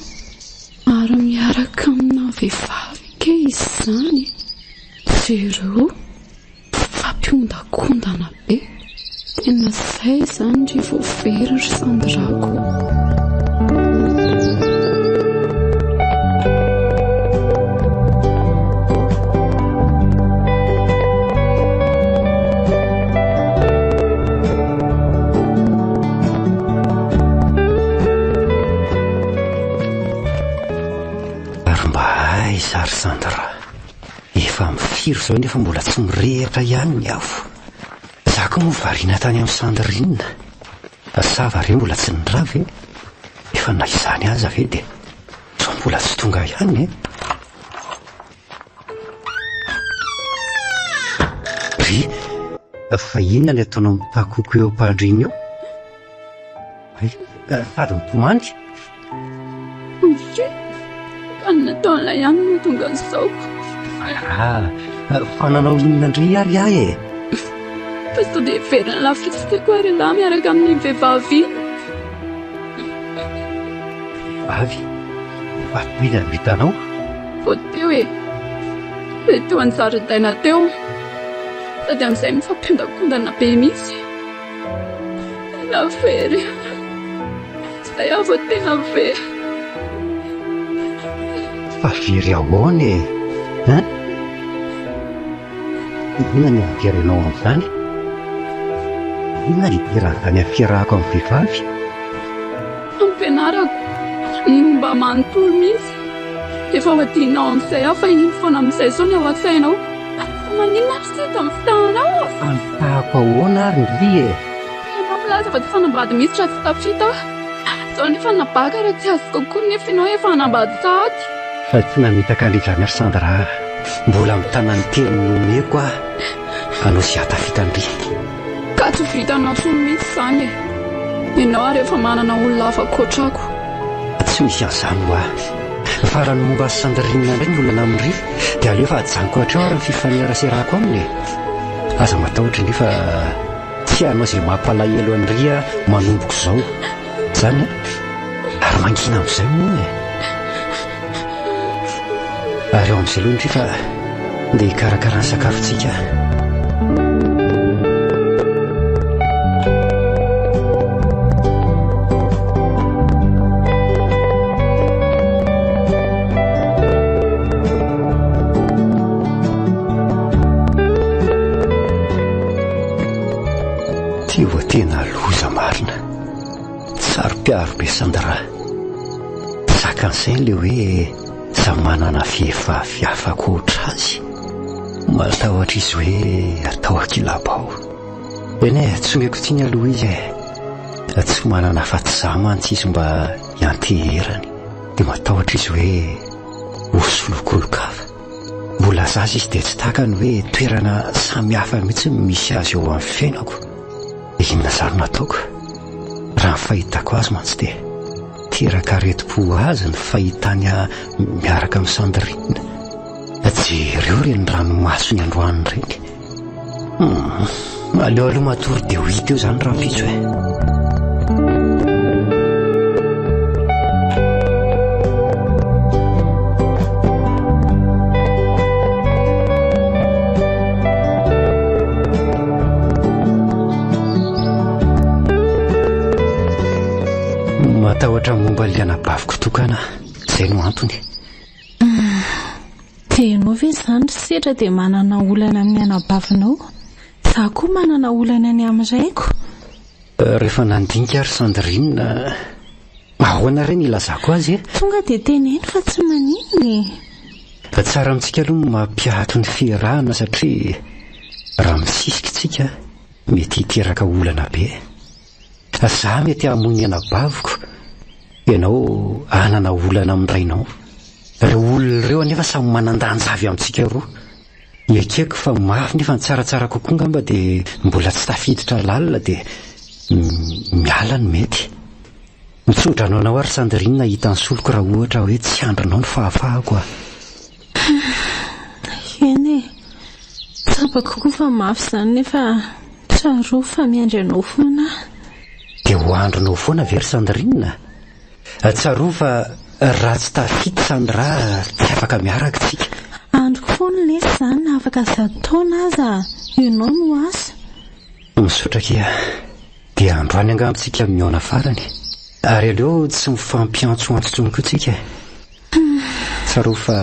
Ary miaraka amina vehivavy ange izy izany e. Jereo, mifampihondakondana be. Tena zay izany ry vao very ry Sandrako. Ary mba aiza ry Sandra? Efa amin'ny firy izao nefa mbola tsy mirehitra ihany ny afo. Za koa moa variana tany amin'i Sandrine. Sa va re mbola tsy nirava e? Efa na izany aza ve dia sao mbola tsy tonga ihany e? Ry, fa inona ny ataonao mitakoko eo am-pandriana eo? Ay, sady mitomany. Ndry, ka ny nataon'ilay ihany no tonga an'izao. Ah, fa nanao inona indray ary aho e? Fa sao dia heverin'ny lafitsy koa ary ialahy miaraka amin'iny vehivavy iny. Vavy? Fa tohiza no hitanao? Vao teo e! Ilay teo an-jaridaina teo. Sady amin'izay mifampihondakondana be mihitsy. Tena very. Izay aho vao tena very. Fa very ahoana e? Hein? Inona ny hahavery anao amin'izany? Inona ny idiran'izany amin'ny fiarahako amin'ny vehivavy? Ampianarako ny momba manontolo mihitsy. Efa ho adinonao amin'izay aho fa iny foana amin'izay izao ny ao an-tsainao. Fa maninona ary sendra amin'ny fitahanao? Ampitahako ahoana ary ndry e? Ianao milaza fa tsy hanambady mihitsy raha tsy tafita aho. Izao nefa nabaka raha tsy azoko akory nefa ianao efa hanambady sahady. Fa tsy namitaka an'dry izany ry Sandra a! Mbola mitana ny teny nomeko aho anao sy hahatafita an-dry. Ka tsy vitanao intsony mihitsy izany e! Ianao ary efa manana olona hafa ankoatrako. Tsy misy an'izany hoa. Fa raha ny momba an'i Sandrine indray ny olana amin-dry dia aleo fa ajanoko hatreo ary ny fifaneraserako aminy e! Aza matahotra ndry fa tsy hanao izay mampalahelo an-dry aho manomboka izao. Izany an? Ary mangina amin'izay moa e! Ary eo amin'izay aloha ndry fa ndeha hikarakara ny sakafontsika aho. Ty vao tena loza marina. Saro-piaro be Sandra. Tsy zakan'ny sainy le hoe za manana vehivavy hafa ankoatra azy. Matahotra izy hoe atao ankilabao. Eny e, tsy omeko tsiny aloha izy e. Tsy manana afa-tsy za mantsy izy mba hianteherany. Dia matahotra izy hoe hosoloiko olon-kafa. Mbola zaza izy dia tsy takany hoe toerana samy hafa mihitsy no misy azy eo amin'ny fiainako. Inona izany no ataoko? Raha ny fahitako azy mantsy dia teraka aretim-po ho azy ny fahitany ahy miaraka amin'i Sandrine. Jereo ireny ranomasony androany ireny. Hum, aleo aloha matory dia ho hita eo izany rahampitso e. Matahotra momba ilay anabaviko tokana, izay no antony. Dia ianao ve izany ry Sedra dia manana olana amin'ny anabavinao? Izaho koa manana olana ny amin'ny raiko. Rehefa nandinika ary Sandrine, ahoana re ny hilazako azy e? Tonga dia teneno fa tsy maninona e! Tsara amintsika aloha ny mampiato ny fiarahana satria raha misisika isika mety hiteraka olana be. Za mety hamoy ny anabaviko, ianao hanana olana amin'ny rainao. Ireo olona ireo anefa samy manan-danja avy amintsika roa. Ekeko fa mafy nefa ny tsaratsara kokoa angamba dia mbola tsy tafiditra lalina dia miala no mety. Mitsodrano anao ary Sandrine hahita ny soloko raha ohatra hoe tsy andrinao ny fahafahako ah. Eny e, tsapako koa fa mafy izany nefa tsarovy fa miandry anao foana aho. Dia ho andrinao foana ve ry Sandrine? Tsarovy fa raha tsy tafita Sandra tsy afaka miaraka tsika. Andriko foana lesy izany na afaka zato taona aza ianao no asa. Misaotra akia. Dia androany angamba tsika mihaona farany. Ary aleo tsy mifampiantsoantso intsony koa tsika e. Tsarovy fa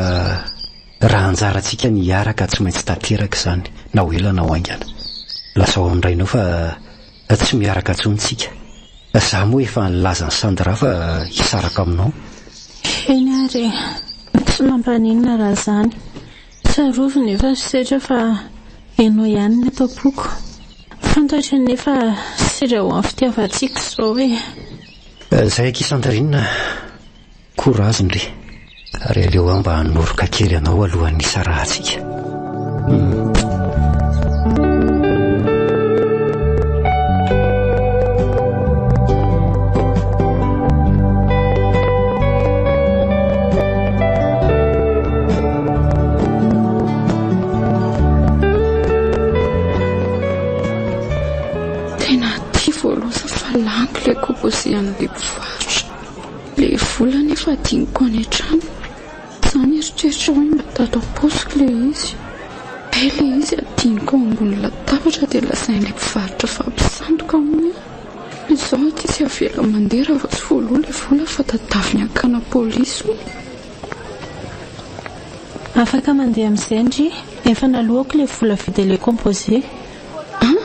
raha anjarantsika ny hiaraka tsy maintsy tanteraka izany na ho ela na ho haingana. Lazao amin'ny rainao fa tsy miaraka intsony tsika. Za moa efa nilaza an'i Sandra fa hisaraka aminao. Eny ary e, tsy mampaninona raha izany. Tsarovy nefa ry Setra fa ianao ihany ny ato am-poko. Fantatro anefa sedra ho an'ny fitiavantsika izao e. Zay akia Sandrine a. Courage ndry. Ary aleo aho mba hanoroka kely anao alohan'ny hisarahantsika. Hum. Tena aty voaloza fa laniko ilay composé an'ilay mpivarotra. Ilay vola anefa adinoko any an-trano. Izaho nieritreritra hoe mba tato am-paosiko ilay izy. Hay ilay izy adinoko ao ambony latabatra dia lazain'ilay mpivarotra fa mpisandoka hono aho. Izaho aty tsy avela mandeha raha vao tsy voaloa ilay vola fa tadaviny hakana polisy hono. Afaka mandeha amin'izay ndry, efa naloako ilay vola vide le composé. An?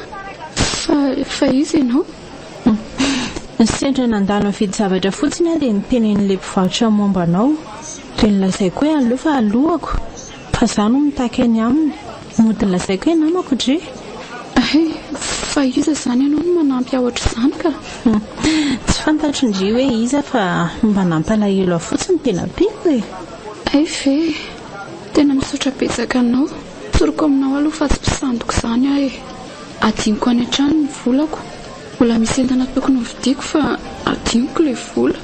Fa. fa iza ianao? Sendra nandalo nividy zavatra fotsiny aho dia notenenin'ilay mpivarotra ny momba anao. Dia nolazaiko hoe aleo fa aloako fa izaho no mitaky any aminy. Mody nolazaiko hoe namako dry. Hay, fa iza izany ianao no manampy ahy ohatr'izany ka? Tsy fantatro ndry hoe iza fa mba nampalahelo ahy fotsiny dia nampiako e! Hay ve! Tena misaotra betsaka anao. Tsoriko aminao aloha fa tsy mpisandoka izany aho e! Adinoko any an-trano ny volako. Mbola misy entana tokony hovidiako fa adinoko ilay vola.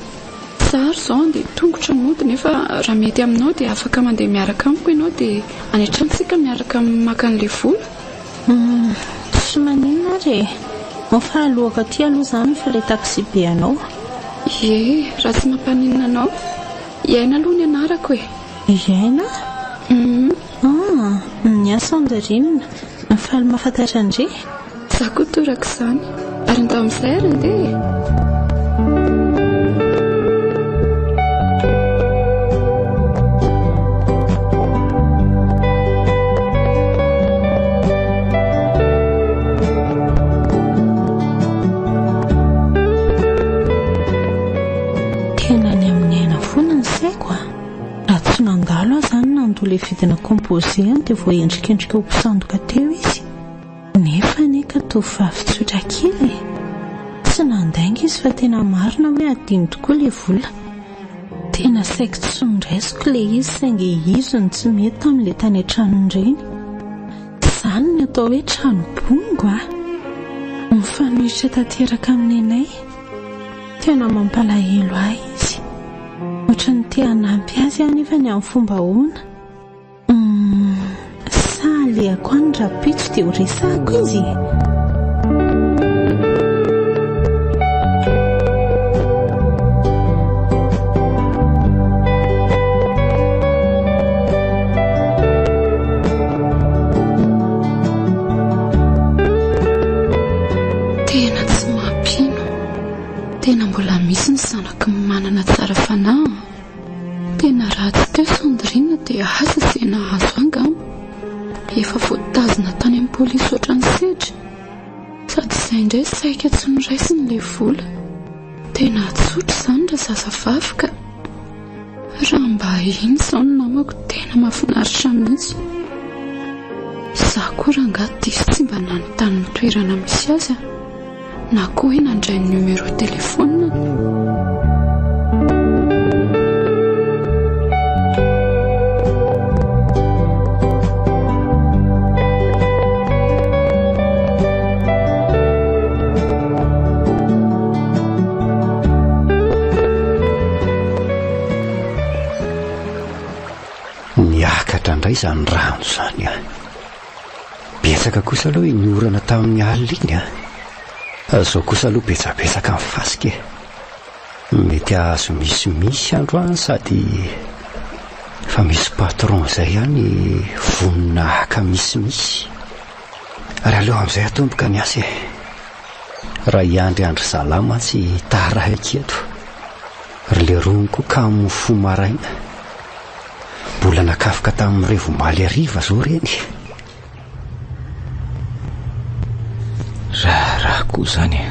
Za ary izao handeha tongotra mody nefa raha mety aminao dia afaka mandeha miaraka amiko ianao dia any an-trano isika miaraka maka an'ilay vola. Humm, tsy maninona ary e! Ao fa aloako aty aloha izany fa ilay taxi be anao. Ie, raha tsy mampaninona anao. I Aina aloha ny anarako e! I Aina? Humm. Ah, ny ahy Sandrine. Faly mahafantatra an-dry. Za koa torak'izany. Ary ndao amin'izay ary andeha e! Tena any amin'ny aina foana ny saiko a! Raha tsy nandalo aho izany nandoa ilay vidina composé any dia voaendrikendrika ho mpisandoka teo izy. Nefa anie ka tovovavy tsotra kely e! Tsy nandainga izy fa tena marina hoe adino tokoa ilay vola. Tena saiky tsy noraisiko ilay izy saingy izy no tsy mety tamin'ilay tany an-tranony ireny. Izany ny atao hoe trano bongo a! Mifanohitra tanteraka amin'ny anay. Tena mampalahelo ahy izy. Ohatran'ny te hanampy azy aho nefa ny amin'ny fomba ahoana? Humm, sa alehako any rahampitso dia ho resahako izy e? Tena tsy mampino. Tena mbola misy ny zanaky ny manana tsara fanahy an! Tena ratsy teo Sandrine dia asa izay nahazo ahy angamba. Efa voatazona tany amin'ny polisy ohatran'ny sedra. Sady izay indray saika tsy noraisiny ilay vola. Tena tsotra izany ra zazavavy ka. Raha mba iny izao ny namako tena mahafinaritra mihitsy. Izaho koa rangahy diso tsy mba nanontany ny toerana misy azy a. Na koa hoe nandray ny numéro téléphone-ny. Niakatra indray izany rano izany an. Betsaka kosa aloha iny orana tamin'ny alina iny an. Izao kosa aloha betsabetsaka ny fasika e. Mety hahazo misimisy androany sady efa misy patron izay ihany vonona haka misimisy. Ary aleo amin'izay atomboka ny asa e. Raha hiandry an-dry zalahy mantsy taraiky eto. Ry lerony koa kamo mifoha maraina. Mbola nakafoka tamin'ny revy omaly hariva zao ireny. Raharaha koa izany e.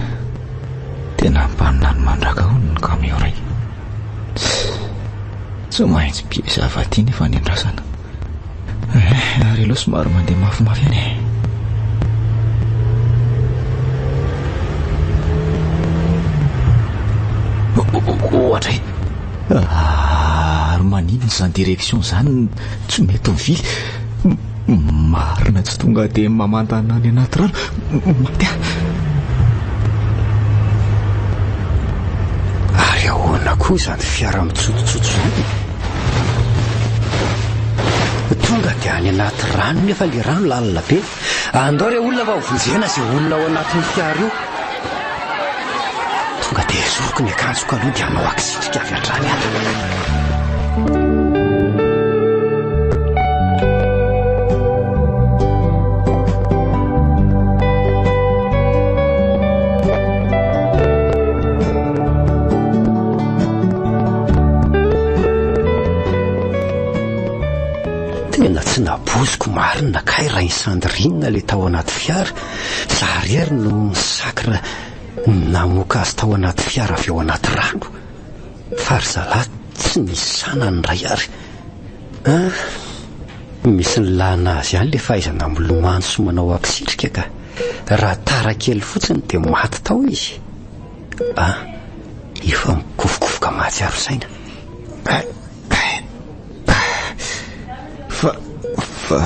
Tena mpaminany mandraka hono ny camion iray. Tsy maintsy pièce avadia nefa ny andrasana. Eh, ary aleo somary mandeha mafimafy ihany e. Ohatra e. Ary maninona izany direction izany tsy mety mivily? Marina tsy tonga dia mamantana any anaty rano. Maty aho. Ary ahoana koa izany fiara mitsototsotso izany? Tonga dia any anaty rano nefa ilay rano lalina be. Andao re olona fa ho vonjena izay olona ao anatin'io fiara io. Tonga dia esoriko ny akanjoko aloha dia hanao akisitrika avy hatrany aho. Tena tsy Tsy naboziko marina kay rain'i Sandrine ilay tao anaty fiara, za irery no nisacre namoaka azy tao anaty fiara avy ao anaty rano. Fa ry zalahy tsy nisy sanany iray ary. An! Misy nilana azy ihany ilay fahaizana milomano sy manao ampisitrika ka. Raha tara kely fotsiny dia maty tao izy. An! Efa mikofokofoka mahatsiaro saina. Fa, fa,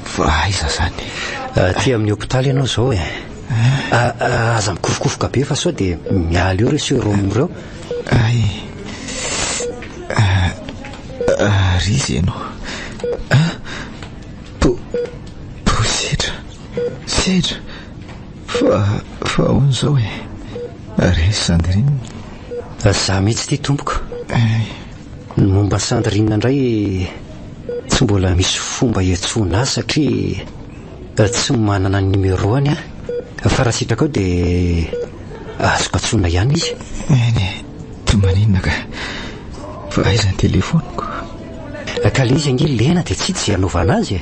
fa aiza zany? Aty amin'ny hopitaly ianao izao e. Aza mikofokofoka be fa sao dia miala eo ireo sérum ireo. Ay. Ary iza ianao? Po, po sedra. Sedra. Fa, fa ahoana izao e? Ary Sandrine? Za mihitsy ity tompoko. Ny momba an'i Sandrine indray tsy mbola misy fomba iantsoana azy satria tsy manana ny numéro-ny aho. Fa raha sitrakao dia azoko antsoina ihany izy. Eny e, tsy maninona ka. Fa aiza ny telefaoniko? Ka ilay izy ange lena dia tsy hita izay hanaovana azy e.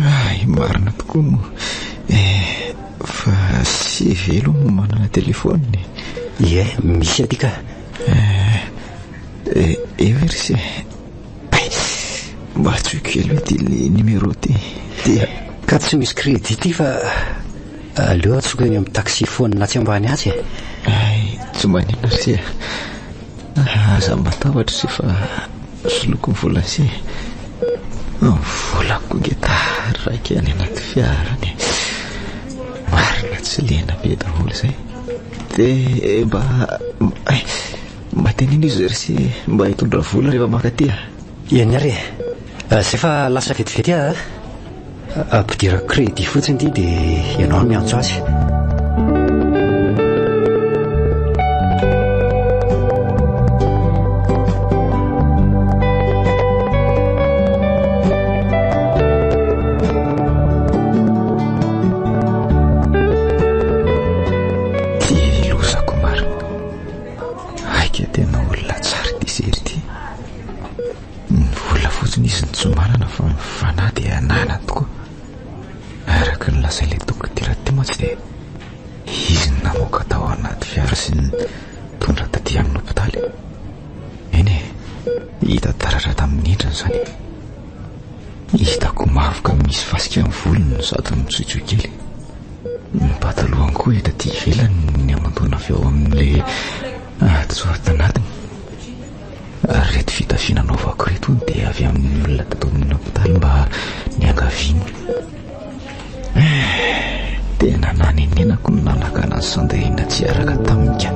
Ay, marina tokoa moa. Eh, fa CV aloha no manana telefaonina e. Ie, misy aty ka. Eh, eh, eo ery se. Ay, mba antsoiko kely hoe ity le numéro ity. Ty. Ka tsy misy crédit ity fa aleo antsoiko eny amin'ny taxi-phone atsy ambany atsy e. Ay, tsy maninona ry se. Aza matahotra se fa soloko ny vola se. Ny volako nge taraiky any anaty fiara any. Marina tsy lena be daholo izay. Dia mba mba teneno izy ry se mba hitondra vola rehefa mankaty a. Eny ary e. Zay fa lasa vetivety aho a. Ampidirako crédit fotsiny ity dia ianao no miantso azy. Ty lozako marina. Aika tena olona tsara ity sery ity. Ny vola fotsiny izy no tsy manana fa ny fanahy dia ananany tokoa. Araka ny lazain'ilay dokotera teo mantsy dia izy no namoaka tao anaty fiara sy nitondra taty amin'ny hopitaly. Eny e, hita taratra tamin'ny endriny izany. Hitako mavoka misy fasika ny volony sady mitsoitsoy kely. Ny patalohany koa hita aty ivelany ny hamandoana avy ao amin'ilay atisoa anatiny. Ary ireto fitafiana anaovako ireto hono dia avy amin'ny olona tato amin'ny hopitaly mba niangaviany. Eh, tena nanenenako ny nanakana an'i Sandrine tsy hiaraka taminy ka.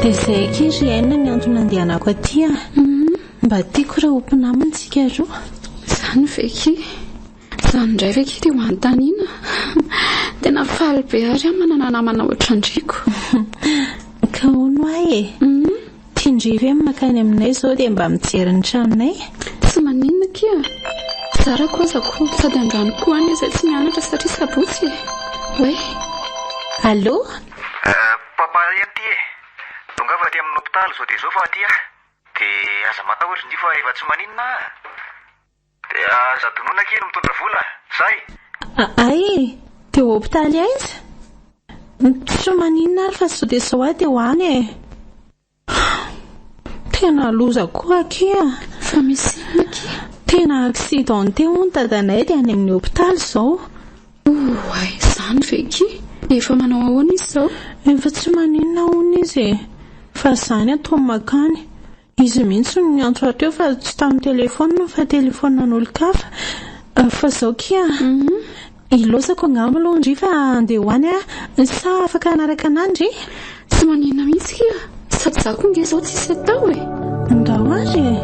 Dia izay akia ry Aina ny antony andehanako aty a. Mba tiako raha ho mpinamana isika roa. Izany ve akia? Izany indray ve akia dia ho anontaniana? Tena faly be ary aho manana namana ohatran-dRiko. Ka hono hoa e? Tian-dry ve ny mankany aminay izao dia mba mijery ny tranonay? Tsy maninona akia. Zarako aza ko, sady androany koa anie izay tsy mianatra satria sabotsy e. Oay. Allô? Papa ihany ity e! Tongava aty amin'ny hopitaly izao dia izao fa aty aho. Dia aza matahotra ndry fa efa tsy maninona aho. Dia aza adinoina akia ny mitondra vola, zay! Ay e! Dia hopitaly aiza? Tsy maninona ary fa izao dia izao aho dia ho any e! Tena loza koa akia. Fa misy inona akia? Tena accidenté hono dadanay dia any amin'ny hopitaly izao. Oay, izany ve akia? Efa manao ahoana izy izao? Efa tsy maninona hono izy e. Fa izany ataony mankany. Izy mihitsy no niantso ahy teo fa tsy tamin'ny telefaonina fa telefaoninan'olon-kafa. Fa izao akia. Ilaozako angamba aloha ndry fa handeha ho any aho. Sa afaka hanaraka anah ndry? Tsy maninona mihitsy kia, sady za koa nge zao tsisy atao e! Ndao ary e!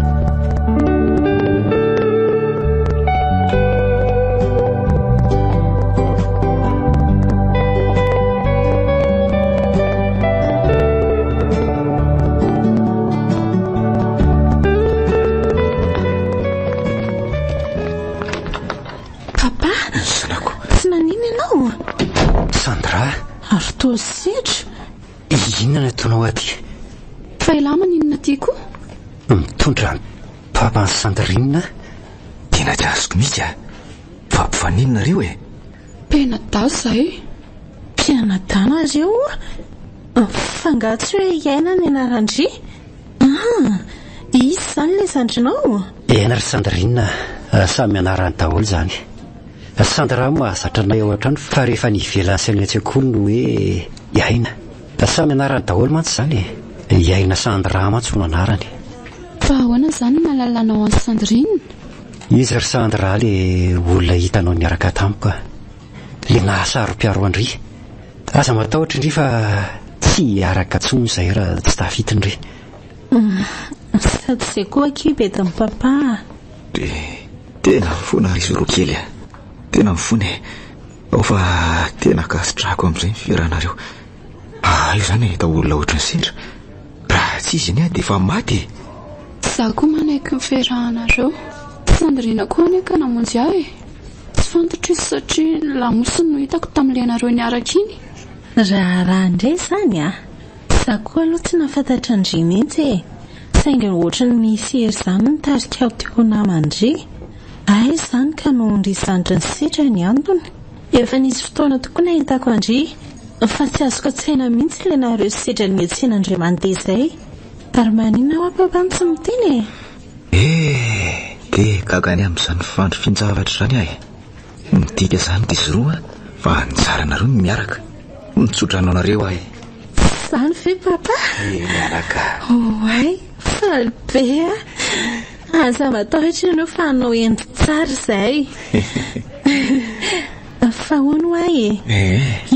Ary toa sedra. Inona no ataonao aty? Fa elah maninona aty koa? Mitondra ny papan'i Sandrine aho. Tena tsy azoko mihitsy a! Fa mpifaninona nareo e? Mpianadahy izahay. Mpianadahy nareo? Fa angaha tsy hoe i Aina ny anaran-dry? Ah! Iza izany ilay zandrinao? Eny ry Sandrine a! Samy anarany daholo izany. Sandra mahazatra anay ao an-trano fa rehefa any ivelany sy any an-tsekoly no hoe i Aina. Samy anarany daholo mantsy izany e! I Aina Sandra mantsy no anarany. Fa ahoana izany no nahalalanao an'i Sandrine? Izy ry Sandra le olona hitanao niaraka tamiko a! Le nahasaro-piaro an-dry. Aza matahotra ndry fa tsy hiaraka intsony izahay raha tsy tafita ndry. Sady izay koa akia bedin'i papa a! Dia tena mifona ry zoro kely a! Tena mifona e! Ao fa tena ankasitrahako amin'izay ny fiarahanareo. Hay izany ahita olona ohatran'i Sendra. Raha tsy izy anie aho dia efa maty e! Izaho koa manaiky ny fiarahanareo. Sandrine koa anie ka namonjy ahy e! Tsy fantatro izy satria ny lamosiny no hitako tamin'ilay nareo niaraka iny. Raharaha indray izany a! Izaho koa aloha tsy nahafantatra an-dry mihitsy e! Saingy ohatran'ny misy hery izany nitarika ahy teo naman-dry. Aiza izany ka noho ndry zandriny setra ny antony. Efa nisy fotoana tokoa nahitako an-dry fa tsy azoko an-tsaina mihitsy ilay nareo sedra nietsena indray mandeha izay. Ary maninona hoa papa no tsy miteny e? Eh! Dia gaga ny amin'izany fandrifian-javatra izany aho e! Midika izany dizy roa fa anjaranareo ny miaraka. Mitsodrano anareo aho e! Izany ve papa? Eny anaka. Oay, faly be aho. Aza matahotra ianao fa hanao hendry tsara izahay. Fa hono hoa e?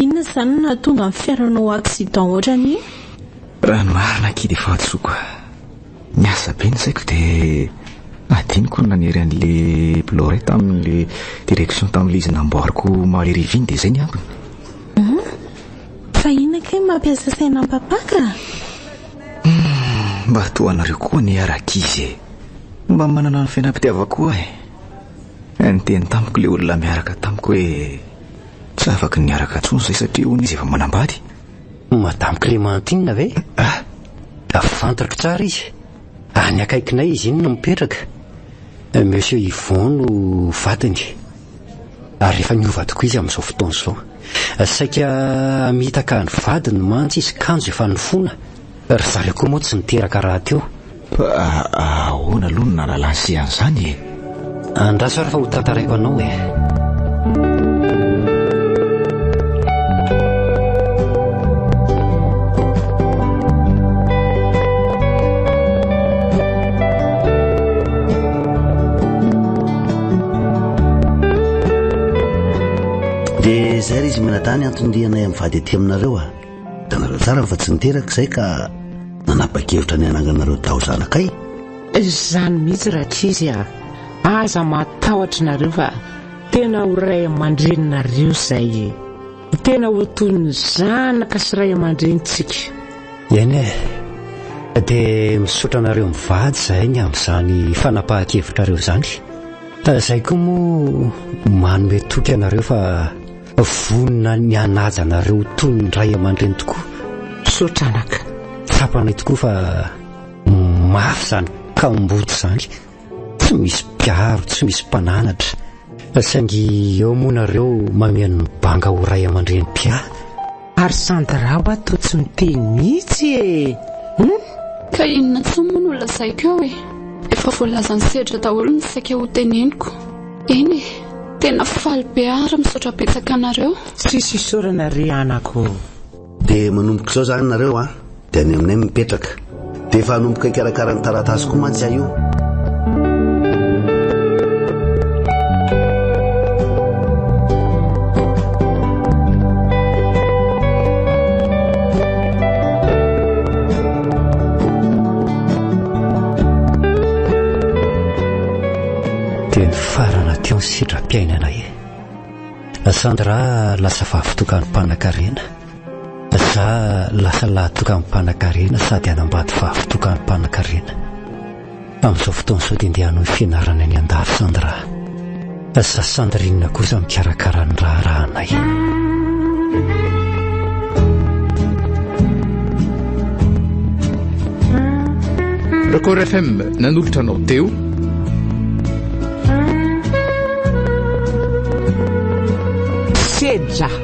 Inona izany no nahatonga ny fiaranao accident ohatran'iny? Raha ny marina akia dia fahadisoako. Niasa be ny saiko dia adinoko ny nanery an'le bilao iray tamin'le direction tamin'le izy namboariko omaly hariva iny dia izay ny antony. Hum, fa inona kay no mampiasa saina an'i papa ka? Hum, mba toa anareo koa anie aho rankizy e. Mba manana ny fiainam-pitiavako koa aho e. Niteny tamiko le olona miaraka tamiko hoe tsy afaka ny hiaraka intsony izay satria hono izy efa manambady. Madame Clémentine ve? Ah! Fantatro tsara izy. Any akaikinay izy iny no mipetraka. Monsieur Yvon no vadiny. Ary efa niova tokoa izy amin'izao fotoana izao. Saika hamitaka ny vadiny mantsy izy kanjo efa nifona. Ry zareo koa moa tsy niteraka rahateo. Fa ahoana aloha no nahalalany an'izany e? Andraso ary fa ho tantaraiko anao e. Dia izay ry izy mianadahy ny anton-dianay mivady aty aminareo a. Hitanareo tsara fa tsy niteraka izay ka nanapa-kevitra ny hananganareo tao zanakay. Izany mihitsy rankizy a! Aza matahotra nareo fa tena ho ray aman-dreninareo izay e! Tena ho toy ny zanaka sy ray aman-drenintsika. Eny e! Dia misaotra anareo mivady izahay ny amin'izany fanapahan-kevitrareo izany. Izay koa moa manome toky anareo fa Vonona ny hanaja anareo ho toy ny ray aman-dreny tokoa. Misaotra anaka. Tsapanay tokoa fa mafy izany kamboty izany. Tsy misy mpiaro, tsy misy mpananatra. Saingy eo moa nareo mameno ny banga ho ray aman-dreny mpiahy. Ary Sandra hoa toa tsy miteny mihitsy e! Hum? Ka inona intsony moa no lazaiko eo e? Efa voalazan'i Sedra daholo ny saika ho teneniko. Eny e! Tena faly be aho ary misaotra betsaka anareo. Tsisy isaorana ry anako ô! Dia manomboka izao izany nareo an! Dia any aminay mipetraka. Dia efa hanomboka hikarakara ny taratasy koa mantsy aho io. Dia nifarana teo ny sidram-piainana e. Sandra lasa vavy tokan'ny mpanankarena. Za lasa lahy tokan'ny mpanankarena sady hanambady vavy tokan'ny mpanankarena. Amin'izao fotoana izao dia ndeha hanohy fianarana any andafy Sandra. Za Sandrine kosa mikarakara ny raharahanay. Record FM nanolotra anao teo. Sedra.